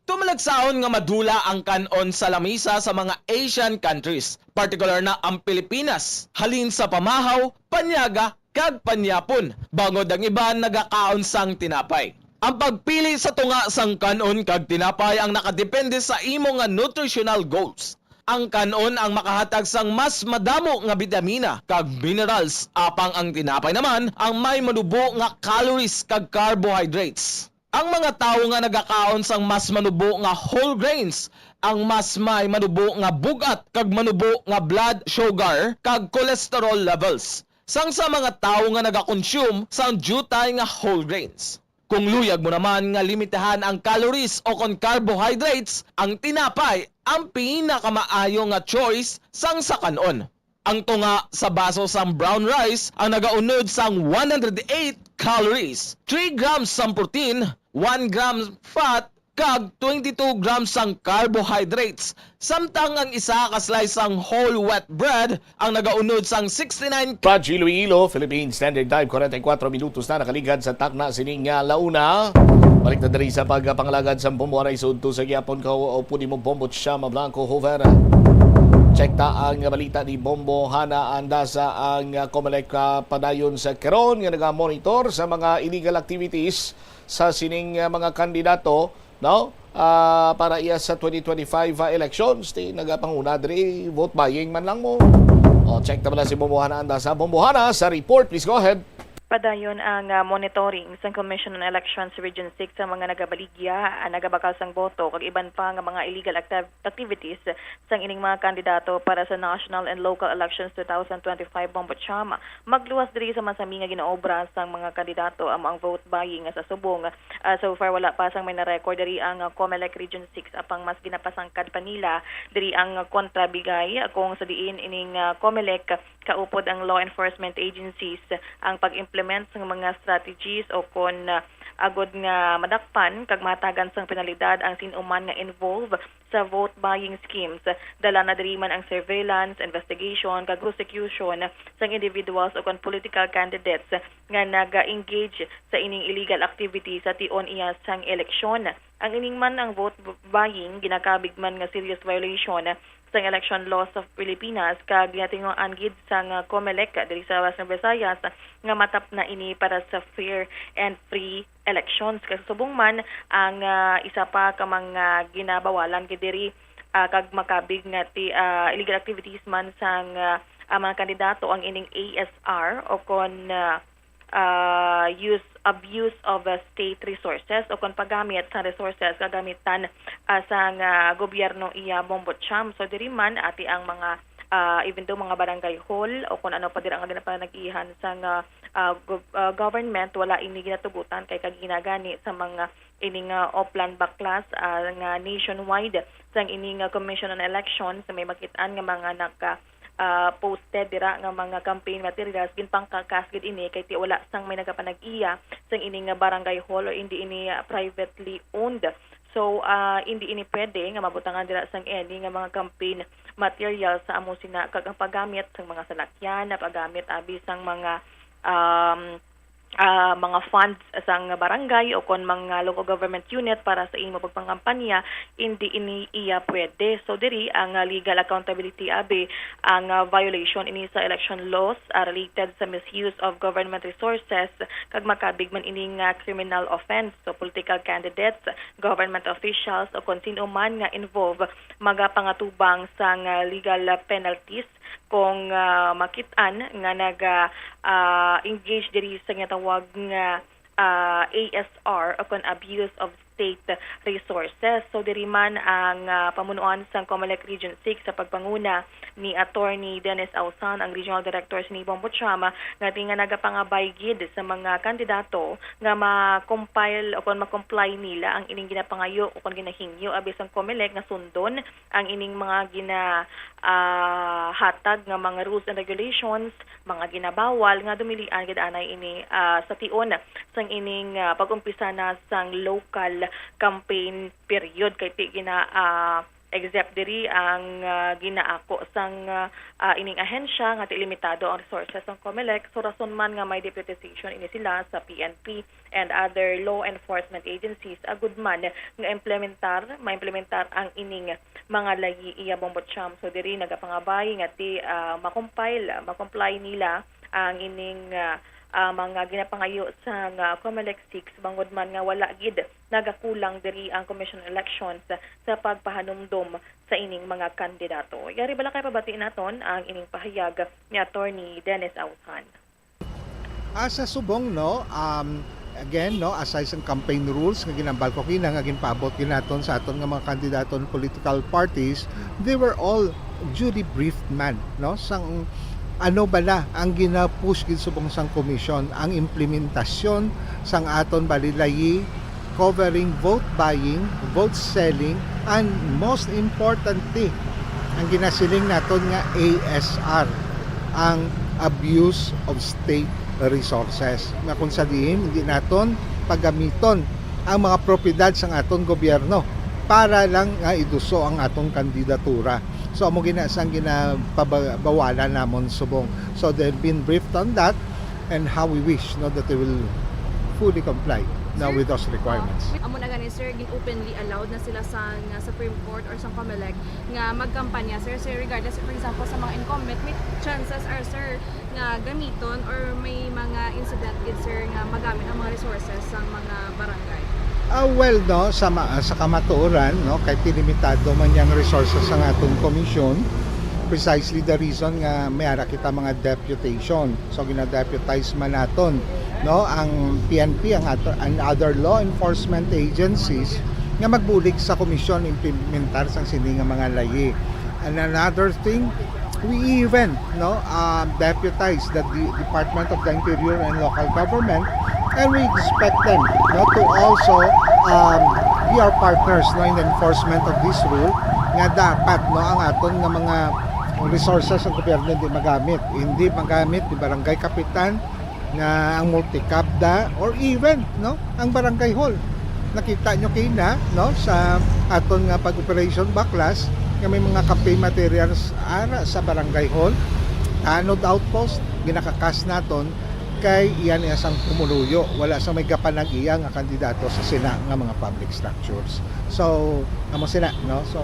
Tumalagsahon nga madula ang kan-on sa lamisa sa mga Asian countries, partikular na ang Pilipinas, halin sa pamahaw, panyaga, kag panyapon, bangod ang iban nagakaon sang tinapay. Ang pagpili sa tunga sang kan-on kag tinapay ang nakadepende sa imo nga nutritional goals. Ang kan-on ang makahatag sang mas madamo nga bitamina kag minerals, apang ang tinapay naman ang may manubo nga calories kag carbohydrates. Ang mga tawo nga nagakaon sang mas manubo nga whole grains ang mas may manubo nga bug-at kag manubo nga blood sugar kag cholesterol levels sang sa mga tawo nga nagakonsume sang diutay nga whole grains. Kung luyag mo naman nga limitahan ang calories o kon carbohydrates, ang tinapay ang pinakamaayo nga choice sang sa kan-on. Ang tunga sa baso sang brown rice ang nagaunod sang one hundred eight calories, three grams sang protein, one gram fat, kag twenty-two grams sang carbohydrates, samtang ang isa ka slice sang whole wheat bread ang nagaunod sang sixty-nine. Radyo Iloilo, Philippine Standard Time, forty-four minutos na nakaligad sa takna sining, ah, launa. Balik na diri sa pagpangalagad sa Bombo Aray sa udto sa gihapon ka, o pwede mo Bombo Chama Blanco Hoover. Check ta ang balita ni Bombo Hana Andasa. Ang, ah, Comelec, ah, padayon sa karon nga nagamonitor sa mga illegal activities sa sining, ah, mga kandidato, no? Ah, para iya sa twenty twenty-five, ah, elections, ti nagapanguna diri, vote buying man lang mo. O, check ta bala si Bombo Hana Andasa. Bombo Hana, sa report, please go ahead. Padayon ang, ah, monitoring sang Commission on Elections Region six sa mga nagabaligya, ah, nagabakal sang boto, kag iban pa nga mga illegal activ- activities sang ining mga kandidato para sa national and local elections two thousand twenty-five Bombo Chama. Magluwas diri sa masami nga ginaobra sang mga kandidato amo ang vote buying nga sa subong. Ah, so far, wala pa sang may na-record diri ang, ah, Comelec Region six, apang mas ginapasangkad pa nila diri ang kontrabigay, kung sa diin ining, ah, Comelec kaupod ang law enforcement agencies ang pag-implement sang mga strategies o kon, ah, agod nga madakpan kag mahatagan sang penalidad ang sin-o man nga involved sa vote buying schemes. Dala na diri man ang surveillance, investigation, kag prosecution sang individuals o kon political candidates nga naga-engage sa ining illegal activity sa tion iya sang eleksyon. Ang ining man ang vote b- buying ginakabig man nga serious violation sang election laws of Pilipinas, kag ginatinguhaan gid sang, ah, Comelec diri sa Western Visayas nga matapna ini para sa fair and free elections. Kay subong man ang, ah, isa pa ka mga ginabawalan gid diri, ah, kag makabig nga ti, ah, illegal activities man sang, ah, ah, mga kandidato ang ining A S R o kon, ah, ah, use abuse of, ah, state resources o kon paggamit sa resources kagamitan, ah, sang, ah, gobyerno iya Bombo Cham. So diri man ati ang mga, ah, even though mga barangay hall o kon ano pa dira nga ginapanag-iyahan sang, ah, ah, gov- ah, government, wala ini ginatugutan kay kag ginagani sa mga ini nga Oplan Baklas, ah, nga nationwide sang ini nga Commission on Elections nga may makit-an nga mga naka, ah, posted dira nga mga campaign materials, ginpangkakas gid ini kay ti wala sang may nagapanag-iya sang ini nga barangay hall o indi ini, ah, privately owned. So, ah, hindi ini pwede nga mabutangan dira sang any nga mga campaign material sa amo sina, kag ang paggamit sang mga salakyan, na paggamit abi sang mga, um, ah, mga funds sang barangay o kon mga local government unit para sa imo pagpangampanya, hindi ini iya pwede. So, diri ang, ah, legal accountability abi ang, ah, violation ini sa election laws, ah, related sa misuse of government resources, kag makabig man ini nga criminal offense. So, political candidates, government officials, o kon sin-o man nga involved, magapangatubang sang, ah, legal penalties kung, ah, makit-an nga naga, ah, engage diri sa ginatawag nga, ah, A S R o kon abuse of state resources. So, diri man ang, ah, pamunuan sang Comelec Region six sa pagpanguna ni Attorney Dennis Ausan, ang Regional Director sa Nibong Buchama, nga di nga nagapangabay gid sa mga kandidato nga ma-compile o kon ma-comply nila ang ining ginapangayo o kon ginahingyo abi sang Comelec nga sundon ang ining mga gina, ah, hatag nga mga rules and regulations, mga ginabawal nga dumilian gid anay ini, ah, sa tion sang ining, ah, pag-umpisa na sang local campaign period, kay ti gina, ah, except diri ang, ah, ginaako sang, ah, ah, ining ahensya nga ti limitado ang resources sang Comelec. So, rason man nga may deputization ini sila sa P N P and other law enforcement agencies, agud man nga implementar, maimplementar ang ining mga layi iya, Bombo Cham. So, diri nagapangabay nga ti, ah, makompile, makomply nila ang ining, ah, ah, mga ginapangayo sang, ah, Comelec six, bangod man nga wala gid nagakulang diri ang Commission on Elections sa pagpahanumdom sa ining mga kandidato. Yari bala kay pabati naton ang ining pahayag ni Attorney Dennis Ausan. Ah, sa subong, no, um, again, no, aside sang campaign rules nga ginambal ko kina nga ginpaabot gid naton sa aton nga mga kandidato and political parties, they were all duly briefed man, no, sang ano bala ang gina-push gid subong sang komisyon, ang implementasyon sang aton balilayi covering vote buying, vote selling, and most importantly, ang ginasiling naton nga A S R, ang abuse of state resources, nga kung sa diin hindi naton paggamiton ang mga propiedad sang aton gobyerno para lang nga iduso ang aton kandidatura. So, amo gina sang ginapabawalan namon subong. So, they've been briefed on that and how we wish, no, that they will fully comply now with those requirements. Amo na gani, sir, gin-openly allowed na sila sa, nga Supreme Court or sa Comelec nga magkampanya, sir. So, regardless, for example, sa mga incumbent, may chances are, sir, nga gamiton or may mga incident gid, sir, nga magamit ang mga resources sa mga barangay? Ah, well, no, sa, ma- sa kamatuoran, no, kay ti limitado man yang resources sang aton komisyon, precisely the reason nga may ara kita mga deputation. So, gina-deputize man naton, no, ang P N P, ang ato, and other law enforcement agencies nga magbulig sa komisyon implementar sang sini nga mga layi. And another thing, we even, no, um, deputize the De- Department of the Interior and Local Government, and we expect them, no, to also, um, be our partners, no, in the enforcement of this rule, nga dapat, no, ang aton nga mga resources sa gobyerno hindi magamit, hindi magamit ni barangay kapitan nga ang multicab da, or even, no, ang barangay hall. Nakita nyo kina, no, sa aton nga pag-operation baklas nga may mga campaign materials ara sa barangay hall, tanod outpost, ginakakas naton kay iya niya sang pumuluyo, wala sang may gapanag iya nga kandidato sa sina nga mga public structures. So, amo sila, no? So,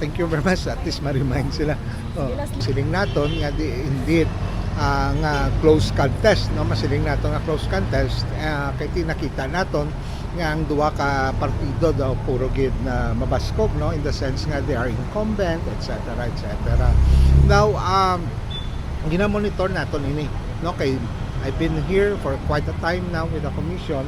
thank you very much. At least ma-remind sila. Oh, siling naton nga di indeed, ah, nga close contest, no? Masiling naton nga close contest, ah, kay ti nakita naton nga ang duha ka partido daw puro gid na mabaskog, no? In the sense nga they are incumbent, et cetera, et cetera. Now, um, ginamonitor naton ini, no? Kay I've been here for quite a time now with the commission.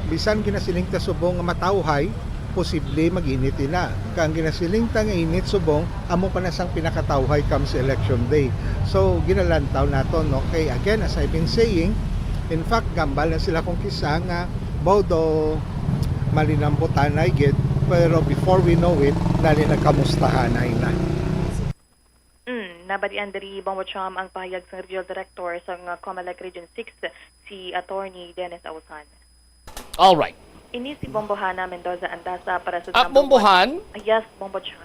Bisan ginasiling ta subong nga matawhay, posible mag-init ina. Kay ang ginasiling ta nga init subong, amo pa na sang pinakatawhay comes election day. So, ginalantaw naton, no? Kay again, as I've been saying, in fact, gambal na sila kung kisa nga Bodo, malinambutanay gid, pero before we know it, nali nagkamustahanay na. Mm, nabatian diri, Bong Wacham, ang pahayag sang Regional Director sang Comelec Region six, si Attorney Dennis Ausan. All right. Ini si Bombo Hana Mendoza Andaza para sa Ah, number Bombo one. Han? Ah, yes, Bombo Cham.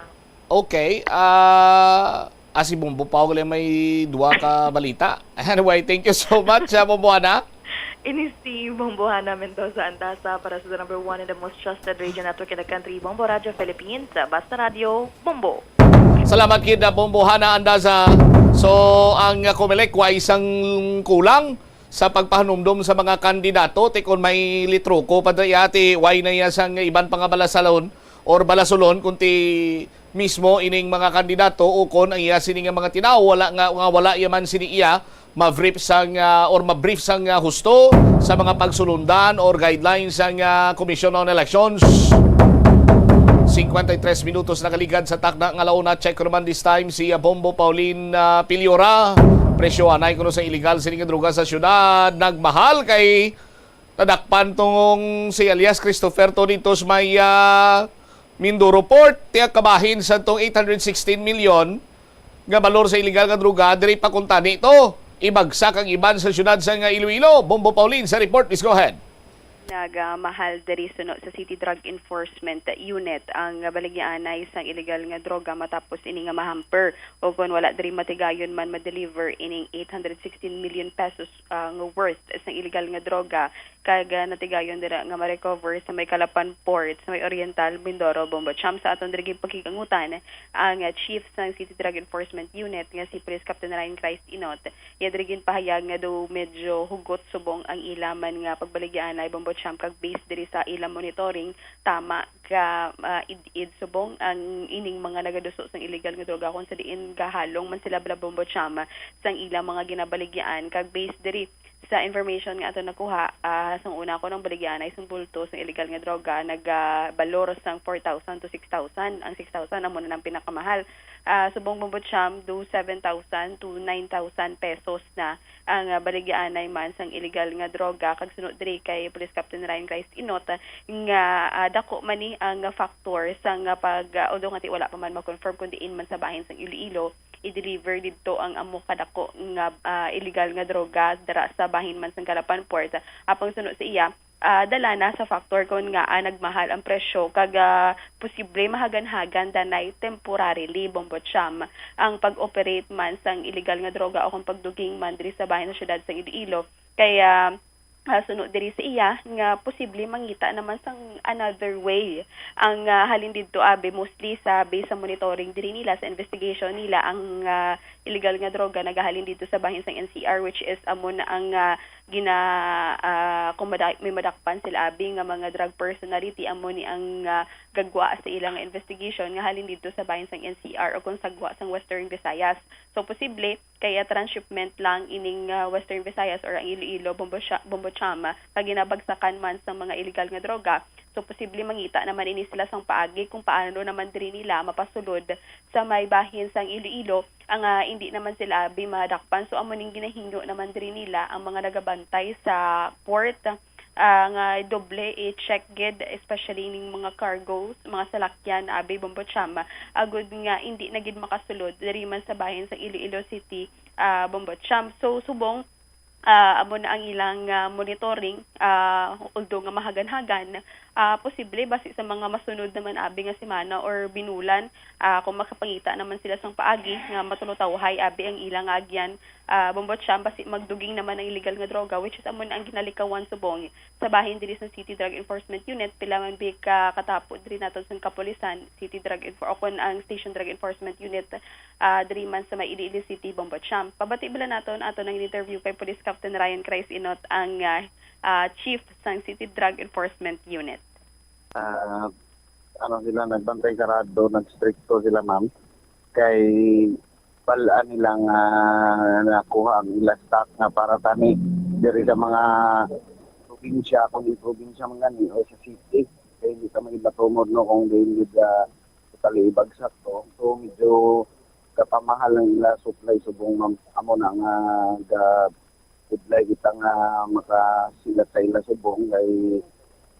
Okay. Ah, ah, si Bombo Pao lang may duha ka balita. Anyway, thank you so much, ah, Bombo Hana. Ini si Bombo Hana Mendoza Andaza para sa the number one and the most trusted radio network in the country, Bombo Radio Philippines. Basta Radio, Bombo. Salamat gid na Bombo Hana Andaza. So, ang, ah, Comelec way sang kulang sa pagpahanumdom sa mga kandidato, ti kon may litruko pa diri, ti way na iya sang iban pa nga balasalon or balasulon, kun ti mismo ining mga kandidato o kon ang iya sini nga mga tinawo wala nga, nga wala iya man sini iya ma-brief sang, ah, or ma-brief sang, ah, husto sa mga pagsulundan or guidelines sang, ah, Commission on Elections. Cincuenta y tres minutos nakaligad sa takna nga launa. Check ko naman this time si, ah, Bombo Pauline, ah, Piliora. Presyo anay kuno sa illegal sini nga droga sa syudad. Nagmahal kay nadakpan tong si alias Christopher to dito sa may, ah, Mindoro Port. Tiyak kabahin sa tong eight hundred sixteen million nga balor sa illegal nga droga, diri pa kuntani to ibagsak ang iban sa syudad sa nga Iloilo. Bombo Pauline sa report, please go ahead. Nagamahal diri suno sa City Drug Enforcement Unit ang baligyaanay sang illegal nga droga matapos ini nga mahamper, o kon wala diri matigayon man ma-deliver ining eight hundred sixteen million pesos, ah, nga worth sang illegal nga droga, kag, ah, natigayon dira nga ma-recover sa may Calapan Port sa may Oriental Mindoro, Bombo Cham. Sa aton diri gipakig-angutan ang, ah, chief sang City Drug Enforcement Unit nga si Police Captain Ryan Christ Inot. Iya diri ginpahayag nga daw medyo hugot subong ang ila man nga pagbaligyaanay, Bombo Cham, kag based diri sa ila monitoring, tama ka, ah, id-id subong ang ining mga nagaduso sang illegal nga droga, kung sa diin gahalong man sila bala, Bombo Cham, sang ila mga ginabaligyaan. Kag based diri sa information nga ato nakuha, ah, sang una ko nang baligyaanay sang bulto sang illegal nga droga, nagabalor sang four thousand to six thousand. Ang six thousand amo na ang pinakamahal. Ah, subong, Bombo Cham, do seven thousand to nine thousand pesos na ang, ah, baligyaanay man sang illegal nga droga. Kag suno diri kay Police Captain Ryan Christ Inot, ah, nga, ah, dako man ni ang factor sa nga pag, ah, although nga ti wala pa man ma-confirm kung diin man sa bahin sang Iloilo i-deliver didto ang amo kadako nga, ah, illegal nga droga dira sa bahin man sang Calapan Port. Apang suno sa iya, ah, dala na sa factor kon ngaa nagmahal ang presyo, kag, ah, posible mahaganhagan danay temporarily, Bombo Cham, ang pag-operate man sang illegal nga droga o kung pagduging man diri sa bahin sa syudad sang Iloilo. Kay, ah, ah, suno diri sa iya nga posible mangita naman sang another way ang, ah, halin didto, abi, mostly sa base sa monitoring diri nila, sa investigation nila, ang, ah, illegal nga droga nagahalin didto sa bahin sang N C R, which is amo na ang, ah, gina, ah, kung mada-, may madakpan sila, abi, nga mga drug personality, amo ni ang, ah, gagwa sa ilang investigation nga halin didto sa bahin sang N C R o kung sagwa sang Western Visayas. So, posible kaya transshipment lang ining, ah, Western Visayas or ang Iloilo, Bombo Cha-, Bombo Cham, nga ginabagsakan man sang mga illegal nga droga. So, posible mangita naman ini sila sang paagi kung paano naman diri nila mapasulod sa may bahin sang Iloilo ang, ah, hindi naman sila abi madakpan. So, amo ning ginahingyo naman diri nila ang mga nagabantay sa port, ah, nga doble i-check gid, especially ning mga cargos, mga salakyan, abi, Bombo Cham, agud nga hindi na gid makasulod diri man sa bahin sa Iloilo City, ah, Bombo Cham. So, subong, ah, amo na ang ilang, ah, monitoring, ah, although nga mahaganhagan, ah, posible basi sa mga masunod naman abi nga semana or binulan, ah, kung makapangita naman sila sang paagi nga matulotawhay abi ang ilang agyan, ah, Bombo Cham, basi magduging naman ang illegal nga droga, which is amo na ang ginalikawan subong sa bahin diri sa City Drug Enforcement Unit. Pila man bi ka katapo diri naton sa kapulisan, City Drug Enfor-, o kon ang Station Drug Enforcement Unit, ah, diri man sa may Iloilo City, Bombo Cham. Pabati bala naton aton ang interview kay Police Captain Ryan Christ Inot, ang, ah, ah, chief sang City Drug Enforcement Unit. Ah, ano sila, nagbantay sarado, nagstrikto sila, ma'am. Kay bal-an nila nga nakuha ang ila stock nga para tani diri sa mga probinsya, kung di probinsya man gani o sa city. Kay hindi ka maibatumod, no, kung di hindi ka totally ibagsak to. So, medyo kapamahal ang ila supply subong, ma'am. Amo na nga ga budlay kita nga makasilat sa ila subong kay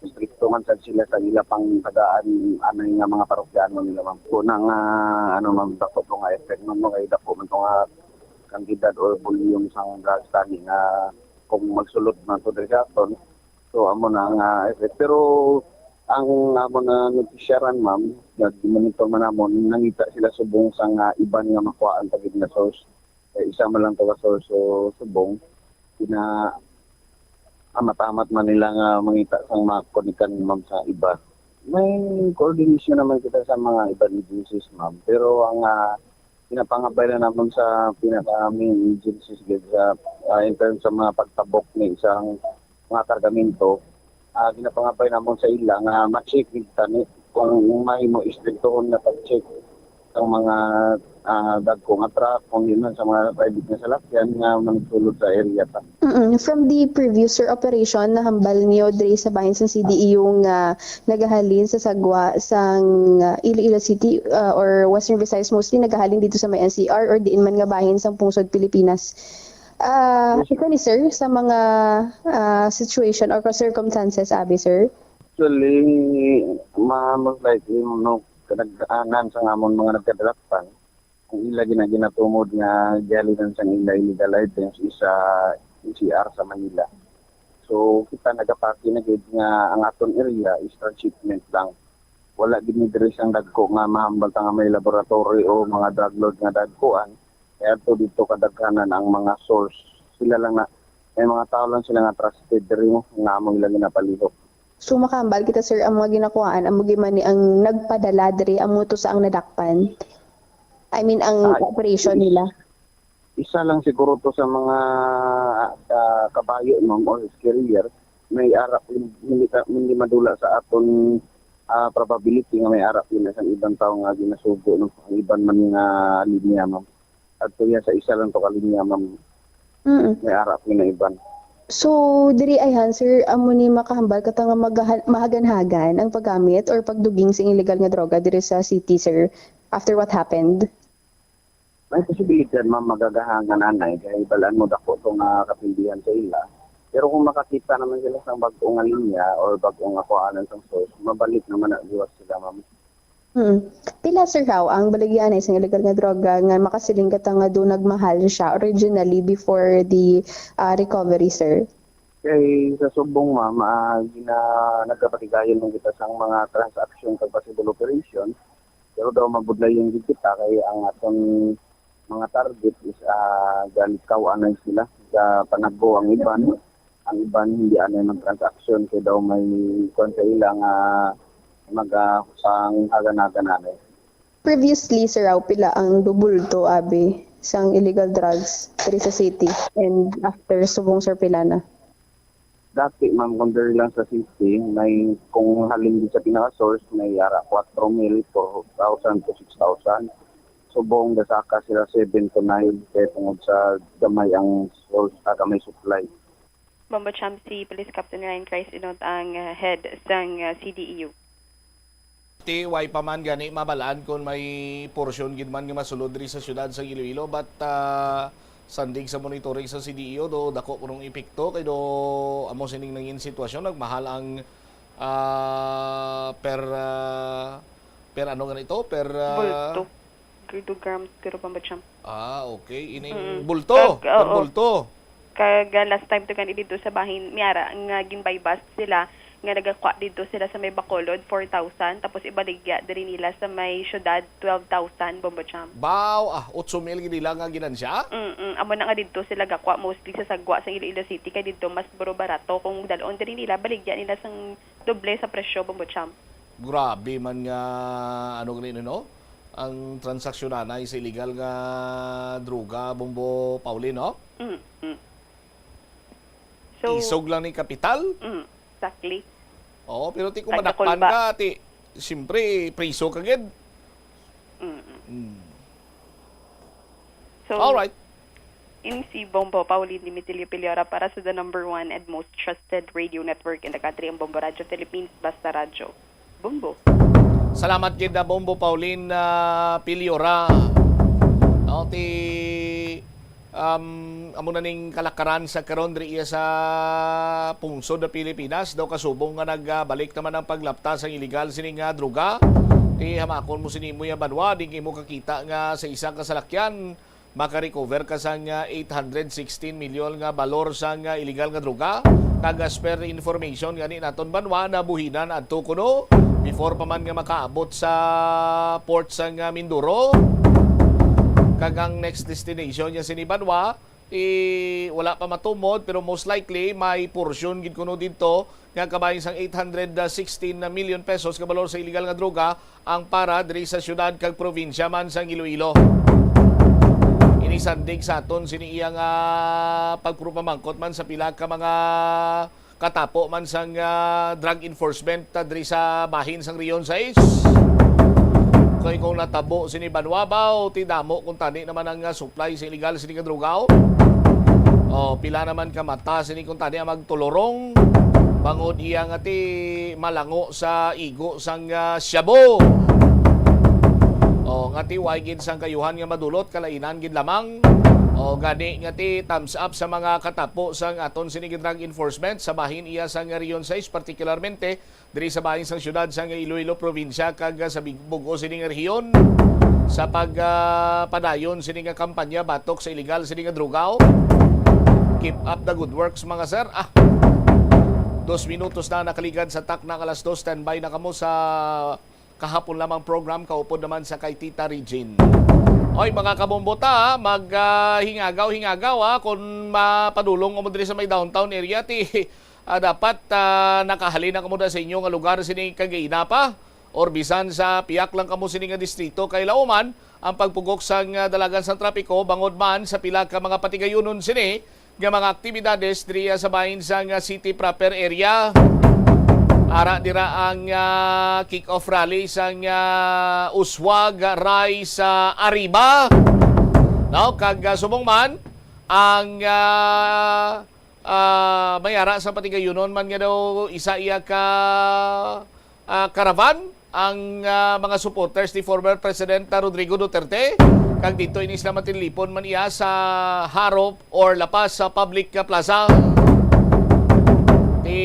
strikto man sad sila sa ila pangtagaan anay nga mga parokyano nila, ma'am. Kung ang, ah, ano, ma'am, dako to nga effect, ma'am, no, kay dako man to nga kantidad or volume sang drugs tani nga kung magsulod man to diri sa aton, So, amo na nga effect. Pero ang amo na notisyaran, ma'am, nag-monitor man namon, nangita sila subong sa nga iban nga makuhaan pa gid nga source. Eh, isa man lang to ka source, so, subong, pina-, amat-amat man nila nga mangita sang mga konikan, ma'am, sa iba. May coordination naman kita sa mga iban agencies, ma'am. Pero ang, ah, pinapangabay na naman sa pinaka main agencies gid sa, ah, in terms sa mga pagtabok ni isang mga kargamento, ah, ginapangabay namon sa ila nga ma-check gid tani kung mahimo istriktohon nga pag-check ang mga, ah, dagko nga truck, kung di man sa mga private nga salakyan nga managsulod sa area ta. Mm, from the previous, sir, operation, nahambal niyo diri sa bahin sa C D E O nga nagahalin sa sagwa sang, ah, Iloilo City, ah, or Western Visayas mostly, nagahalin dito sa may N C R or diin man nga bahin sang pungsod Pilipinas. Ah, Yes, sir. Isa ni, sir, sa mga, ah, situation or circumstances, abi, sir? Actually, ma-, most likely, no, kadaghanan sa amon mga nagkadalakpan, ang ila gina-, ginatumod nga gihalinan sang ila illegal items is sa N C R sa Manila. So, kita nagapati na gid nga ang aton area is transshipment lang. Wala gid ni diri sang dagko nga mahambal ta nga may laboratory o mga drug lord nga dagkoan. Kay adto dito kadaghanan ang mga source. Sila lang na, may mga tao lang sila nga trusted diri mo, nga amo ila ginapalihok. So, makahambal kita, sir, ang mga ginakuhaan, amo gid man ni ang nagpadala diri, amo to sa ang nadakpan? I mean, ang Ah, operation is-, nila? Isa lang siguro to sa mga, ah, kabayo, ma'am, or carrier, may arap, hindi ka, hindi madula sa aton, ah, probability nga may arap yun sa ibang tao nga ginasugo, no? Ang iban man nga linya, ma'am. Adto yan sa isa lang to ka linya, ma'am. Mm. May arap yun na iban. So, diri ayhan, sir, amo ni makahambal ka ta nga magahan-, mahaganhagan ang paggamit or pagduging sa illegal nga droga diri sa city, sir, after what happened? May posibilidad, ma'am, magagahangan anay kay balaan mo dako to nga kapindihan sa ila. Pero kung makakita naman sila sa bag-o nga linya or bag-o nga kuhanan sang source, mabalik naman na liwas sila, ma'am. Hmm. Pila, sir, haw ang baligya anay sang illegal nga droga nga makasiling ka ta nga do nagmahal siya originally before the, ah, recovery, sir? Kay sa subong, ma'am, ah, gina-, nagkapatigayon lang kita sang mga transaction kag possible operation. Pero daw mabudlayon gid kita kay ang aton mga target is, ah, galikaw anay sila. Sa panagbo ang iban, ang iban hindi anay mag-transaction kay daw may kuwan sa ila nga mag, ah, sang hagan-hagan anay. Previously, sir, aw, pila ang do bulto, abi, sang illegal drugs diri sa city? And after subong, sir, pila na? Dati, ma'am, kung diri lang sa city, may, kung halin din sa pinaka-source, may ara four mil, four thousand to six thousand. Subong, gasaka sila seven to nine, kay tungod sa gamay ang source, ah, gamay supply. Bombo Champ, si Police Captain Ryan Christ Inot ang, ah, head sang, ah, C D E U. Ti, way pa man gani mabalaan kon may porsyon gid man nga masulod diri sa siyudad sa Iloilo, but, ah, sandig sa monitoring sa C D E O, do dako kunong epekto kay do amo sining nangin sitwasyon, nagmahal ang, ah, per, ah, per ano gani to? Per, ah, Bulto. Grado grams, pero pambacham. Ah, okay. Ining Mm. Bulto. Kag, per oo. Bulto. Kag, ah, last time to gani dito sa bahin, miara nga gin-buy bust sila, nga nagakuha dito sila sa may Bacolod, four thousand, tapos ibaligya diri nila sa may syudad, twelve thousand, Bombo Champ. Baw, ah, otso mil gid nila nga ginansya? Mm-mm. Amo na nga dito sila gakuha mostly sa sagwa sa Iloilo City, kay dito mas buro barato. Kung dalon diri nila, baligya nila sang doble sa presyo, Bombo Champ. Grabe man nga, ano gani, no? Ang transaksyon anay sa illegal nga droga, Bombo Pauline, no? Mm, mm. So, isog lang ni kapital? Mm, exactly. Oo, pero ti kung madakpan ka, ti, siyempre, priso ka gid. Mm, mm. Mm. So, alright. Ini si Bombo Pauline Dimitilio Piliora para sa the number one and most trusted radio network in the country, ang Bombo Radyo Philippines, Basta Radyo. Bombo. Salamat gid na Bombo Pauline, ah, Piliora. No, ti, um, amo na ning kalakaran sa karon diri iya sa pungsod na Pilipinas. Daw kasubong nga nagbalik naman ang paglapta sa illegal sining nga droga. Ti hamakon mo sini mo ya banwa, di imo kakita nga sa isa ka salakyan, makarecover ka sang, ah, eight hundred sixteen milyon nga balor sang, ah, illegal nga droga. Kag as per information gani naton banwa, nabuhinan adto kuno before pa man nga makaabot sa port sang, ah, Mindoro. Kag ang next destination niya sini banwa, eh, wala pa matumod, pero most likely may portion gid kuno didto nga kabahin sang eight hundred sixteen million pesos nga balor sa illegal nga droga ang para diri sa syudad kag probinsya man sang Iloilo. Inisandig sa aton sini iya nga pagpurupamangkot man sa pila ka mga katapo man sang, ah, drug enforcement, ah, diri sa bahin sang Region sais. Kay kung natabo sini banwa ba, o ti damo kung tani naman ang, ah, supply sa illegal sini nga droga, o? O, pila naman ka mata sini kung tani ang magtulorong bangod iya nga ti malango sa igo sang, ah, shabu. O, nga ti way gid sang kayuhan nga madulot, kalainan gid lamang. O, gani nga ti thumbs up sa mga katapo sang aton sini nga drug enforcement sa bahin iya sang Region sais, partikularmente diri sa bahin sang syudad sang Iloilo probinsya kag, ah, sa big-, bug-os sini nga rehiyon sa pag, ah, padayon sini nga kampanya batok sa illegal sini nga droga. Keep up the good works, mga sir. Ah, dos minutos na nakaligad sa takna nga alas dos. Standby na kamo sa kahapon lamang program, kaupod naman sa kay Tita Regine. Oy, mga kabumbota, mag, ah, hingagaw-hingagaw, ah, kung mapadulong mo diri sa may downtown area, ti, ah, dapat, ah, nakahalin na kamo da sa inyo nga lugar sini kagaina pa, or bisan sa piyak lang kamo sini nga distrito, kay lauman ang pagpugok sang, ah, dalagan sang trapiko bangod man sa pila ka mga patigayunon sini nga mga aktibidades diri sa bahin sang, ah, city proper area. Ara dira ang, ah, kick-off rally sang, ah, Uswag Rai sa Arriba. No, kag, ah, subong man ang, ah, ah, may ara sa patigayunon man nga daw isa iya ka, ah, caravan ang, ah, mga supporters ni former President Rodrigo Duterte, kag dito ini sila matinlipon man iya sa Harop or La Paz sa public, ah, plaza. Ti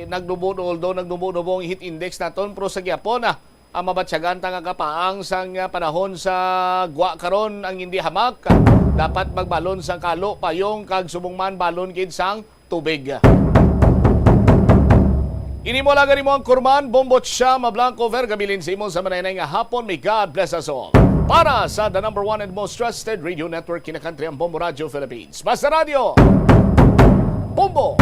nagdubo, although nagdubo-dubo ang heat index naton, pero sa gyapon, ah, ang mabatyagan ta nga kapaang sang, ah, panahon sa gwa karon ang hindi hamak. Dapat magbalon sang kalo, payong, kag subong man balon gid sang tubig. Ini mo lang mo ang Kurman, Bombo Chama Blanco, Vergabilin sa imo sa mananay nga hapon. May God bless us all. Para sa the number one and most trusted radio network in the country, ang Bombo Radio Philippines. Basta Radio, Bombo!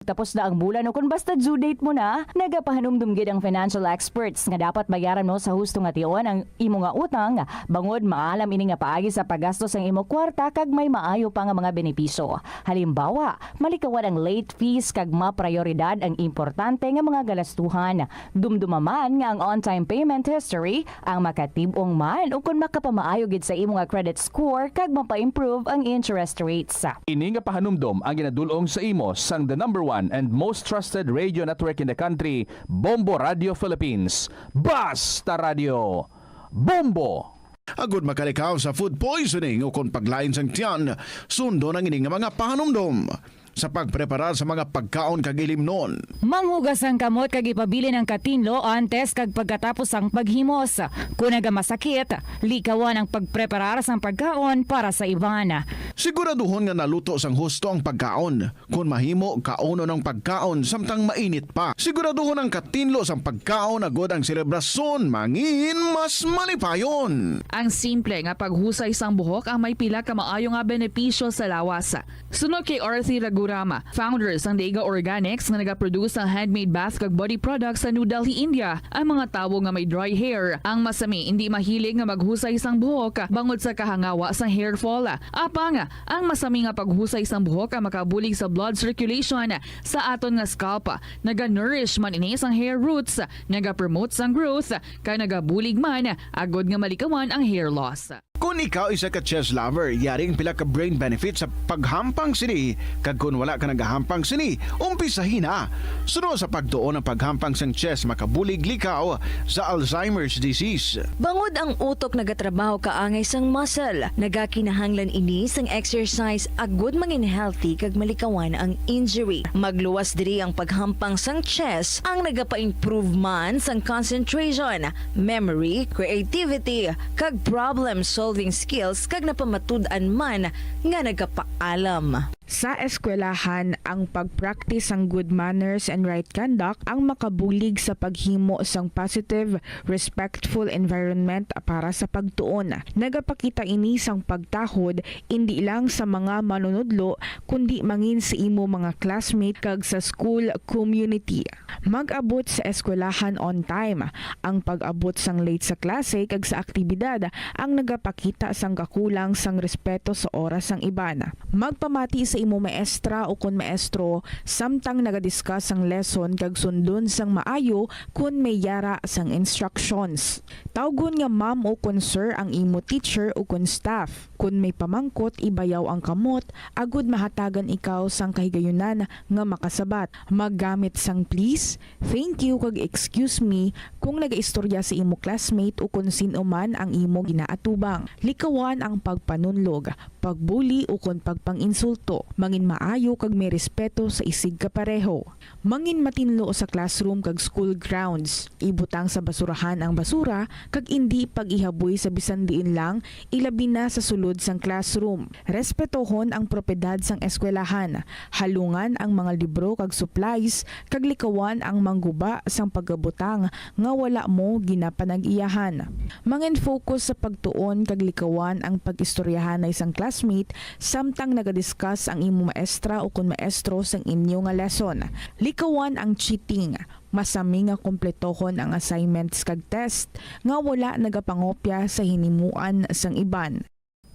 Tapos na ang bulan o kon basta due date mo na, nagapahanumdum gid ang financial experts nga dapat bayaran mo sa husto nga tion ang imo nga utang, bangod maalam ini nga paagi sa paggasto sang imo kwarta kag may maayo pa nga mga benepisyo. Halimbawa, malikawan ang late fees kag maprayoridad ang importante nga mga galastuhan. Dumduma man nga ang on-time payment history ang makatib-ong man ukon makapamaayo gid sa imo nga credit score kag mapa-improve ang interest rates. Ini nga pahanumdom ang ginadul-ong sa imo sang the number one and most trusted radio network in the country, Bombo Radio Philippines. Basta Radio, Bombo! Agud makalikaw sa food poisoning ukon paglain sang tiyan, sundon ang ini nga mga pahanumdom. Sa pagpreparar sa mga pagkaon kag ilimnon. Manghugas ang kamot kag ipabilin ang katinlo antes kag pagkatapos sang paghimos. Kon nagamasakit, likawan ang pagpreparar sang pagkaon para sa iban. Siguraduhon nga naluto sang husto ang pagkaon. Kon mahimo, kaunon ang pagkaon samtang mainit pa. Siguraduhon ang katinlo sang pagkaon agud ang selebrasyon mangin mas malipayon. Ang simple nga paghusay sang buhok ang may pila ka maayo nga benepisyo sa lawas. Suno kay Arthi Ragurama, founder sang Dega Organics nga nagaproduce sang handmade bath kag body products sa New Delhi, India, ang mga tawo nga may dry hair, ang masami indi mahilig nga maghusay sang buhok bangod sa kahangawa sang hair fall. Apang, ang masami nga paghusay sang buhok ang makabulig sa blood circulation sa aton nga scalp. Naga-nourish man ini sang hair roots, nagapromote sang growth, kag nagabulig man agud nga malikawan ang hair loss. Ikaw isa ka chess lover, yari ang pila ka brain benefits sa paghampang sini, kag kon wala ka nagahampang sini, umpisahi na. Suno sa pagtuon ang paghampang sang chess makabulig likaw sa Alzheimer's disease. Bangod ang utok nagatrabaho kaangay sang muscle, nagakinahanglan ini sang exercise agud mangin healthy kag malikawan ang injury. Magluwas diri ang paghampang sang chess ang nagapa-improve man sang concentration, memory, creativity, kag problem-solving skills kag napamatud-an man nga nagapaalam. Sa eskwelahan, ang pag-practice sang good manners and right conduct ang makabulig sa paghimo sang positive, respectful environment para sa pagtuon. Nagapakita ini sang pagtahod indi lang sa mga manunudlo, kundi mangin sa imo mga classmate kag sa school community. Mag-abot sa eskwelahan on time. Ang pag-abot sang late sa klase kag sa aktibidad ang nagapakita sang kakulang sang respeto sa oras sang iban. Magpamati sa imo maestra ukon maestro samtang nagadiscuss sang lesson kag sundon sang maayo kon may yara sang instructions. Tawgon nga ma'am ukon sir ang imo teacher ukon staff. Kon may pamangkot, ibayaw ang kamot agud mahatagan ikaw sang kahigayunan nga makasabat. Maggamit sang please, thank you, kag excuse me kung nagaistorya sa imo classmate o kon sin-o man ang imo ginaatubang. Likawan ang pagpanunlog, pagbuli, ukon pagpang-insulto. Mangin maayo kag may respeto sa isig kapareho. Mangin matinlo sa classroom kag school grounds. Ibutang sa basurahan ang basura kag indi pag-ihaboy sa bisan diin lang, ilabi na sa sulod sang classroom. Respetohon ang propiedad sang eskwelahan. Halungan ang mga libro kag supplies, kag likawan ang mangguba sang pagabutang nga wala mo ginapanag-iyahan. Mangin-focus sa pagtuon kag likawan ang pag-istoryahanay sang classmate samtang nagadiscuss ang imo maestra ukon maestro sang inyo nga lesson. Likawan ang cheating. Masami nga kumpletohon ang assignments kag test nga wala nagapangopya sa hinimuan sang iban.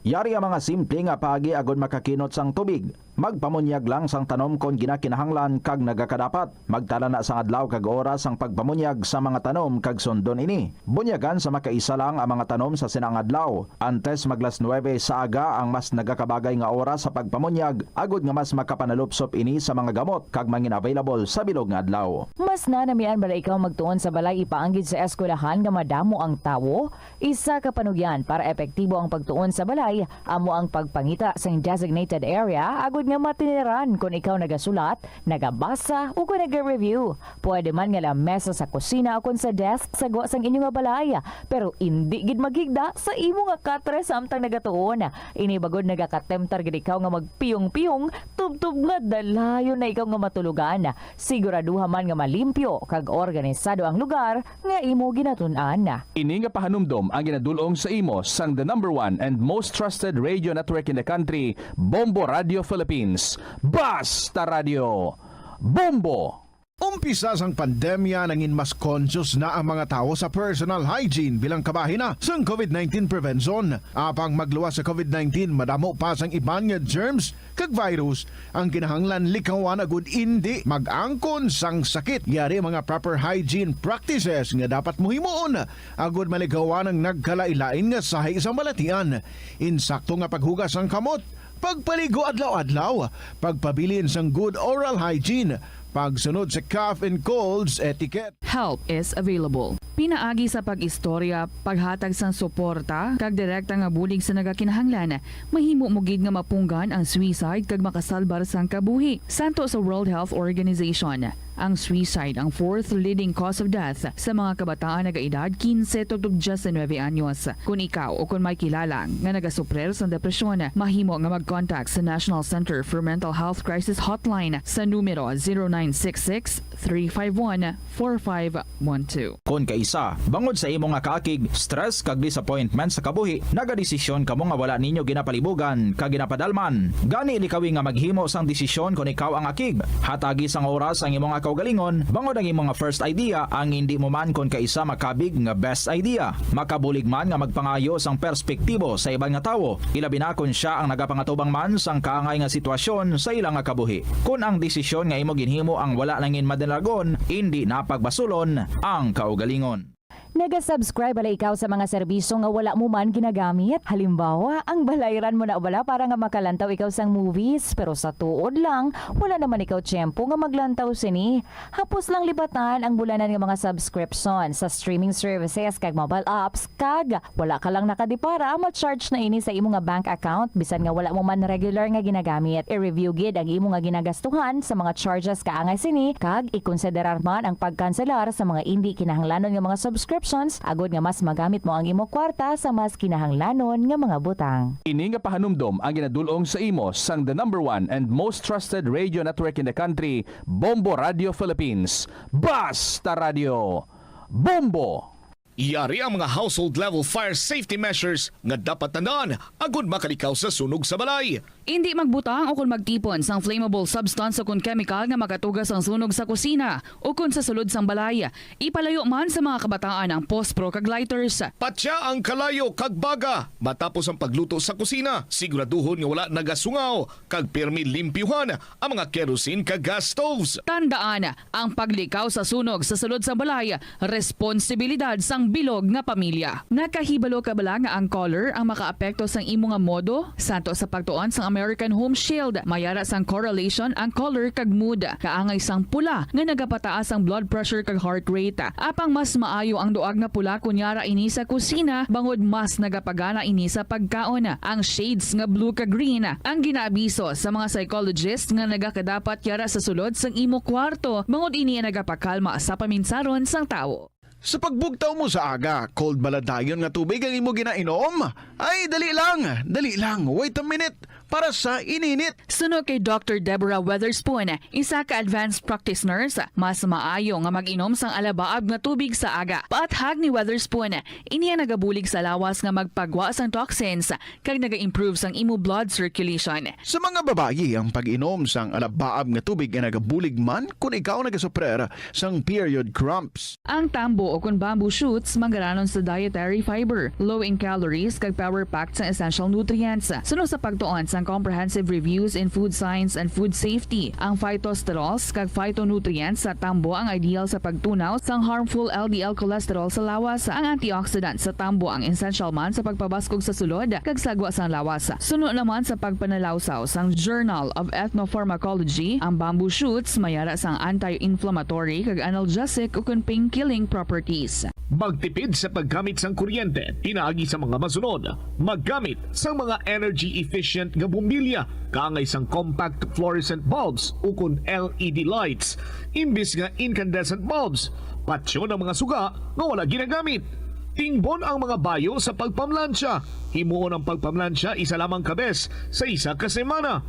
Yari ang mga simple nga paagi agud makakinot sang tubig. Magpamunyag lang sang tanom kon ginakinahanglan kag nagakadapat. Magtala na sang adlaw kag oras sang pagpamunyag sa mga tanom kag sundon ini. Bunyagan sa makaisa lang ang mga tanom sa sina nga adlaw. Antes mag las nuebe sa aga ang mas nagakabagay nga oras sa pagpamunyag, agud nga mas makapanalupsop ini sa mga gamot kag mangin-available sa bilog nga adlaw. Mas nanamian bala ikaw magtuon sa balay ipaanggid sa eskwelahan nga madamo ang tawo? Isa ka panugyan para epektibo ang pagtuon sa balay amo ang pagpangita sing designated area agud nga matiniran kon ikaw nagasulat, nagabasa, o kon naga-review. Pwede man nga lamesa sa kusina o kon sa desk sa gwa sang inyo nga balay, pero indi gid maghigda sa imo nga katre samtang nagatuon. Ini bagod nagakatemptar gid ikaw nga magpiyong-piyong tubtob nga dalayon na ikaw nga matulogan. Siguraduha man nga malimpyo kag organisado ang lugar nga imo ginatun-an. Ini nga pahanumdom ang ginadul-ong sa imo sang the number one and most trusted radio network in the country, Bombo Radio Philippines. Basta Radio! Bombo! Umpisa sang pandemya, nangin mas conscious na ang mga tawo sa personal hygiene bilang kabahin na sang covid nineteen prevention. Apang magluwas sa covid nineteen, madamo pa sang iban nga germs kag virus ang kinahanglan likawan agud indi mag-angkon sang sakit. Yari mga proper hygiene practices nga dapat mo himuon agud malikawan ang nagkalain-lain nga sahi sang balatian. Insakto nga paghugas sang kamot, pagpaligo adlaw-adlaw, pagpabilin sang good oral hygiene, pagsunod sa cough and colds etiquette. Help is available. Pinaagi sa pag-istorya, paghatag sang suporta, kag direkta nga bulig sa nagakinahanglan, mahimo mo gid nga mapunggan ang suicide kag makasalbar sang kabuhi. Santo sa World Health Organization, ang suicide ang fourth leading cause of death sa mga kabataan nagaedad kinse tubtob diyes nuebe anyos. Kon ikaw o kon may kilala nga nagasuprir sang depresyon, mahimo nga mag-contact sa National Center for Mental Health Crisis Hotline sa numero zero nine six six, three five one, four five one two. Kon kaisa, bangod sa imo nga kaakig, stress kag disappointment sa kabuhi, nagadesisyon kamo nga wala ninyo ginapalibugan kag ginapadalman. Gani, likawi nga maghimo sang desisyon kon ikaw ang akig. Hatagi sang oras ang imo nga kaugalingon, bangod ang imo nga first idea ang indi mo man kon kaisa makabig nga best idea. Makabulig man nga magpangayo sang perspektibo sa iban nga tawo, ilabi na kon sia ang nagapangatubang man sang kaangay nga sitwasyon sa ila nga kabuhi. Kon ang desisyon nga imo ginhimo ang wala nangin madalagon, indi na pagbasulon ang kaugalingon. Naga-subscribe bala ikaw sa mga serbisyo nga wala mo man ginagamit? Halimbawa, ang balayran mo na bala para nga makalantaw ikaw sang movies, pero sa tuod lang, wala naman ikaw tiyempo nga maglantaw sini. Hapos lang libatan ang bulanan nga mga subscription sa streaming services kag mobile apps, kag wala ka lang nakadipara, ma-charge na ini sa imo nga bank account bisan nga wala mo man regular nga ginagamit. I-review gid ang imo nga ginagastuhan sa mga charges kaangay sini, kag ikonsiderar man ang pagkanselar sa mga indi kinahanglanon nga mga subscriptions agod nga mas magamit mo ang imo kwarta sa mas kinahanglanon nga mga butang. Ini nga pahanumdom ang ginadul-ong sa imo sang the number one and most trusted radio network in the country, Bombo Radio Philippines. Basta Radio, Bombo! Yari ang mga household level fire safety measures nga dapat tandaan agud makalikaw sa sunog sa balay. Indi magbutang o kon magtipon sang flammable substance o kon chemical nga makatuga sang sunog sa kusina o kon sa sulod sang balay. Ipalayo man sa mga kabataan ang pospro kag lighters. Patya ang kalayo kag baga matapos ang pagluto sa kusina. Siguraduhon nga wala nagasungaw kag pirmi limpyuhan ang mga kerosene kag gas stoves. Tandaan, ang paglikaw sa sunog sa sulod sang balay, responsibilidad sang bilog nga pamilya. Nakahibalo ka bala nga ang color ang makaapekto sang imo nga modo? Santo sa pagtuon sang American Home Shield, may ara sang correlation ang color kag mood. Kaangay sang pula nga nagapataas ang blood pressure kag heart rate. Apang mas maayo ang duag nga pula kon yara ini sa kusina, bangod mas nagapagana ini sa pagkaon. Ang shades nga blue kag green ang ginaabiso sa mga psychologist nga nagakadapat yara sa sulod sang imo kwarto, bangod ini ang nagapakalma sa paminsaron sang tawo. Sa pagbugtaw mo sa aga, cold bala dayon nga tubig ang imo ginainom? Ay, dali lang, dali lang, wait a minute, para sa ininit. Suno kay Doctor Deborah Weatherspoon, isa ka advanced practice nurse, mas maayo nga mag-inom sang alabaab nga tubig sa aga. Paathag ni Weatherspoon, ini ang nagabulig sa lawas nga magpagwa sang toxins kag naga-improve sang imo blood circulation. Sa mga babayi, ang pag-inom sang alabaab nga tubig ay nagabulig man kon ikaw nagasuprer sang period cramps. Ang tambo o kon bamboo shoots manggaranon sa dietary fiber, low in calories, kag power-packed sang essential nutrients. Suno sa pagtuon sang Comprehensive Reviews in Food Science and Food Safety, ang phytosterols kag phytonutrients sa tambo ang ideal sa pagtunaw sang harmful L D L cholesterol sa lawas. Ang antioxidant sa tambo ang essential man sa pagpabaskog sa sulod kag sagwa sang lawas. Suno naman sa pagpanalawsaw sang Journal of Ethnopharmacology, ang bamboo shoots may ara sang anti-inflammatory kag analgesic ukon pain-killing properties. Magtipid sa paggamit sang kuryente pinaagi sa mga masunod: maggamit sang mga energy-efficient nga bombilya kaangay sang compact fluorescent bulbs ukon L E D lights imbis nga incandescent bulbs. Patyon ang mga suga nga wala ginagamit. Tingbon ang mga bayo sa pagpamlansya. Himuon ang pagpamlansya isa lamang ka bes sa isa ka semana.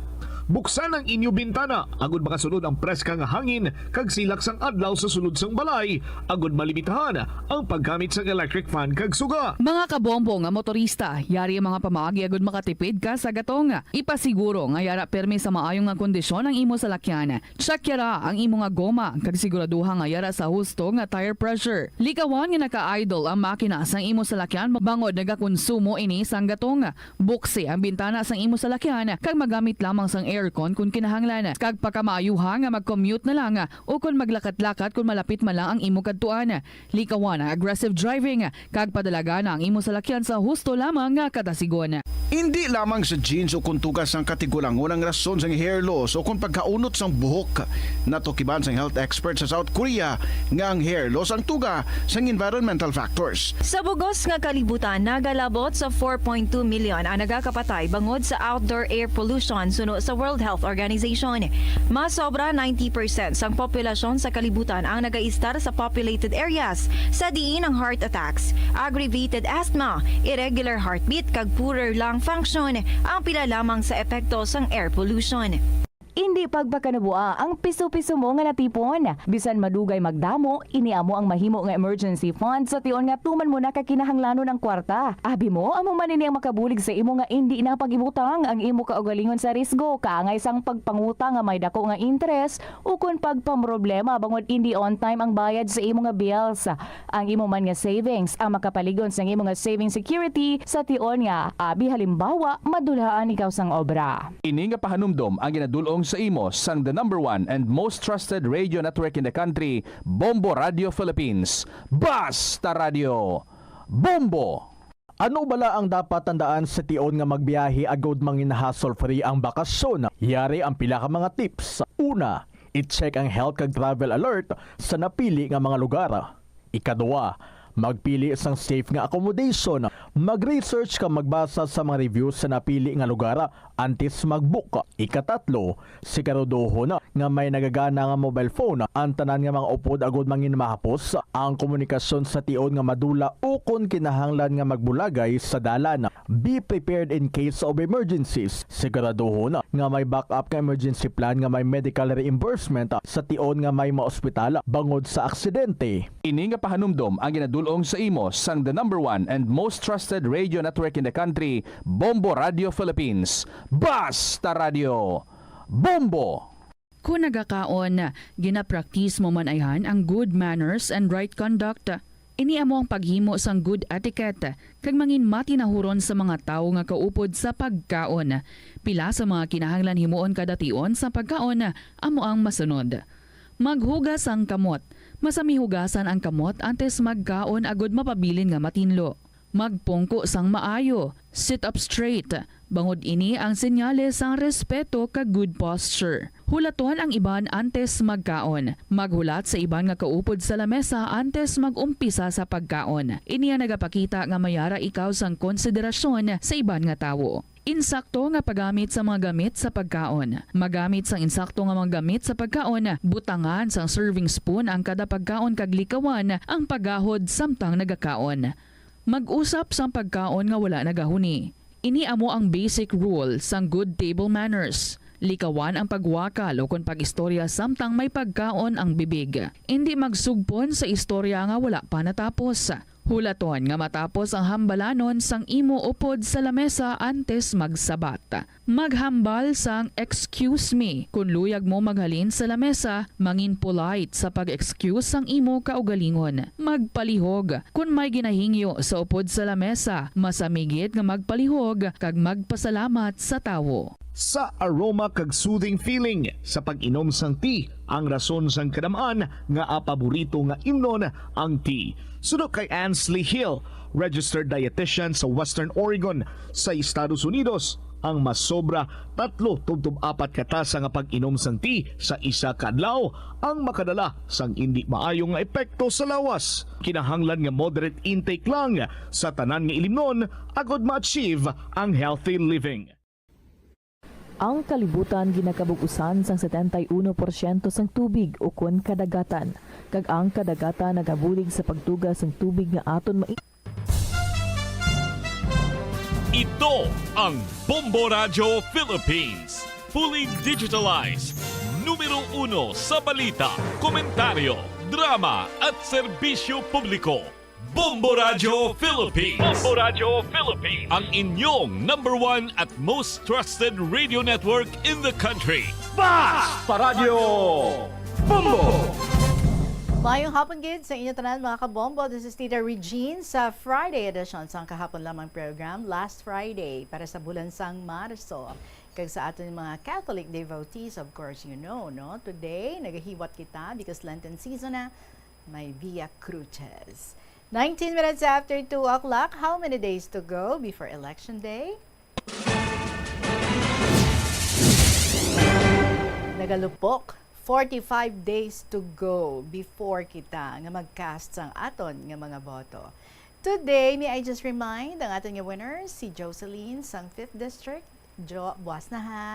Buksan ang inyo bintana agud makasulod ang preska nga hangin kag silak sang adlaw sa sulod sang balay, agud malimitahan ang paggamit sang electric fan kag suga. Mga kabombo nga motorista, yari ang mga pamaagi agud makatipid ka sa gatong. Ipasiguro nga yara pirmi sa maayo nga kondisyon ang imo salakyan. Check yara ang imo nga goma kag siguraduha nga yara sa husto nga tire pressure. Likawan nga naka-idle ang makina sang imo salakyan bangod nagakonsumo ini sang gatong. Buksi ang bintana sang imo salakyan kag magamit lamang sang aircon kon kinahanglan. Kag pakamaayuha nga mag-commute na lang o kon maglakat-lakat kon malapit man lang ang imo kadtuan. Likawan ang aggressive driving kag padalagana ang imo salakyan sa husto lamang nga kadasigon. Indi lamang sa genes o kon tuga sang katigulangon ang rason sang hair loss o kon pagkaunot sang buhok. Natukiban sang health expert sa South Korea nga ang hair loss ang tuga sang environmental factors. Sa bug-os nga kalibutan, nagalabot sa four point two million ang nagakapatay bangod sa outdoor air pollution, suno sa World Health Organization. Mas sobra ninety percent sang populasyon sa kalibutan ang nagaistar sa populated areas, sa diin ang heart attacks, aggravated asthma, irregular heartbeat, kag poorer lung function ang pila lamang sa epekto sang air pollution. Indi pagpakanabua ang piso-piso mo nga natipon. Bisan madugay magdamo, ini amo ang mahimo nga emergency fund sa tion nga tuman mo na ka kinahanglanon ang kwarta. Abi mo, amo man ini ang makabulig sa imo nga indi na pag-ibutang ang imo kaugalingon sa risgo, kaangay sang pagpangutang nga may dako nga interes, ukon pagpamroblema bangod indi on time ang bayad sa imo nga bills. Ang imo man nga savings ang makapalig-on sang imo nga saving security sa tion nga, abi halimbawa, madulhaan ikaw sang obra. Ini nga pahanumdom ang ginadul-ong Sa imo sang the number one and most trusted radio network in the country, Bombo Radio Philippines. Basta Radio! Bombo! Ano bala ang dapat tandaan sa tion nga magbiyahe agud mangin hassle-free ang bakasyon? Yari ang pila ka mga tips. Una, i-check ang health kag travel alert sa napili nga mga lugar. Ikaduha, magpili sang safe nga accommodation. Mag-research kag magbasa sa mga reviews sa napili nga lugar antes mag-book. Ikatatlo, siguraduhon nga may nagagana nga mobile phone ang tanan nga mga upod agud mangin mahapos ang komunikasyon sa tion nga madula ukon kinahanglan nga magbulagay sa dalan. Be prepared in case of emergencies. Siguraduhon nga may backup nga emergency plan nga may medical reimbursement sa tion nga may maospital bangod sa aksidente. Ini nga pahanumdom ang ginadul-ong sa imo sang the number one and most trusted radio network in the country, Bombo Radio Philippines. Basta Radio! Bombo! Kon nagakaon, ginapraktis mo man ayhan ang good manners and right conduct. Ini amo ang paghimo sang good etiquette kag mangin matinahuron sa mga tawo nga kaupod sa pagkaon. Pila sa mga kinahanglan himuon kada tion sa pagkaon amo ang masunod: maghugas sang kamot. Masami hugasan ang kamot antes magkaon agud mapabilin nga matinlo. Magpungko sang maayo, sit up straight, bangod ini ang senyales sang respeto kag good posture. Hulaton ang iban antes magkaon. Maghulat sa iban nga kaupod sa lamesa antes mag-umpisa sa pagkaon. Ini ang nagapakita nga may ara ikaw sang konsiderasyon sa iban nga tawo. Insakto nga paggamit sa mga gamit sa pagkaon. Magamit sang insakto nga mga gamit sa pagkaon. Butangan sang serving spoon ang kada pagkaon kag likawan ang paggahod samtang nagakaon. Mag-usap sang pagkaon nga wala nagahuni. Ini amo ang basic rule sang good table manners. Likawan ang pagwakal ukon pag-istorya samtang may pagkaon ang bibig. Indi magsugpon sa istorya nga wala pa natapos. Hulaton nga matapos ang hambalanon sang imo upod sa lamesa antes magsabat. Maghambal sang "Excuse me" kon luyag mo maghalin sa lamesa. Mangin polite sa pag-excuse sang imo kaugalingon. Magpalihog. Kon may ginahingyo sa upod sa lamesa, masami gid nga magpalihog kag magpasalamat sa tawo. Sa aroma kag soothing feeling sa pag-inom sang tea, ang rason sang kadam-an nga paborito nga imnon ang tea. Suno kay Ansley Hill, registered dietitian sa Western Oregon sa Estados Unidos, ang masobra tatlo tubtob apat ka tasa nga pag-inom sang tea sa isa ka adlaw ang makadala sang indi maayo nga epekto sa lawas. Kinahanglan nga moderate intake lang sa tanan nga ilimnon agod ma-achieve ang healthy living. Ang kalibutan ginakabug-usan sang setenta y uno porsyento sang tubig ukon kadagatan, kag ang kadagatan nagabulig sa pagtuga sang tubig nga aton mai- Ito ang Bombo Radyo Philippines, fully digitalized, numero uno sa balita, komentaryo, drama, at serbisyo publiko. Bombo Radyo Philippines. Bombo Radyo Philippines. Ang inyong number one at most trusted radio network in the country. Basta Radyo Bombo! Mayong hapon gid sa inyo tanan, mga kabombo. This is Tita Regine sa Friday edition sang kahapon lamang program, last Friday para sa bulan sang Marso. Kag sa aton mga Catholic devotees, of course, you know, no? Today, nagahiwat kita because Lenten season na, may Via Crucis. Nineteen minutes after two o'clock, how many days to go before Election Day? Nagalupok, forty-five days to go before kita nga mag-cast sang aton nga mga boto. Today, may I just remind ang aton nga winner, si Jocelyn sang Fifth District. Jo, buwas na ha.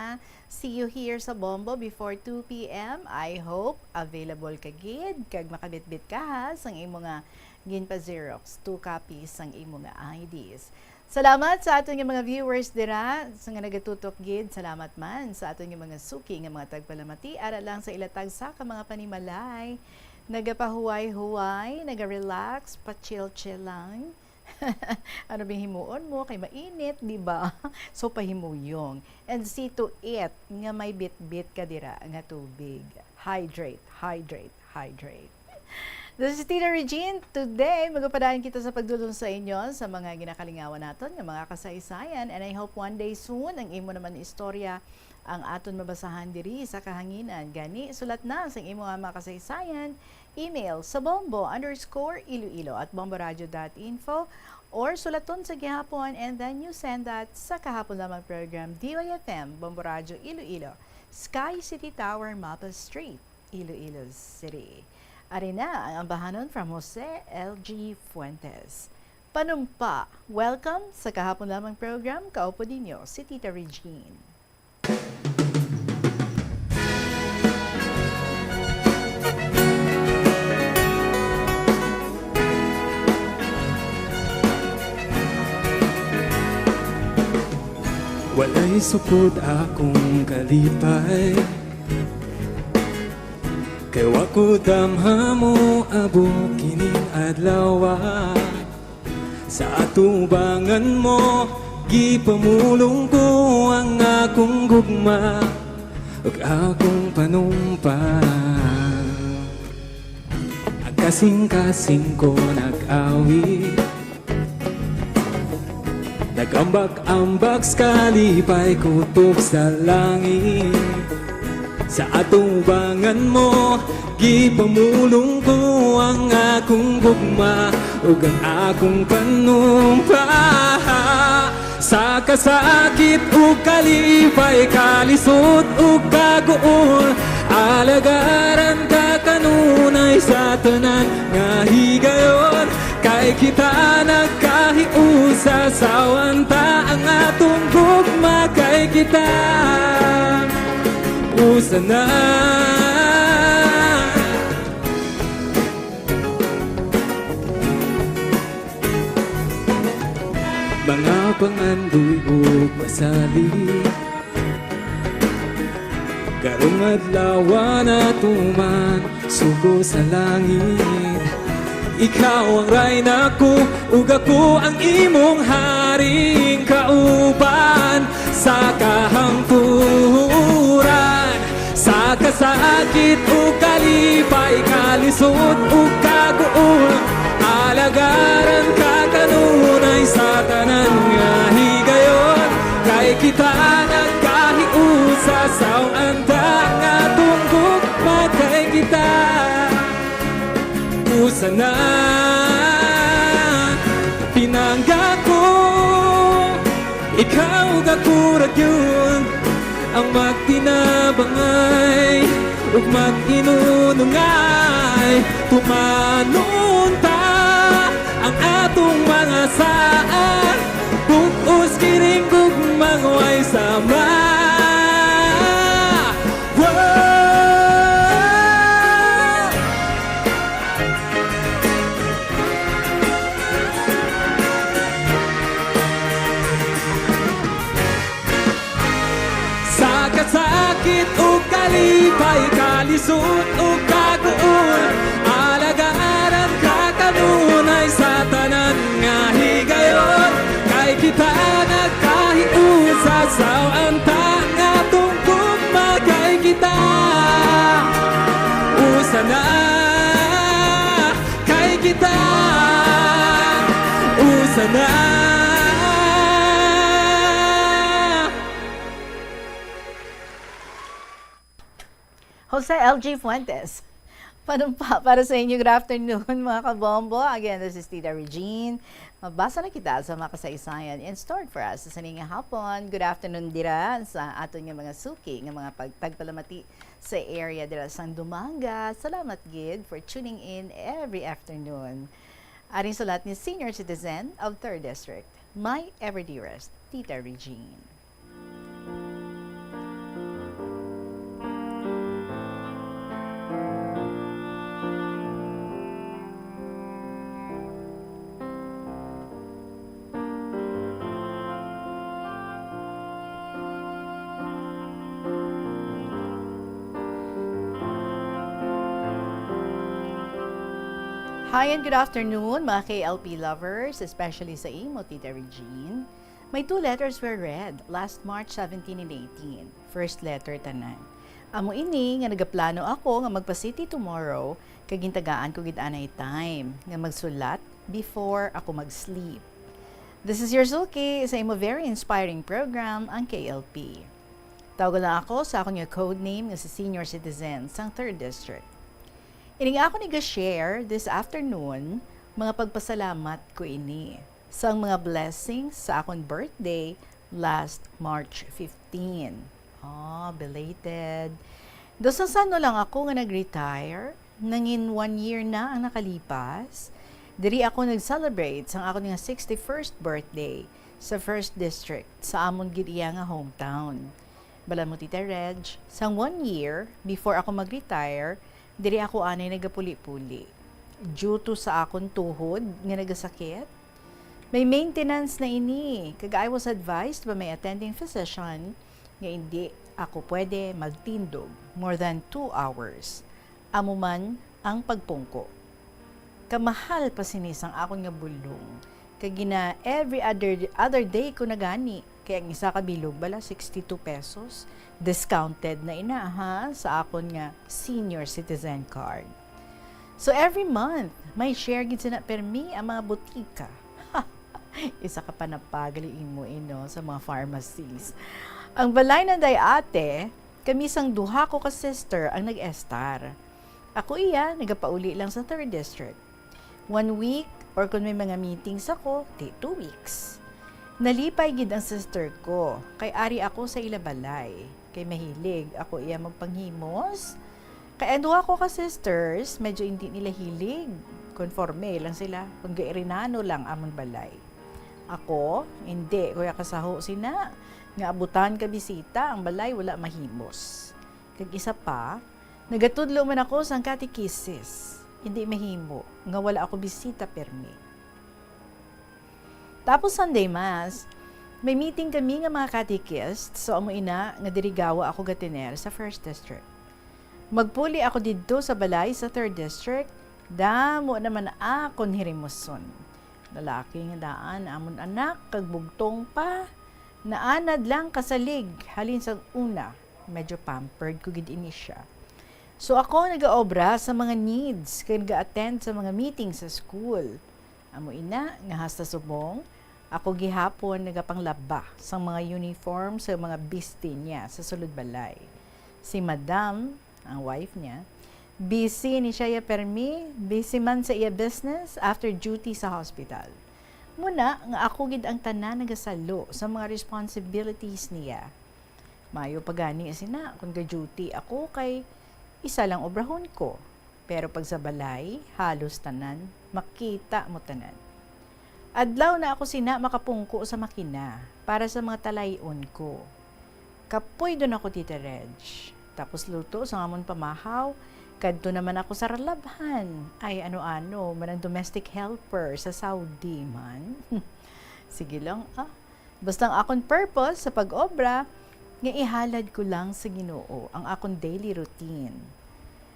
See you here sa Bombo before two p m. I hope available ka gid kag makabitbit ka ha sang imo nga ginpa-xerox, two copies sang imo nga I Ds. Salamat sa aton nga mga viewers dira sa nga nagatutok gid. Salamat man sa aton nga mga suki nga mga tagpalamati ara lang sa ila tagsa ka mga panimalay. Nagapahuway-huway, naga-relax, pa-chill-chill lang. Ano bing himuon mo kay mainit, di ba? So, pahimuyong. And see to it nga may bitbit ka dira nga tubig. Hydrate, hydrate, hydrate. This is Tita Regine. Today, magapadayon kita sa pagdulong sa inyo sa mga ginakalingawan naton nga mga kasaysayan. And I hope one day soon, ang imo naman istorya Ang aton mabasahan diri sa kahanginan. Gani, sulat na sang imo nga mga kasaysayan, email sa bombo underscore iloilo at bomboradio dot info, or sulaton sa gihapon and then you send that sa kahapon lamang program, D Y F M, Bombo Radio Iloilo, Sky City Tower, Mapa Street, Iloilo City. Ari na ang ambahanon from Jose L G Fuentes. Panumpa, welcome sa kahapon lamang program, kaupo ninyo si Tita Regine. Walay supod akong kalipay, kay wa ko damha mo abot kining adlaw. Sa atubangan mo, gipamulong ko ang akong gugma ug akong panumpa. Ang kasing-kasing ko nag-awit, nag-ambak-ambak sa kalipay kutob sa langit. Sa atubangan mo, gipamulong ko ang akong gugma ug ang akong panumpa. Sa kasakit ug kalipay, kalisod ug kaguol, alagaran ka kanunay sa tanan nga higayon. Kay kita nagkahiusa, sawan ta ang atong gugma, kay kita usa na. Mga pangandoy ug pasalig, karong adlaw natuman sugo sa langit. Ikaw ang rayna ko, ug ako ang imong haring kauban sa kahangturan. Sa kasakit ug kalipay, kalisod ug kaguol, alagaran ka kanunay sa tanan nga higayon. Kay kita nagkahiusa, sawan ta ang atong gugma, kay kita usa na. Pinangga ko, ikaw ug ako ra gyud ang magtinabangay ug mag-inunungay. Tumanon ta ang atong mga saad, bug-os kining gugmang way sama. Wow! Sa kasakit ug kalipay, kalisod ug kaguol, alagaran ka kanunay sa tanan nga higayon. Kay kita nagkahiusa, sawan ta ang atong gugma, kay kita usa na. Kay kita usa na. Jose L G Fuentes. Panumpa para sa inyo. Good afternoon, mga kabombo. Again, this is Tita Regine. Mabasa na kita sa mga kasaysayan in store for us sa sining nga hapon. Good afternoon dira sa aton nga mga suki nga mga pag-, tagpalamati sa area dira sang Dumaga. Salamat gid for tuning in every afternoon. Aring sulat ni Senior Citizen of Third District, my ever dearest Tita Regine. Hi and good afternoon, mga K L P lovers, especially sa imo, Tita Regine. My two letters were read last March seventeen and eighteen. First letter tanan. Amo ini nga nagaplano ako nga magpa-city tomorrow, kag gintagaan ko gid anay time nga magsulat before ako mag-sleep. This is your Suki sa imo very inspiring program, ang K L P. Tawgon lang ako sa akon nga code name nga si Senior Citizen sang Third District. Ining akon iga-share this afternoon, mga pagpasalamat ko ini sang mga blessings sa akon birthday last March fifteen. Oh, belated. Daw sang san-o lang ako nga nag-retire, nangin one year na ang nakalipas. Diri ako nag-celebrate sang akon nga sixty-first birthday sa First District, sa amon gid iya nga hometown. Bala mo, Tita Reg, sang one year before ako mag-retire, diri ako anay nagapuli-puli. Due to sa akon tuhod nga nagasakit, may maintenance na ini, kag I was advised by my attending physician nga indi ako pwede magtindog more than two hours. Amo man ang pagpungko. Kamahal pa sini sang akon nga bulong, kay gina every other, other day ko na gani, kay ang isa ka bilog bala sixty-two pesos. Discounted na ina, ha, sa akon nga senior citizen card. So every month, may share gid sina permi ang mga butika. Isa ka panapagali imo, eh, no, sa mga pharmacies. Ang balay nanday ate, kami sang duha ko ka sister ang nag-estar. Ako iya, nagapauli lang sa Third District. One week, or kung may mga meetings ako, di two weeks. Nalipay gid ang sister ko, kay ari ako sa ila balay, kay mahilig ako iya magpanghimos. Kay ang duha ko ka sisters, medyo indi nila hilig. Konforme lang sila, kung gairinano lang amon balay. Ako, indi ko ya kasaho sina, nga abutan ka bisita, ang balay wala mahimos. Kag isa pa, nagatudlo man ako sang katekisis. Hindi mahimo nga wala ako bisita permi. Tapos Sunday Mass, may meeting kami nga mga catechist, so amo ina nga diri gawa ako gatiner sa First District. Magpuli ako didto sa balay sa Third District, damo naman akon hirimuson. Lalaki nga daan, amon anak, kag bugtong pa, naanad lang kasalig halin sa una. Medyo pampered ko gid ini siya. So ako nagaobra sa mga needs kag naga-attend sa mga meeting sa school. Amo ina nga hasta subong ako gihapon nagapanglaba sang mga uniform sa mga bisti niya sa sulod balay. Si Madam, ang wife niya, busy ni siya ya permi, busy man sa iya business after duty sa hospital. Muna nga ako gid ang tanan nagasalo sa mga responsibilities niya. Mayo pa gani sina kung ga-duty ako kay isa lang obrahon ko. Pero pag sa balay, halos tanan, makita mo tanan. Adlaw na ako sina makapungko sa makina para sa mga talay-on ko. Kapoy doon ako, Tita Reg. Tapos luto sa amon pamahaw, kadto naman ako sa ralabhan. Ay, ano-ano, man ang domestic helper sa Saudi man. Sige lang, ah. Basta ang akon purpose sa pag-obra, nga ihalad ko lang sa Ginoo ang akon daily routine.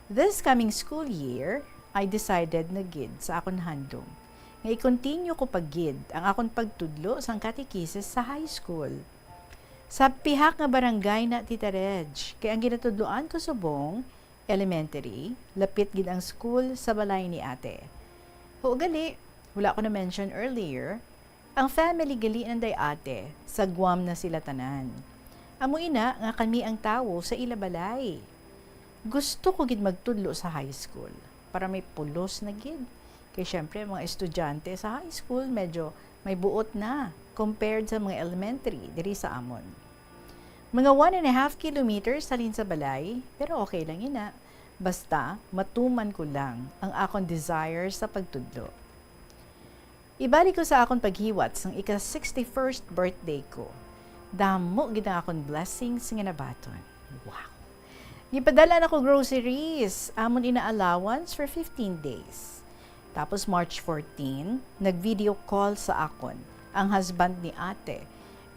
This coming school year, I decided na gid sa akon handom nga i-continue ko pa gid ang akon pagtudlo sang katekisis sa high school. Sa pihak nga barangay na, Tita Reg, kay ang ginatudloan ko subong elementary, lapit gid ang school sa balay ni ate. Huo gali, wala ko na-mention earlier, ang family gali nanday ate, sa Guam na sila tanan. Amo ina nga kami ang tawo sa ila balay. Gusto ko gid magtudlo sa high school para may pulos na gid. Kay syempre, ang mga estudyante sa high school medyo may buot na compared sa mga elementary diri sa amon. Mga one and a half kilometers halin sa balay, pero okay lang ina. Basta, matuman ko lang ang akon desire sa pagtudlo. Ibalik ko sa akon paghiwat sang ika sixty-first birthday ko. Damo gid ang akon blessings nga nabaton. Wow! Gipadala nako groceries, amon ina allowance for fifteen days. Tapos March fourteen, nag-video call sa akon ang husband ni ate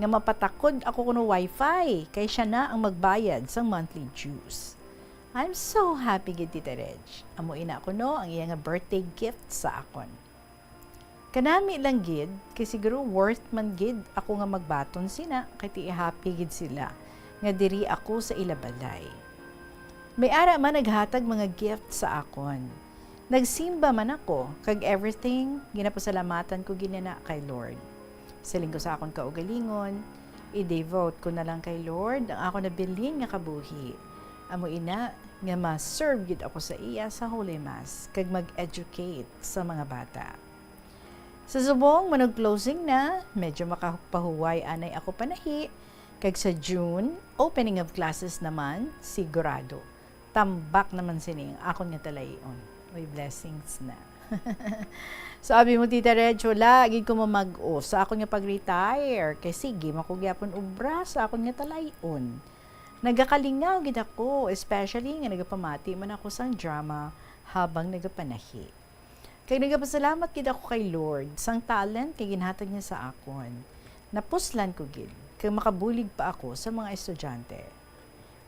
nga mapatakod ako kuno wifi kay siya na ang magbayad sang monthly dues. I'm so happy gid, Tita Reg. Amo ina kuno ang iya nga birthday gift sa akon. Kanami lang gid, kay siguro worth man gid ako nga magbaton sina, kay ti happy gid sila nga diri ako sa ila balay. May ara man naghatag mga gift sa akon. Nagsimba man ako, kag everything, ginapasalamatan ko gid na kay Lord. Siling ko sa akon kaugalingon, I-devote ko na lang kay Lord ang ako nabilin nga kabuhi. Amo ina nga ma-serve gid ako sa iya sa Holy Mass kag mag-educate sa mga bata. Sa subong, manug-closing na, medyo makapahuway anay ako panahi, kag sa June, opening of classes naman, sigurado. Tambak naman sini ang akon nga talay-on. Uy, blessings na. So, abi mo, Tita Reg, wala gid ko mamag-o sa akon nga pag-retire. Kay sige man ko gyapon obra sa akon nga talay-on. Nagakalingaw gid ako, especially nga nagapamati man ako sang drama habang nagapanahi. Kag nagapasalamat gid ako kay Lord sang talent nga ginhatag niya sa akon. Napuslan ko gid kag makabulig pa ako sa mga estudyante.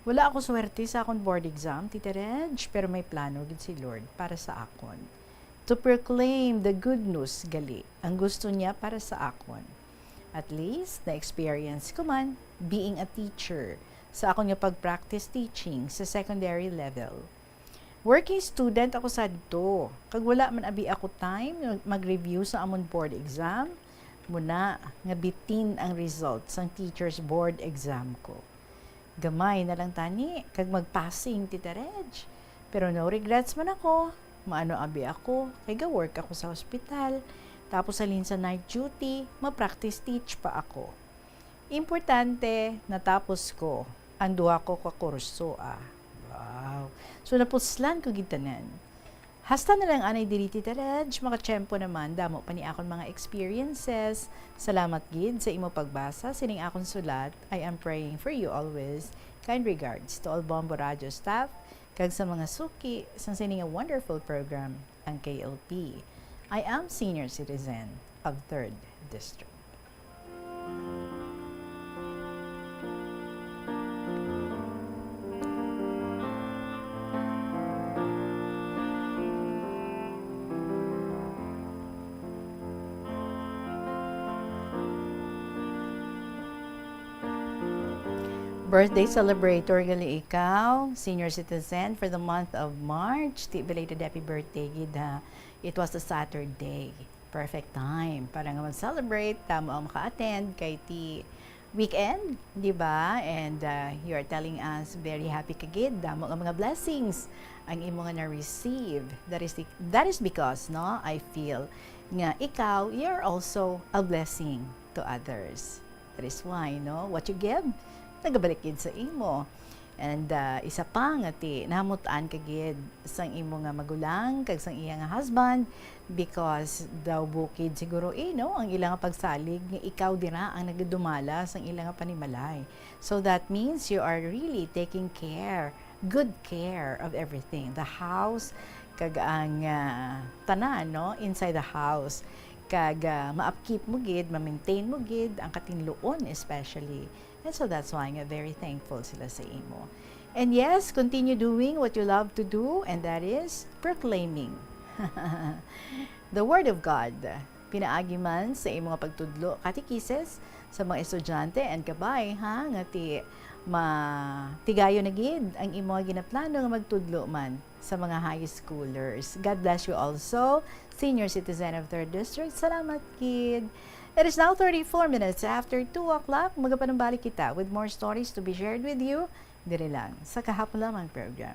Wala ako swerte sa akon board exam, Tita Reg, pero may plano gid si Lord para sa akon. To proclaim the good news gali ang gusto niya para sa akon. At least, na-experience ko man being a teacher sa akon nga pag-practice teaching sa secondary level. Working student ako sadto, kag wala man abi ako time mag-review sa amon board exam. Muna nga bitin ang result sang teacher's board exam ko. Gamay na lang tani kag mag-passing, Tita Reg. Pero no regrets man ako. Maano abi ako, kay ga-work ako sa hospital. Tapos halin sa night duty, ma-practice teach pa ako. Importante, natapos ko ang duha ko ka kurso, ah. Wow. So, napuslan ko gid tanan. Hasta na lang anay diri, Tita Reg, makatiyempo naman, damo pa ni akon mga experiences. Salamat gid sa imo pagbasa sining akon sulat. I am praying for you always. Kind regards to all Bombo Radio staff, kag sa mga suki sang sini nga wonderful program, ang K L P. I am senior citizen of Third District. Birthday celebrator gali ikaw, senior citizen for the month of March. Ti belated happy birthday gid, ha. It was a Saturday. Perfect time para nga mag-celebrate. Damo ang maka-attend kay ti weekend, di ba? And, uh, you are telling us very happy ka gid. Damo nga mga blessings ang imo nga na-receive. That is the, that is because, no, I feel nga ikaw, you're also a blessing to others. That is why, no, what you give, nagabalik gid sa imo. And, ah, isa pa nga ti, nahamutan ka gid sang imo nga magulang kag sang iya nga husband, because daw bukid siguro, eh, no, ang ila nga pagsalig nga ikaw dira ang nagadumala sang ila nga panimalay. So that means you are really taking care, good care of everything, the house, kag ang, ah, tanan, no, inside the house. Kag, ah, ma-upkeep mo gid, ma-maintain mo gid ang katinluon especially. And so that's why nga very thankful sila sa imo. And yes, continue doing what you love to do, and that is proclaiming the Word of God. Pinaagi man sa imo nga pagtudlo, catechesis, sa mga estudyante, and kabay, ha, nga ti matigayon na gid ang imo nga ginaplano nga magtudlo man sa mga high schoolers. God bless you also, senior citizen of Third District. Salamat gid. It is now thirty-four minutes after two o'clock. Magapanumbalik kita with more stories to be shared with you diri lang sa Kahapon Lamang program.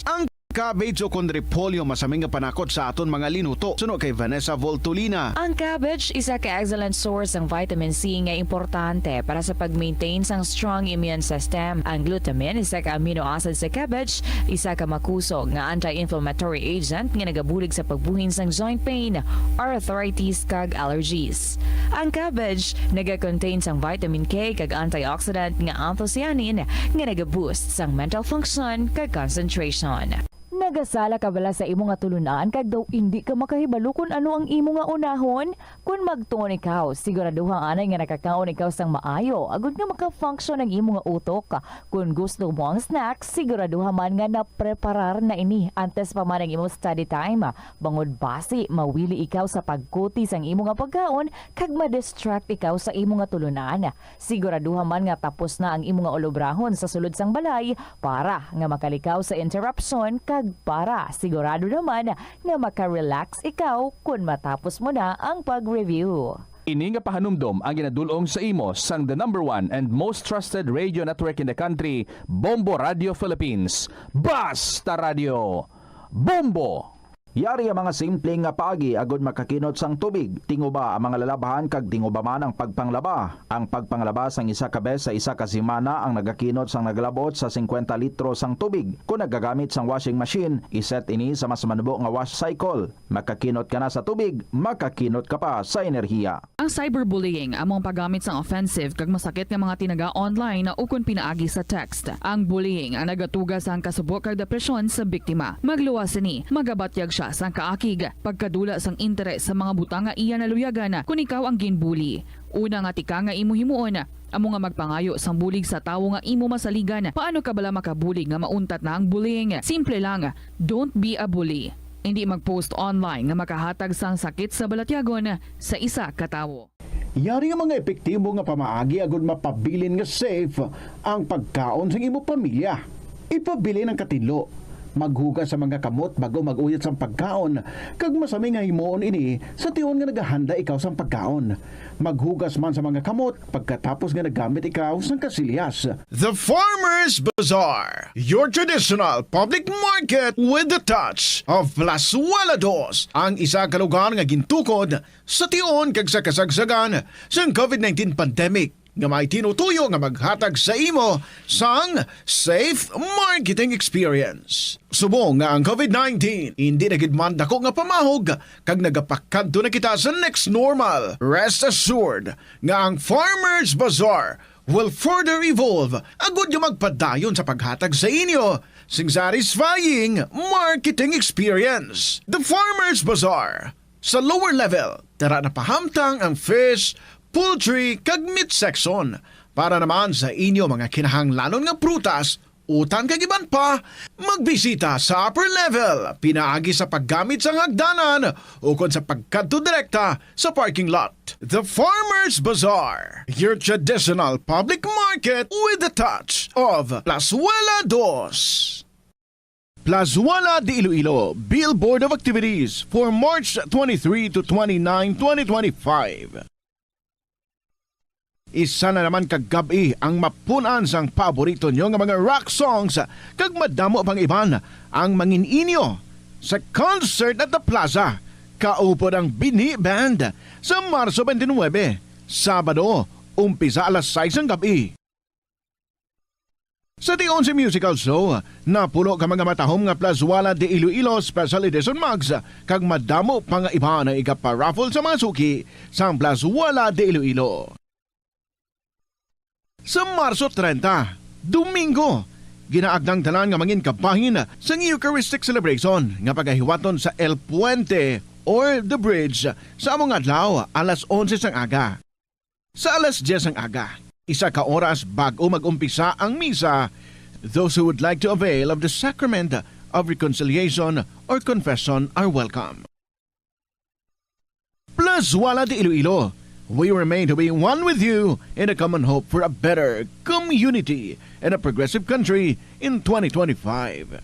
Ang cabbage ukon repolyo masami nga panakot sa aton mga linuto, suno kay Vanessa Voltolina. Ang cabbage isa ka excellent source sang vitamin C nga importante para sa pag-maintain sang strong immune system. Ang glutamine, isa ka amino acid sa cabbage, isa ka makusog nga anti-inflammatory agent nga nagabulig sa pagbuhin sang joint pain, arthritis, kag allergies. Ang cabbage naga-contain sang vitamin K kag antioxidant nga anthocyanin nga naga-boost sang mental function kag concentration. Nagasala ka bala sa imo nga tulunan kag daw indi ka makahibalo kon ano ang imo nga unahon? Kon magtuon ikaw, siguraduha anay nga nakakaon ikaw sang maayo agud nga maka-function ang imo nga utok. Kon gusto mo ang snack, siguraduha man nga napreparar na ini antes pa man ang imo study time, bangod basi mawili ikaw sa pagkuti sang imo nga pagkaon kag ma-distract ikaw sa imo nga tulunan. Siguraduha man nga tapos na ang imo nga ulobrahon sa sulod sang balay para nga makalikaw sa interruption kag para sigurado naman nga maka-relax ikaw kon matapos mo na ang pag-review. Ini nga pahanumdom ang ginadul-ong sa imo sang the number one and most trusted radio network in the country, Bombo Radio Philippines. Basta Radio Bombo! Yari ang mga simple nga paagi agud makakinot sang tubig. Tinguba ang mga lalabhan kag tinguba man ang pagpanglaba. Ang pagpanglaba sang isa ka bes sa isa ka semana ang nagakinot sang nagalabot sa singkwenta litro sang tubig. Kon nagagamit sang washing machine, iset ini sa mas manubo nga wash cycle. Makakinot ka na sa tubig, makakinot ka pa sa enerhiya. Ang cyberbullying amo ang paggamit sang offensive kag masakit nga mga tinaga online ukon pinaagi sa text. Ang bullying ang nagatuga sang kasubo kag depresyon sa biktima. Magluwas sini, magabatyag sia sang kaakig, pagkadula sang interes sa mga butang nga iya naluyagan kon ikaw ang ginbully. Una nga tika nga imo himuon, amo nga magpangayo sang bulig sa tawo nga imo masaligan. Paano ka bala makabulig nga mauntat na ang bullying? Simple lang, don't be a bully. Indi mag-post online nga makahatag sang sakit sa balatyagon sa isa ka tawo. Yari nga mga epektibo nga pamaagi agud mapabilin nga safe ang pagkaon sang imo pamilya. Ipabilin ang katinlo. Maghugas sa mga kamot bago mag-uyat sang pagkaon, kag masami nga himuon ini sa tion nga nagahanda ikaw sang pagkaon. Maghugas man sa mga kamot pagkatapos nga naggamit ikaw sang kasilyas. The Farmers Bazaar, your traditional public market with the touch of Plazuela Dos, ang isa ka lugar nga gintukod sa tion kag sa kasagsagan sang covid nineteen pandemic, nga may tinutuyo nga maghatag sa imo sang safe marketing experience. Subong nga ang covid nineteen indi na gid man dako nga pamahog kag nagapakadto na kita sa next normal, rest assured nga ang Farmers Bazaar will further evolve agud nga magpadayon sa paghatag sa inyo sing satisfying marketing experience. The Farmers Bazaar, sa lower level, tara na pahamtang ang fish, poultry, kag meat section. Para naman sa inyo mga kinahanglanon nga prutas, utan kag iban pa, magbisita sa upper level, pinaagi sa paggamit sang hagdanan ukon sa pagkadto direkta sa parking lot. The Farmers Bazaar, your traditional public market with the touch of Plazuela Dos. Plazuela de Iloilo, Billboard of Activities for March twenty-three to twenty-nine, twenty twenty-five. Isa na naman ka gab-i ang mapun-an sang paborito nyo nga mga rock songs, kag madamo pang iban ang mangin-inyo sa Concert at the Plaza, kaupod ang Bini Band, sa Marso twenty-nine, Sabado, umpisa alas sais sang gab-i. Sa tion sang musical show, napulo ka mga matahom nga Plazuela de Iloilo Special Edition mugs, kag madamo pa nga iba nga igapa-raffle sa mga suki sang Plazuela de Iloilo. Sa Marso treinta, Domingo, ginaagda ang tanan nga mangin kabahin sang Eucharistic Celebration nga pagahiwaton sa El Puente or The Bridge sa amo nga adlaw, alas onse sang aga. Sa alas dyes sang aga, isa ka oras bag-o mag-umpisa ang misa, those who would like to avail of the Sacrament of Reconciliation or Confession are welcome. Plazuela de Iloilo, we remain to be one with you in a common hope for a better community and a progressive country in twenty twenty-five.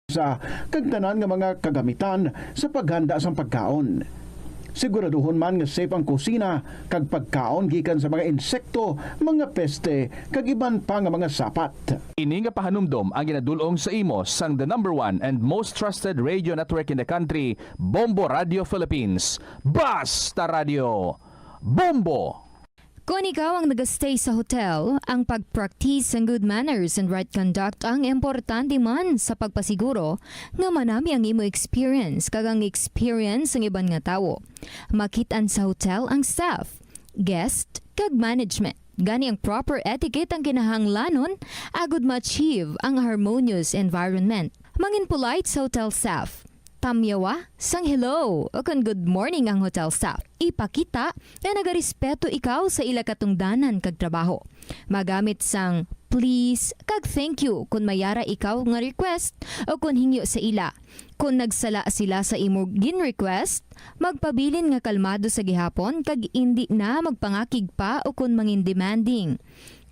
Sa kag tanan nga mga kagamitan sa paghanda sang pagkaon. Siguraduhon man nga safe ang kusina kag pagkaon gikan sa mga insekto, mga peste, kag iban pa nga mga sapat. Ini nga pahanumdom ang ginadul-ong sa imo sang the number one and most trusted radio network in the country, Bombo Radio Philippines. Basta Radio Bombo! Kon ikaw ang nag-stay sa hotel, ang pag-practice sang good manners and right conduct ang importante man sa pagpasiguro nga manami ang imo experience kag ang experience sang iban nga tawo. Makit-an sa hotel ang staff, guest, kag management. Gani ang proper etiquette ang kinahanglanon agud ma-achieve ang harmonious environment. Mangin polite sa hotel staff. Tamyawa sang hello o kon good morning ang hotel staff. Ipakita nga nagarespeto ikaw sa ila katungdanan kag trabaho. Magamit sang please kag thank you kon may ara ikaw nga request o kon hingyo sa ila. Kon nagsala sila sa imo gin-request, magpabilin nga kalmado sa gihapon kag indi na magpangakig pa o kon mangin demanding.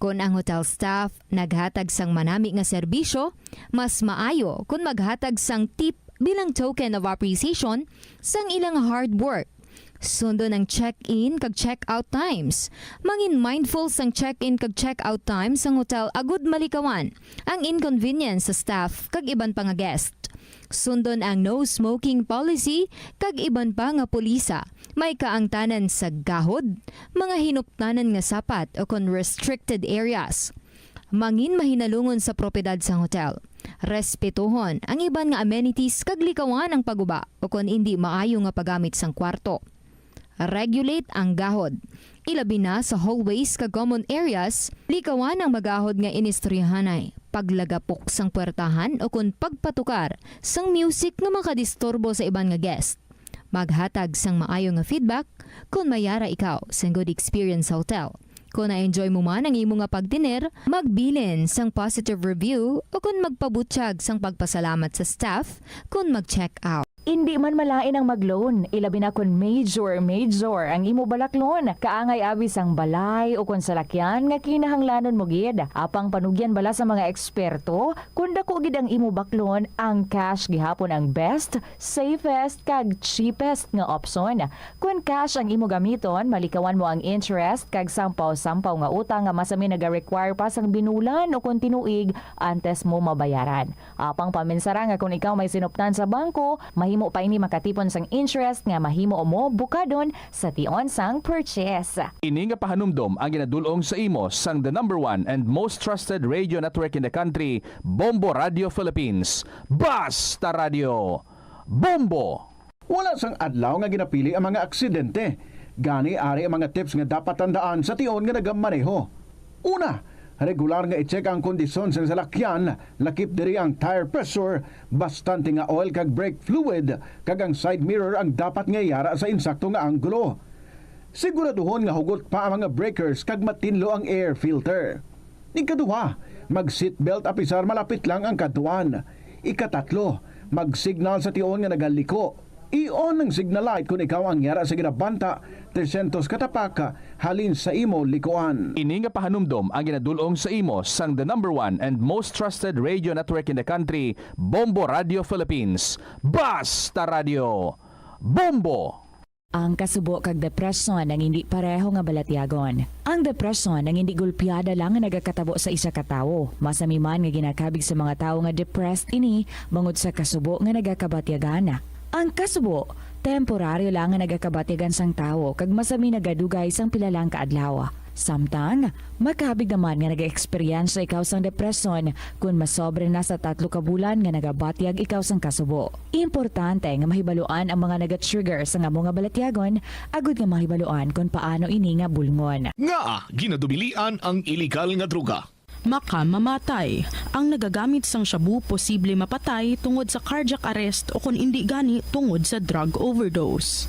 Kon ang hotel staff naghatag sang manami nga serbisyo, mas maayo kon maghatag sang tip bilang token of appreciation sang ilang hard work. Sundon ang check-in kag check-out times. Mangin mindful sang check-in kag check-out times sang hotel agud malikawan ang inconvenience sa staff kag iban pa nga guest. Sundon ang no smoking policy kag iban pa nga pulisa. May kaangtanan sa gahod, mga hinuptanan nga sapat o kon restricted areas. Mangin mahinalungon sa propiedad sang hotel. Respetuhon ang iban nga amenities kag likawan ang paguba o kon indi maayo nga paggamit sang kwarto. Regulate ang gahod. Ilabi na sa hallways kag common areas, likawan ang magahod nga inistoryahanay, paglagapok sang puwertahan o kon pagpatukar sang music nga makadisturbo sa iban nga guest. Maghatag sang maayo nga feedback kon may ara ikaw sang good experience sa hotel. Kon na-enjoy mo man ang imo nga pagtener, magbilin sang positive review o kon magpabutyag sang pagpasalamat sa staff kon mag-check out. Indi man malain ang mag-loan, ilabi na kon major, major ang imo balaklon. Kaangay abi sang balay o kon salakyan nga kinahanglanon mo gid. Apang panugyan bala sa mga eksperto, kon dako gid ang imo baklon, ang cash gihapon ang best, safest, kag cheapest nga opsyon. Kon cash ang imo gamiton, malikawan mo ang interest kag sampaw-sampaw nga utang nga masami naga-require pa sang binulan o kon tinuig antes mo mabayaran. Apang paminsara nga kon ikaw may sinuptan sa bangko, mahimo pa ini makatipon sang interest nga mahimo mo bukadon sa tion sang purchase. Ini nga pahanumdom ang ginadul-ong sa imo sang the number one and most trusted radio network in the country, Bombo Radio Philippines. Basta Radio! Bombo! Wala sang adlaw nga ginapili ang mga aksidente. Gani, ari ang mga tips nga dapat tandaan sa tion nga nagamaneho. Una, regular nga i-check ang kondisyon sang salakyan, lakip diri ang tire pressure, bastante nga oil kag brake fluid, kag ang side mirror ang dapat nga iyara sa insakto nga anggulo. Siguraduhon nga hugot pa ang mga breakers kag matinlo ang air filter. Ikaduha, mag-seatbelt apisar malapit lang ang kadtuan. Ikatatlo, mag-signal sa tion nga nagaliko. I-on ang signal light kon ikaw ang yara sa ginabanta tresyentos ka tapak halin sa imo likuan. Ini nga pahanumdom ang ginadul-ong sa imo sang the number one and most trusted radio network in the country, Bombo Radio Philippines. Basta Radio! Bombo! Ang kasubo kag depresyon ang indi pareho nga balatyagon. Ang depresyon ang indi gulpiada lang nga nagakatabo sa isa ka tawo. Masami man nga ginakabig sa mga tawo nga depressed ini bangod sa kasubo nga nagakabatyagan. Ang kasubo, temporaryo lang nga nagakabatyagan sang tawo kag masami nagadugay sang pila lang ka adlaw. Samtang, makabig naman nga nagaeksperyensya ikaw sang depresyon kon masobra na sa tatlo ka bulan nga nagabatyag ikaw sang kasubo. Importante nga mahibaluan ang mga nagatrigger sang amo nga balatyagon agud nga mahibaluan kon paano ini nga bulngon. Ngaa ginadumilian ang iligal nga droga? Makamamatay. Ang nagagamit sang shabu posible mapatay tungod sa cardiac arrest o kon indi gani tungod sa drug overdose.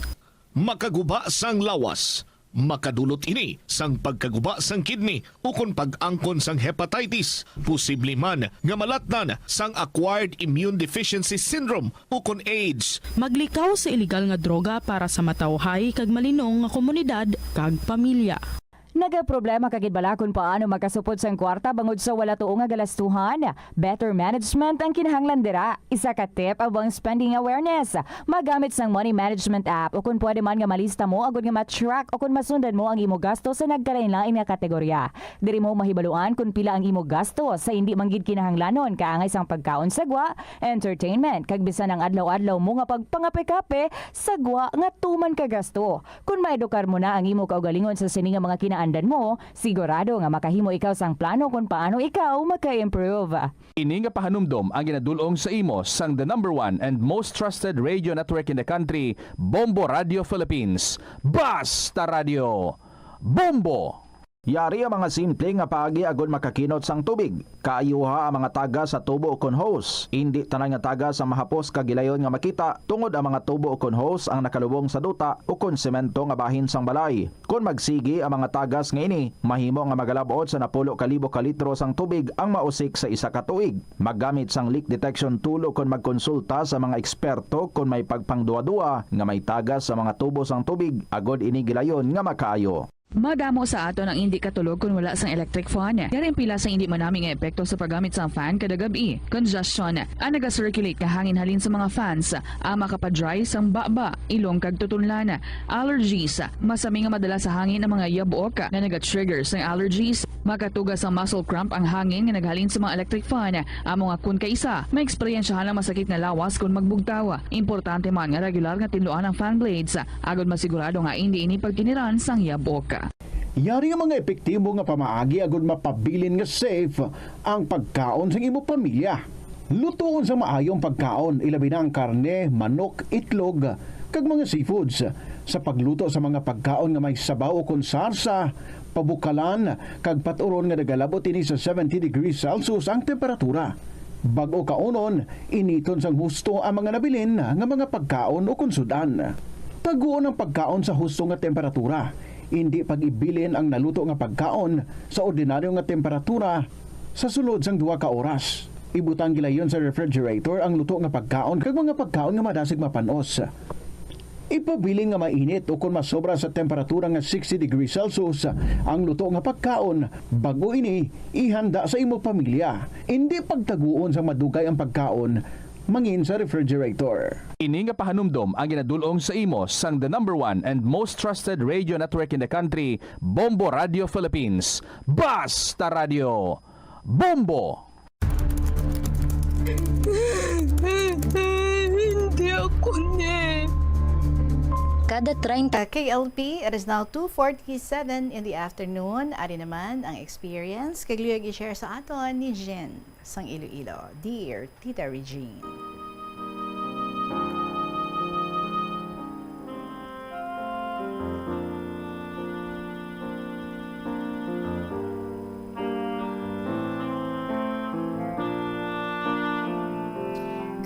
Makaguba sang lawas. Makadulot ini sang pagkaguba sang kidney ukon pag-angkon sang hepatitis. Posible man nga malatnan sang acquired immune deficiency syndrome ukon AIDS. Maglikaw sa iligal nga droga para sa matawhay kag malinong nga komunidad kag pamilya. Nagaproblema ka gid bala kon paano makasupod sang kwarta bangod sa wala tuo nga galastuhan? Better management ang kinahanglan dira. Isa ka tip amo ang spending awareness. Magamit sang money management app, o kon pwede man nga malista mo agud nga ma-track o kon masundan mo ang imo gasto sa nagkalain-lain nga kategorya. Diri mo mahibaluan kon pila ang imo gasto sa indi man gid kinahanglanon, kaangay sang pagkaon sa gwa, entertainment, kag bisan ang adlaw-adlaw mo nga pagpangape-kape sa gwa nga tuman ka gasto. Kon maedukar mo na ang imo kaugalingon sa sini nga mga kinaandan mo, sigurado nga makahimo ikaw sang plano kon paano ikaw maka-improve. Ini nga pahanumdom ang ginadul-ong sa imo sang the number one and most trusted radio network in the country, Bombo Radio Philippines. Basta Radio! Bombo! Yari ang mga simple nga paagi agud makakinot sang tubig. Kaayuha ang mga tagas sa tubo ukon hose. Indi tanan nga tagas ang mahapos kag gilayon nga makita, tungod ang mga tubo ukon hose ang nakalubong sa duta ukon semento nga bahin sang balay. Kon magsigi ang mga tagas nga ini, mahimo nga magalab-ot sa napulo ka libo ka litro sang tubig ang mausik sa isa ka tuig. Maggamit sang leak detection tool ukon magkonsulta sa mga eksperto kon may pagpangduhaduha nga may tagas sa mga tubo sang tubig, agud ini gilayon nga makaayo. Madamo sa aton ang indi katulog kon wala sang electric fan. Yari ang pila sa indi manami nga epekto sa paggamit sang fan kada gab-i. Congestion. Ang naga-circulate nga hangin halin sa mga fans, ang makapa-dry sang baba, ilong kag tutunlan. Allergies. Masami nga madala sa hangin ang mga yabuok nga naga-trigger sang allergies. Makatuga sang muscle cramp ang hangin nga naghalin sa mga electric fan. Amo nga kon kaisa, maeksperiensyahan ang masakit nga lawas kon magbugtaw. Importante man nga regular nga tinluan ang fan blades, agod masigurado nga indi ini pagtiniran sang yabok. Yari nga mga epektibo nga pamaagi agod mapabilin nga safe ang pagkaon sang imo pamilya. Lutoon sa maayo ang pagkaon, ilabi na ang karne, manok, itlog, kag mga seafoods. Sa pagluto sa mga pagkaon nga may sabaw ukon sarsa, pabukalan, kag pat-uron nga nagalabot ini sa seventy degrees Celsius ang temperatura. Bag-o kaunon, initon sang husto ang mga nabilin nga mga pagkaon ukon sud-an. Taguon ang pagkaon sa husto nga temperatura. Indi pag-ibilin ang naluto nga pagkaon sa ordinaryo nga temperatura sa sulod sang duha ka oras. Ibutang gilayon sa refrigerator ang luto nga pagkaon kag mga pagkaon nga madasig mapan-os. Ipabilin nga mainit o kon masobra sa temperatura nga sixty degrees Celsius ang luto nga pagkaon, bag-o ini ihanda sa imo pamilya. Indi pagtaguon sang madugay ang pagkaon mangin sa refrigerator. Ini nga pahanumdom ang ginadul-ong sa imo sang the number one and most trusted radio network in the country, Bombo Radio Philippines. Basta Radio, Bombo! Hindi ako ni. Kada treinta. K L P, it is now two forty-seven in the afternoon. Ari naman ang experience kag luyag i-share sa aton ni Jen sang Iloilo. Dear Tita Regine.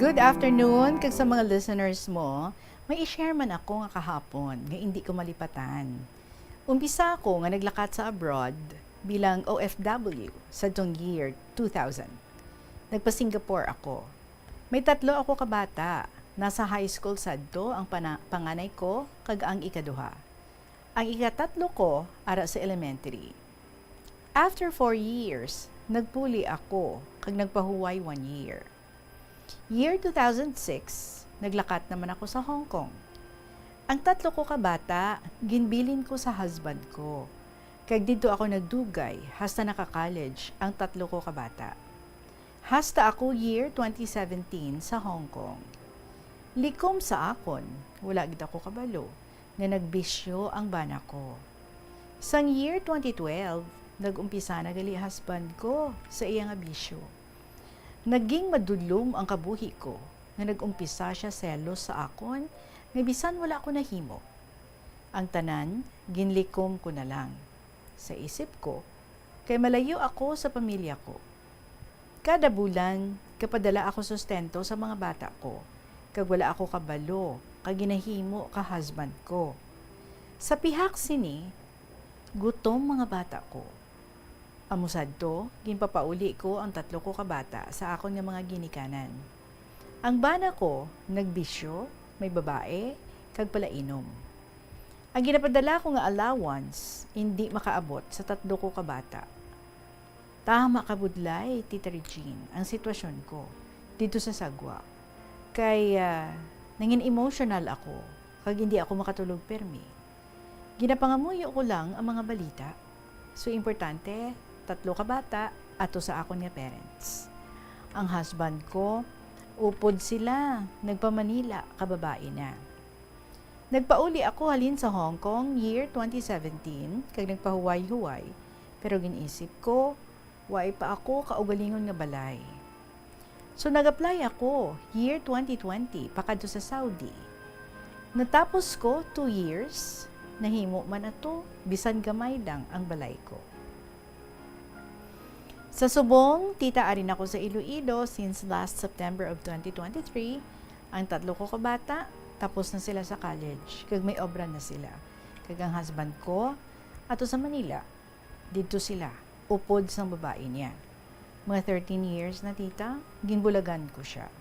Good afternoon kag sa mga listeners mo. May i-share man ako nga kahapon nga indi ko malipatan. Umpisa ako nga naglakat sa abroad bilang O F W sadtong year two thousand. Nagpa-Singapore ako. May tatlo ako ka bata. Nasa high school sadto ang pana-, panganay ko kag ang ikaduha. Ang ikatatlo ko ara sa elementary. After four years, nagpuli ako kag nagpahuway one year. Year two thousand six, naglakat naman ako sa Hong Kong. Ang tatlo ko ka bata, ginbilin ko sa husband ko. Kag didto ako nagdugay hasta naka-college ang tatlo ko ka bata. Hasta ako year twenty seventeen sa Hong Kong. Likom sa akon, wala gid ako kabalo nga nagbisyo ang bana ko. Sang year twenty twelve, nag-umpisa na gali husband ko sa iya nga bisyo. Naging madulom ang kabuhi ko nga nag-umpisa siya selos sa akon nga bisan wala ko nahimo. Ang tanan, ginlikom ko na lang. Sa isip ko, kay malayo ako sa pamilya ko. Kada bulan, gapadala ako sustento sa mga bata ko, kag wala ako kabalo ka ginahimo ka husband ko. Sa pihak sini, gutom mga bata ko. Amo sadto, ginpapauli ko ang tatlo ko ka bata sa akon nga mga ginikanan. Ang bana ko nagbisyo, may babae, kag palainom. Ang ginapadala ko nga allowance indi makaabot sa tatlo ko ka bata. Tama ka budlay, Tita Regine, ang sitwasyon ko didto sa sagwa. Kay, ah, nangin-emotional ako, kag indi ako makatulog pirmi. Ginapangamuyo ko lang ang mga balita. So, importante, tatlo ka bata ato sa akon nga parents. Ang husband ko, upod sila, nagpa-Manila ka babae na. Nagpauli ako halin sa Hong Kong year twenty seventeen, kag nagpahuway-huway, pero gin-isip ko, waay pa ako kaugalingon nga balay. So, nag-apply ako year twenty twenty pakadto sa Saudi. Natapos ko two years, nahimo man ato bisan gamay lang ang balay ko. Sa subong, tita, ari na ko sa Iloilo since last September of twenty twenty-three. Ang tatlo ko ka bata, tapos na sila sa college, kag may obra na sila. Kag ang husband ko, ato sa Manila. Didto sila, upod sang babae niya. Mga thirteen years na, tita, ginbulagan ko sia.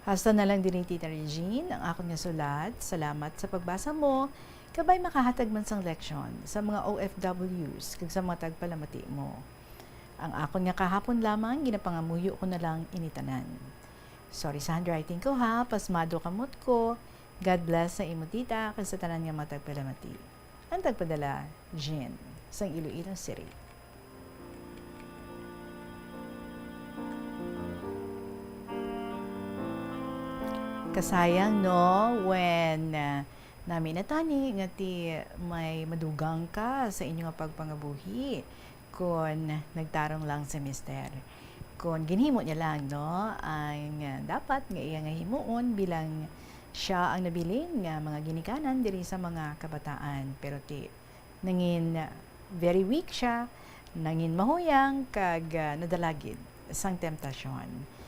Hasta na lang diri, Tita Regine, ang akon nga sulat. Salamat sa pagbasa mo, Kabay makahatag man sang leksyon sa mga O F Ws kag sa mga tagpalamati mo. Ang akon nga kahapon lamang, ginapangamuyo ko na lang ini tanan. Sorry sa handwriting ko ha, pasmado kamot ko. God bless sa imo tita kag sa tanan nga mga tagpalamati. Ang tagpadala, Jean, sang Iloilo City. Kasayang, no, when, ah, nami natani nga ti may madugang ka sa inyo nga pagpangabuhi kon nagtarong lang si mister. Kon ginhimo niya lang, no, ang, ah, dapat nga iya nga himuon bilang siya ang nabilin nga mga ginikanan diri sa mga kabataan. Pero ti nangin very weak sia, nangin mahuyang, kag, ah, nadala gid sang temptasyon.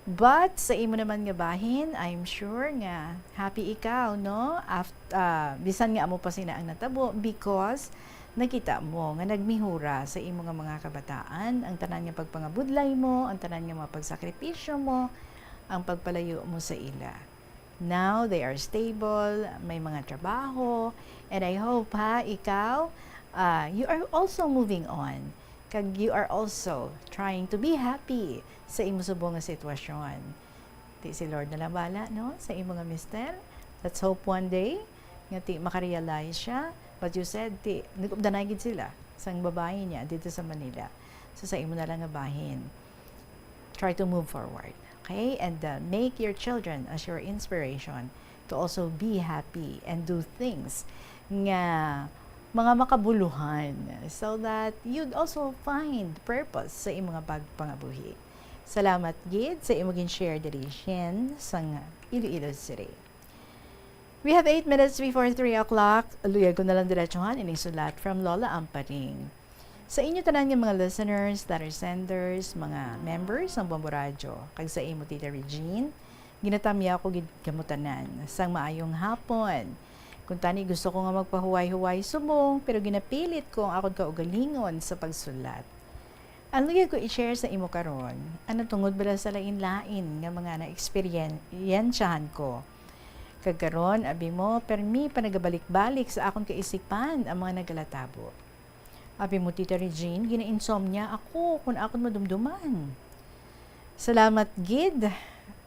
But sa imo naman nga bahin, I'm sure nga happy ikaw, no? Af-, ah, bisan nga amo pa sina ang natabo, because nakita mo nga nagmihura sa imo nga mga kabataan ang tanan nga pagpangabudlay mo, ang tanan nga mga pagsakripisyo mo, ang pagpalayo mo sa ila. Now they are stable, may mga trabaho, and I hope, ha, ikaw, ah, you are also moving on. Kag you are also trying to be happy sa imo subong nga sitwasyon. Ti si Lord na lang bala, no, sa imo nga mister. Let's hope one day nga ti makarealize siya. But you said, ti nag-updanay gid sila sang babayi niya dito sa Manila. So sa imo na lang nga bahin, try to move forward, okay? And, uh, make your children as your inspiration to also be happy and do things nga mga makabuluhan, so that you'd also find purpose sa imong pagpangabuhi. Salamat gid sa imo gin-share diri, Shin, sang Iloilo City. We have eight minutes before three o'clock. Luyag ko na lang diretsohan ining sulat from Lola Amparing. Sa inyo tanan nga mga listeners, letter senders, mga members sang Bombo Radyo, kag sa imo, Tita Regine, ginatamyaw ko gid kamo tanan sang maayong hapon. Kuntani, gusto ko nga magpahuway-huway subong, pero ginapilit ko ang akon kaugalingon sa pagsulat. Ang luyag ko i-share sa imo karon, ang natungod bala sa lain-lain nga mga naeksperyensyahan ko. Kag karon, abi mo, permi pa nagabalik-balik sa akon kaisipan ang mga nagalatabo. Abi mo, Tita Regine, gina-insomnia ako kon akon madumduman. Salamat gid,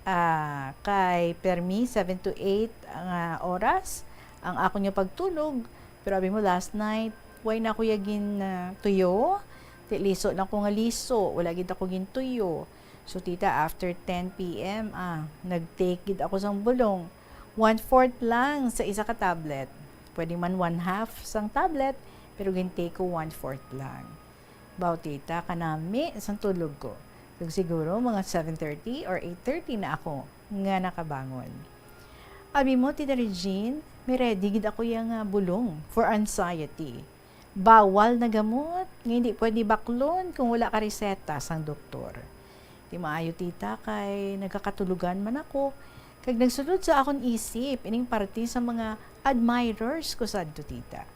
ah, kay permi seven to eight nga oras ang akon nga pagtulog. Pero abi mo, last night, way na ako ya gin, ah, tuyo. Ti liso lang ko nga liso, wala gid ako gintuyo. So, tita, after ten P M, ah, nag-take gid ako sang bulong. One-fourth lang sa isa ka tablet. Pwede man one-half sang tablet, pero gin-take ko one-fourth lang. Baw, tita, kanami sang tulog ko. Kag siguro mga seven thirty or eight thirty na ako nga nakabangon. Abi mo, Tita Regine, may ready gid ako ya nga bulong for anxiety. Bawal na gamot nga hindi pwede baklon kung wala ka reseta sang doktor. Ti maayo, tita, kay nagakatulogan man ako, kag nagsulod sa akon isip ining parte sa mga admirers ko sadto, tita.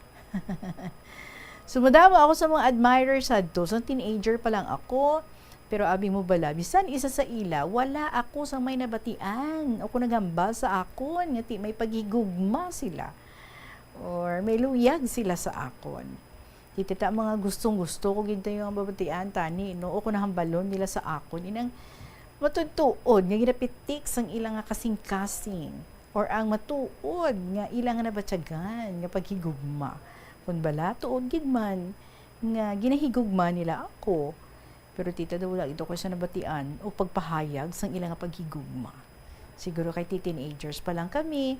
So, madamo ako sa mga admirers sadto. Sang teenager pa lang ako, pero abi mo bala, bisan isa sa ila, wala ako sa may nabatian o kung naghambal sa akon nga ti may paghigugma sila or may luyag sila sa akon. Ti tita, mga gustong-gusto ko gid tayo ang babatian tani, no? O kung nahambalon nila sa akon, inang matuod-tuod nga ginapitik sang ila nga kasing-kasing, or ang matuod nga ila nga nabatyagan nga paghigugma. Kun bala, tuod gid man nga ginahigugma nila ako, pero tita, daw wala gid ako sa nabatian o pagpahayag sang ila nga paghigugma. Siguro kay ti-, teenagers pa lang kami,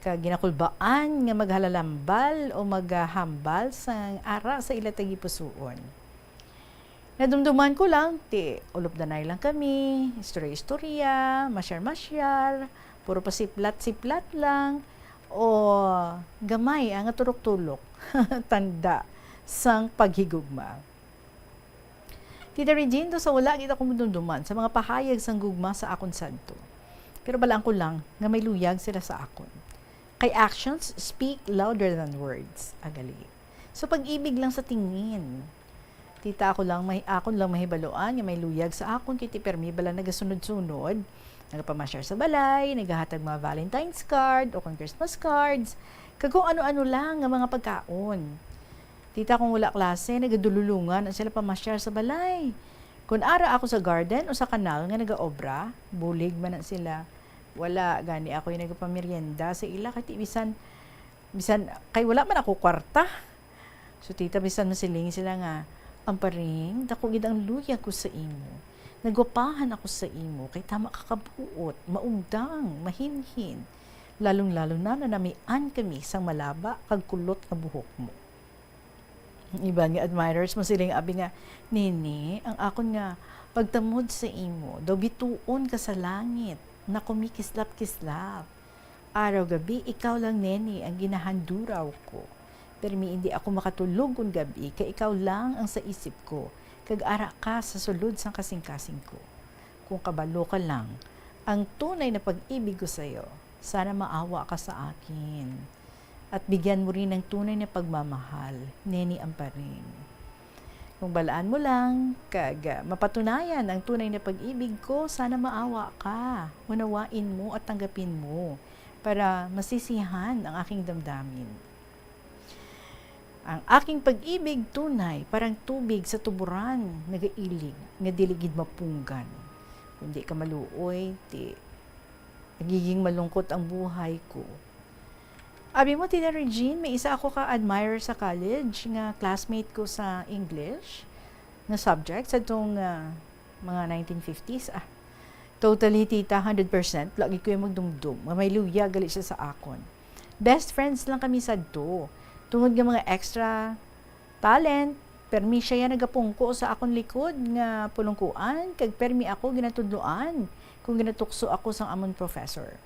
kag ginakulbaan nga maghalalambal o maghambal sang ara sa ila tagipusoon. Nadumduman ko lang, ti ulupdanay lang kami, istorya-istorya, masyar-masyar, puro pasiplat-siplat lang, o gamay ang nga turok-tulok, tanda sang paghigugma. Tita Regine, daw sa wala gid ako madumduman sa mga pahayag sang gugma sa akon sadto. Pero balaan ko lang nga may luyag sila sa akon. Kay actions speak louder than words, agali. So, pag-ibig lang sa tingin. Tita, ako lang may, akon lang mahibaluan nga may luyag sa akon, kay ti permi bala nagasunod-sunod, nagapamasyar sa balay, nagahatag mga Valentine's card o kon Christmas cards, Kag kung ano-ano lang nga mga pagkaon. Tita, kung wala klase, nagadululungan na sila pamasyar sa balay. Kung ara ako sa garden o sa kanal nga nagaobra, bulig man na sila. Wala gani ako'y nagapamerienda sa ila, kay ti bisan, bisan, kay wala man ako kwarta. So, tita, bisan masiling sila nga, "Amparing, dako gid ang luyag ko sa imo. Nagwapahan ako sa imo, kay tama ka kabuot, maugdang, mahinhin. Lalong-lalo na, nanamian kami sang malaba kag kulot nga buhok mo." Ang iban nga admirers masiling abi nga, "Nini, ang akon nga pagtamod sa imo, daw bituon ka sa langit, nakumikislap-kislap. Araw gabi, ikaw lang, neni, ang ginahanduraw ko. Permi indi ako makatulog kon gabi, kay ikaw lang ang sa isip ko, kag ara ka sa sulod sang kasing-kasing ko. Kung kabalo ka lang, ang tunay na pag-ibig ko sayo, sana maawa ka sa akin. At bigyan mo rin ng tunay na pagmamahal, neni Amparing. Kung balaan mo lang, kag, ah, mapatunayan ang tunay na pag-ibig ko, sana maawa ka, unawain mo at tanggapin mo, para masisihan ang aking damdamin. Ang aking pag-ibig tunay, parang tubig sa tuburan, nagailig, nga dili gid mapunggan. Kung di ka maluoy, ti nagiging malungkot ang buhay ko." Abi mo, Tita Regine, may isa ako ka admirer sa college nga classmate ko sa English nga subject sa tong, ah, mga nineteen fifties. Ah, totally, tita, hundred percent. Lagi ko yung magdumdum nga may luya gali siya sa akon. Best friends lang kami sadto. Tungod nga mga extra talent, permi siya nagapungko sa akon likod nga pulungkuan, kag permi ako ginatudloan kung ginatukso ako sang amon professor.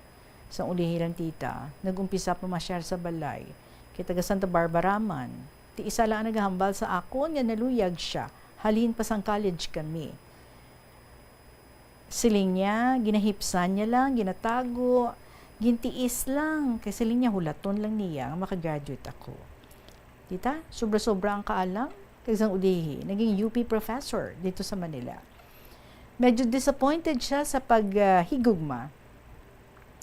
Sang ulihi lang, tita, nag-umpisa pamasyar sa balay. Kay taga Santa Barbara man. Ti isa lang ang nagahambal sa akon nga naluyag siya, halin pa sang college kami. Siling niya, ginahipsan niya lang, ginatago, gintiis lang. Kay siling niya, hulaton lang niya nga makagraduate ako. Tita, sobra-sobra ang kaalam. Kag sang ulihi, naging U P professor dito sa Manila. Medyo disappointed siya sa pag, ah, higugma.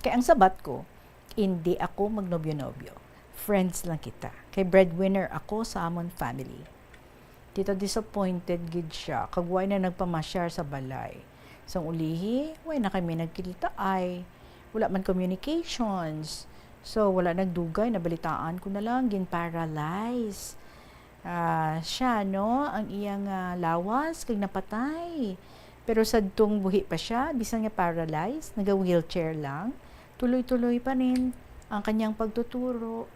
Kay ang sabat ko, hindi ako magnobyo-nobyo. Friends lang kita. Kay breadwinner ako sa amon family. Tita, disappointed gid siya, kag way na nagpamasyar sa balay. Sang ulihi, way na kami nagkita ay. Wala man communications. So, wala nagdugay, nabalitaan ko na lang, gin-paralyze. Ah, siya, no, ang iyang, ah, lawas kag napatay. Pero sadtong buhi pa siya, bisan nga paralyzed, naga-wheelchair lang, tuloy-tuloy pa rin ang kanyang pagtuturo.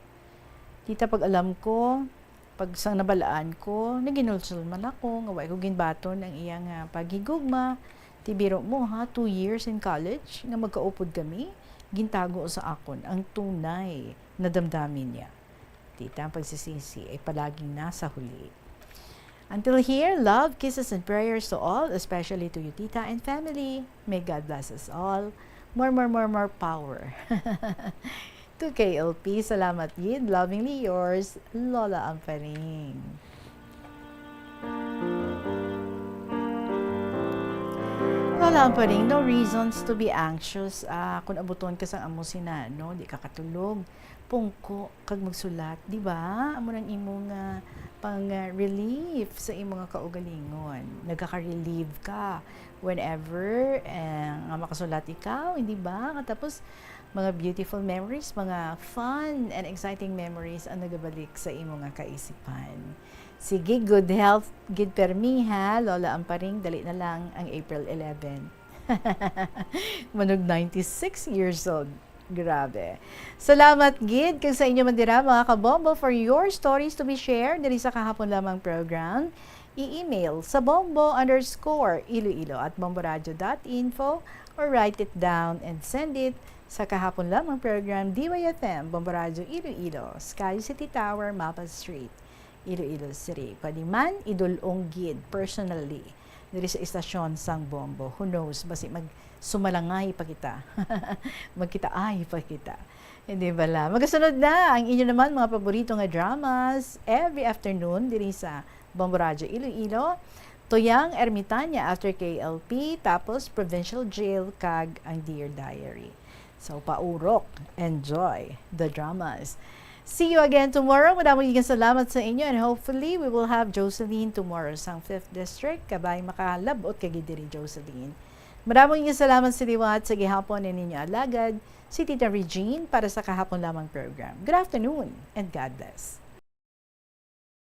Tita, pag alam ko, pag sang nabalaan ko, naginulsol man ako nga wa ko ginbaton ang iyang, ah, paghigugma. Ti biro mo, ha, two years in college nga magkaupod kami, gintago sa akon ang tunay na damdamin niya. Tita, ang pagsisisi ay palaging nasa huli. Until here, love, kisses, and prayers to all, especially to you, tita, and family. May God bless us all. More, more, more, more power. To K L P, salamat gid. Lovingly yours, Lola Amparing. Lola Amparing, no reasons to be anxious. Ah, kung abuton ka sang amo sina, no, di ka katulog, pungko kag magsulat, di ba? Amo nang imong, ah, pang, ah, relief sa imong kaugalingon. Nagkaka-relieve ka whenever, eh, nga makasulat ikaw, hindi ba? Tapos, mga beautiful memories, mga fun and exciting memories ang nagabalik sa imo nga kaisipan. Sige, good health gid permi, ha, Lola Amparing, dali na lang ang April eleven. Manug ninety-six years old. Grabe. Salamat gid kag sa inyo man dira, mga kabombo, for your stories to be shared diri sa Kahapon Lamang program. I-email sa bombo underscore iloilo at bomboradio dot info or write it down and send it sa Kahapon Lamang program, D Y F M, Bombo Radyo Iloilo, Sky City Tower, Mapa Street, Iloilo City. Pwede man, idul-ong gid personally diri sa istasyon sang Bombo. Who knows, basi mag-, sumalangay pa kita. Magkitaay pa kita. Hindi bala. Magasunod na ang inyo naman mga paborito nga dramas every afternoon diri sa Bombo Radyo Iloilo, Tuyang Ermitaña after K L P, tapos Provincial Jail kag ang Dear Diary. So, paurok, enjoy the dramas. See you again tomorrow. Madamo nga salamat sa inyo, and hopefully we will have Jocelyn tomorrow sang fifth District. Kabay makalabot ka gid diri, Jocelyn. Madamo nga salamat sa liwat sa gihapon ni ninyo alagad, si Tita Regine, para sa kahapon lamang program. Good afternoon and God bless.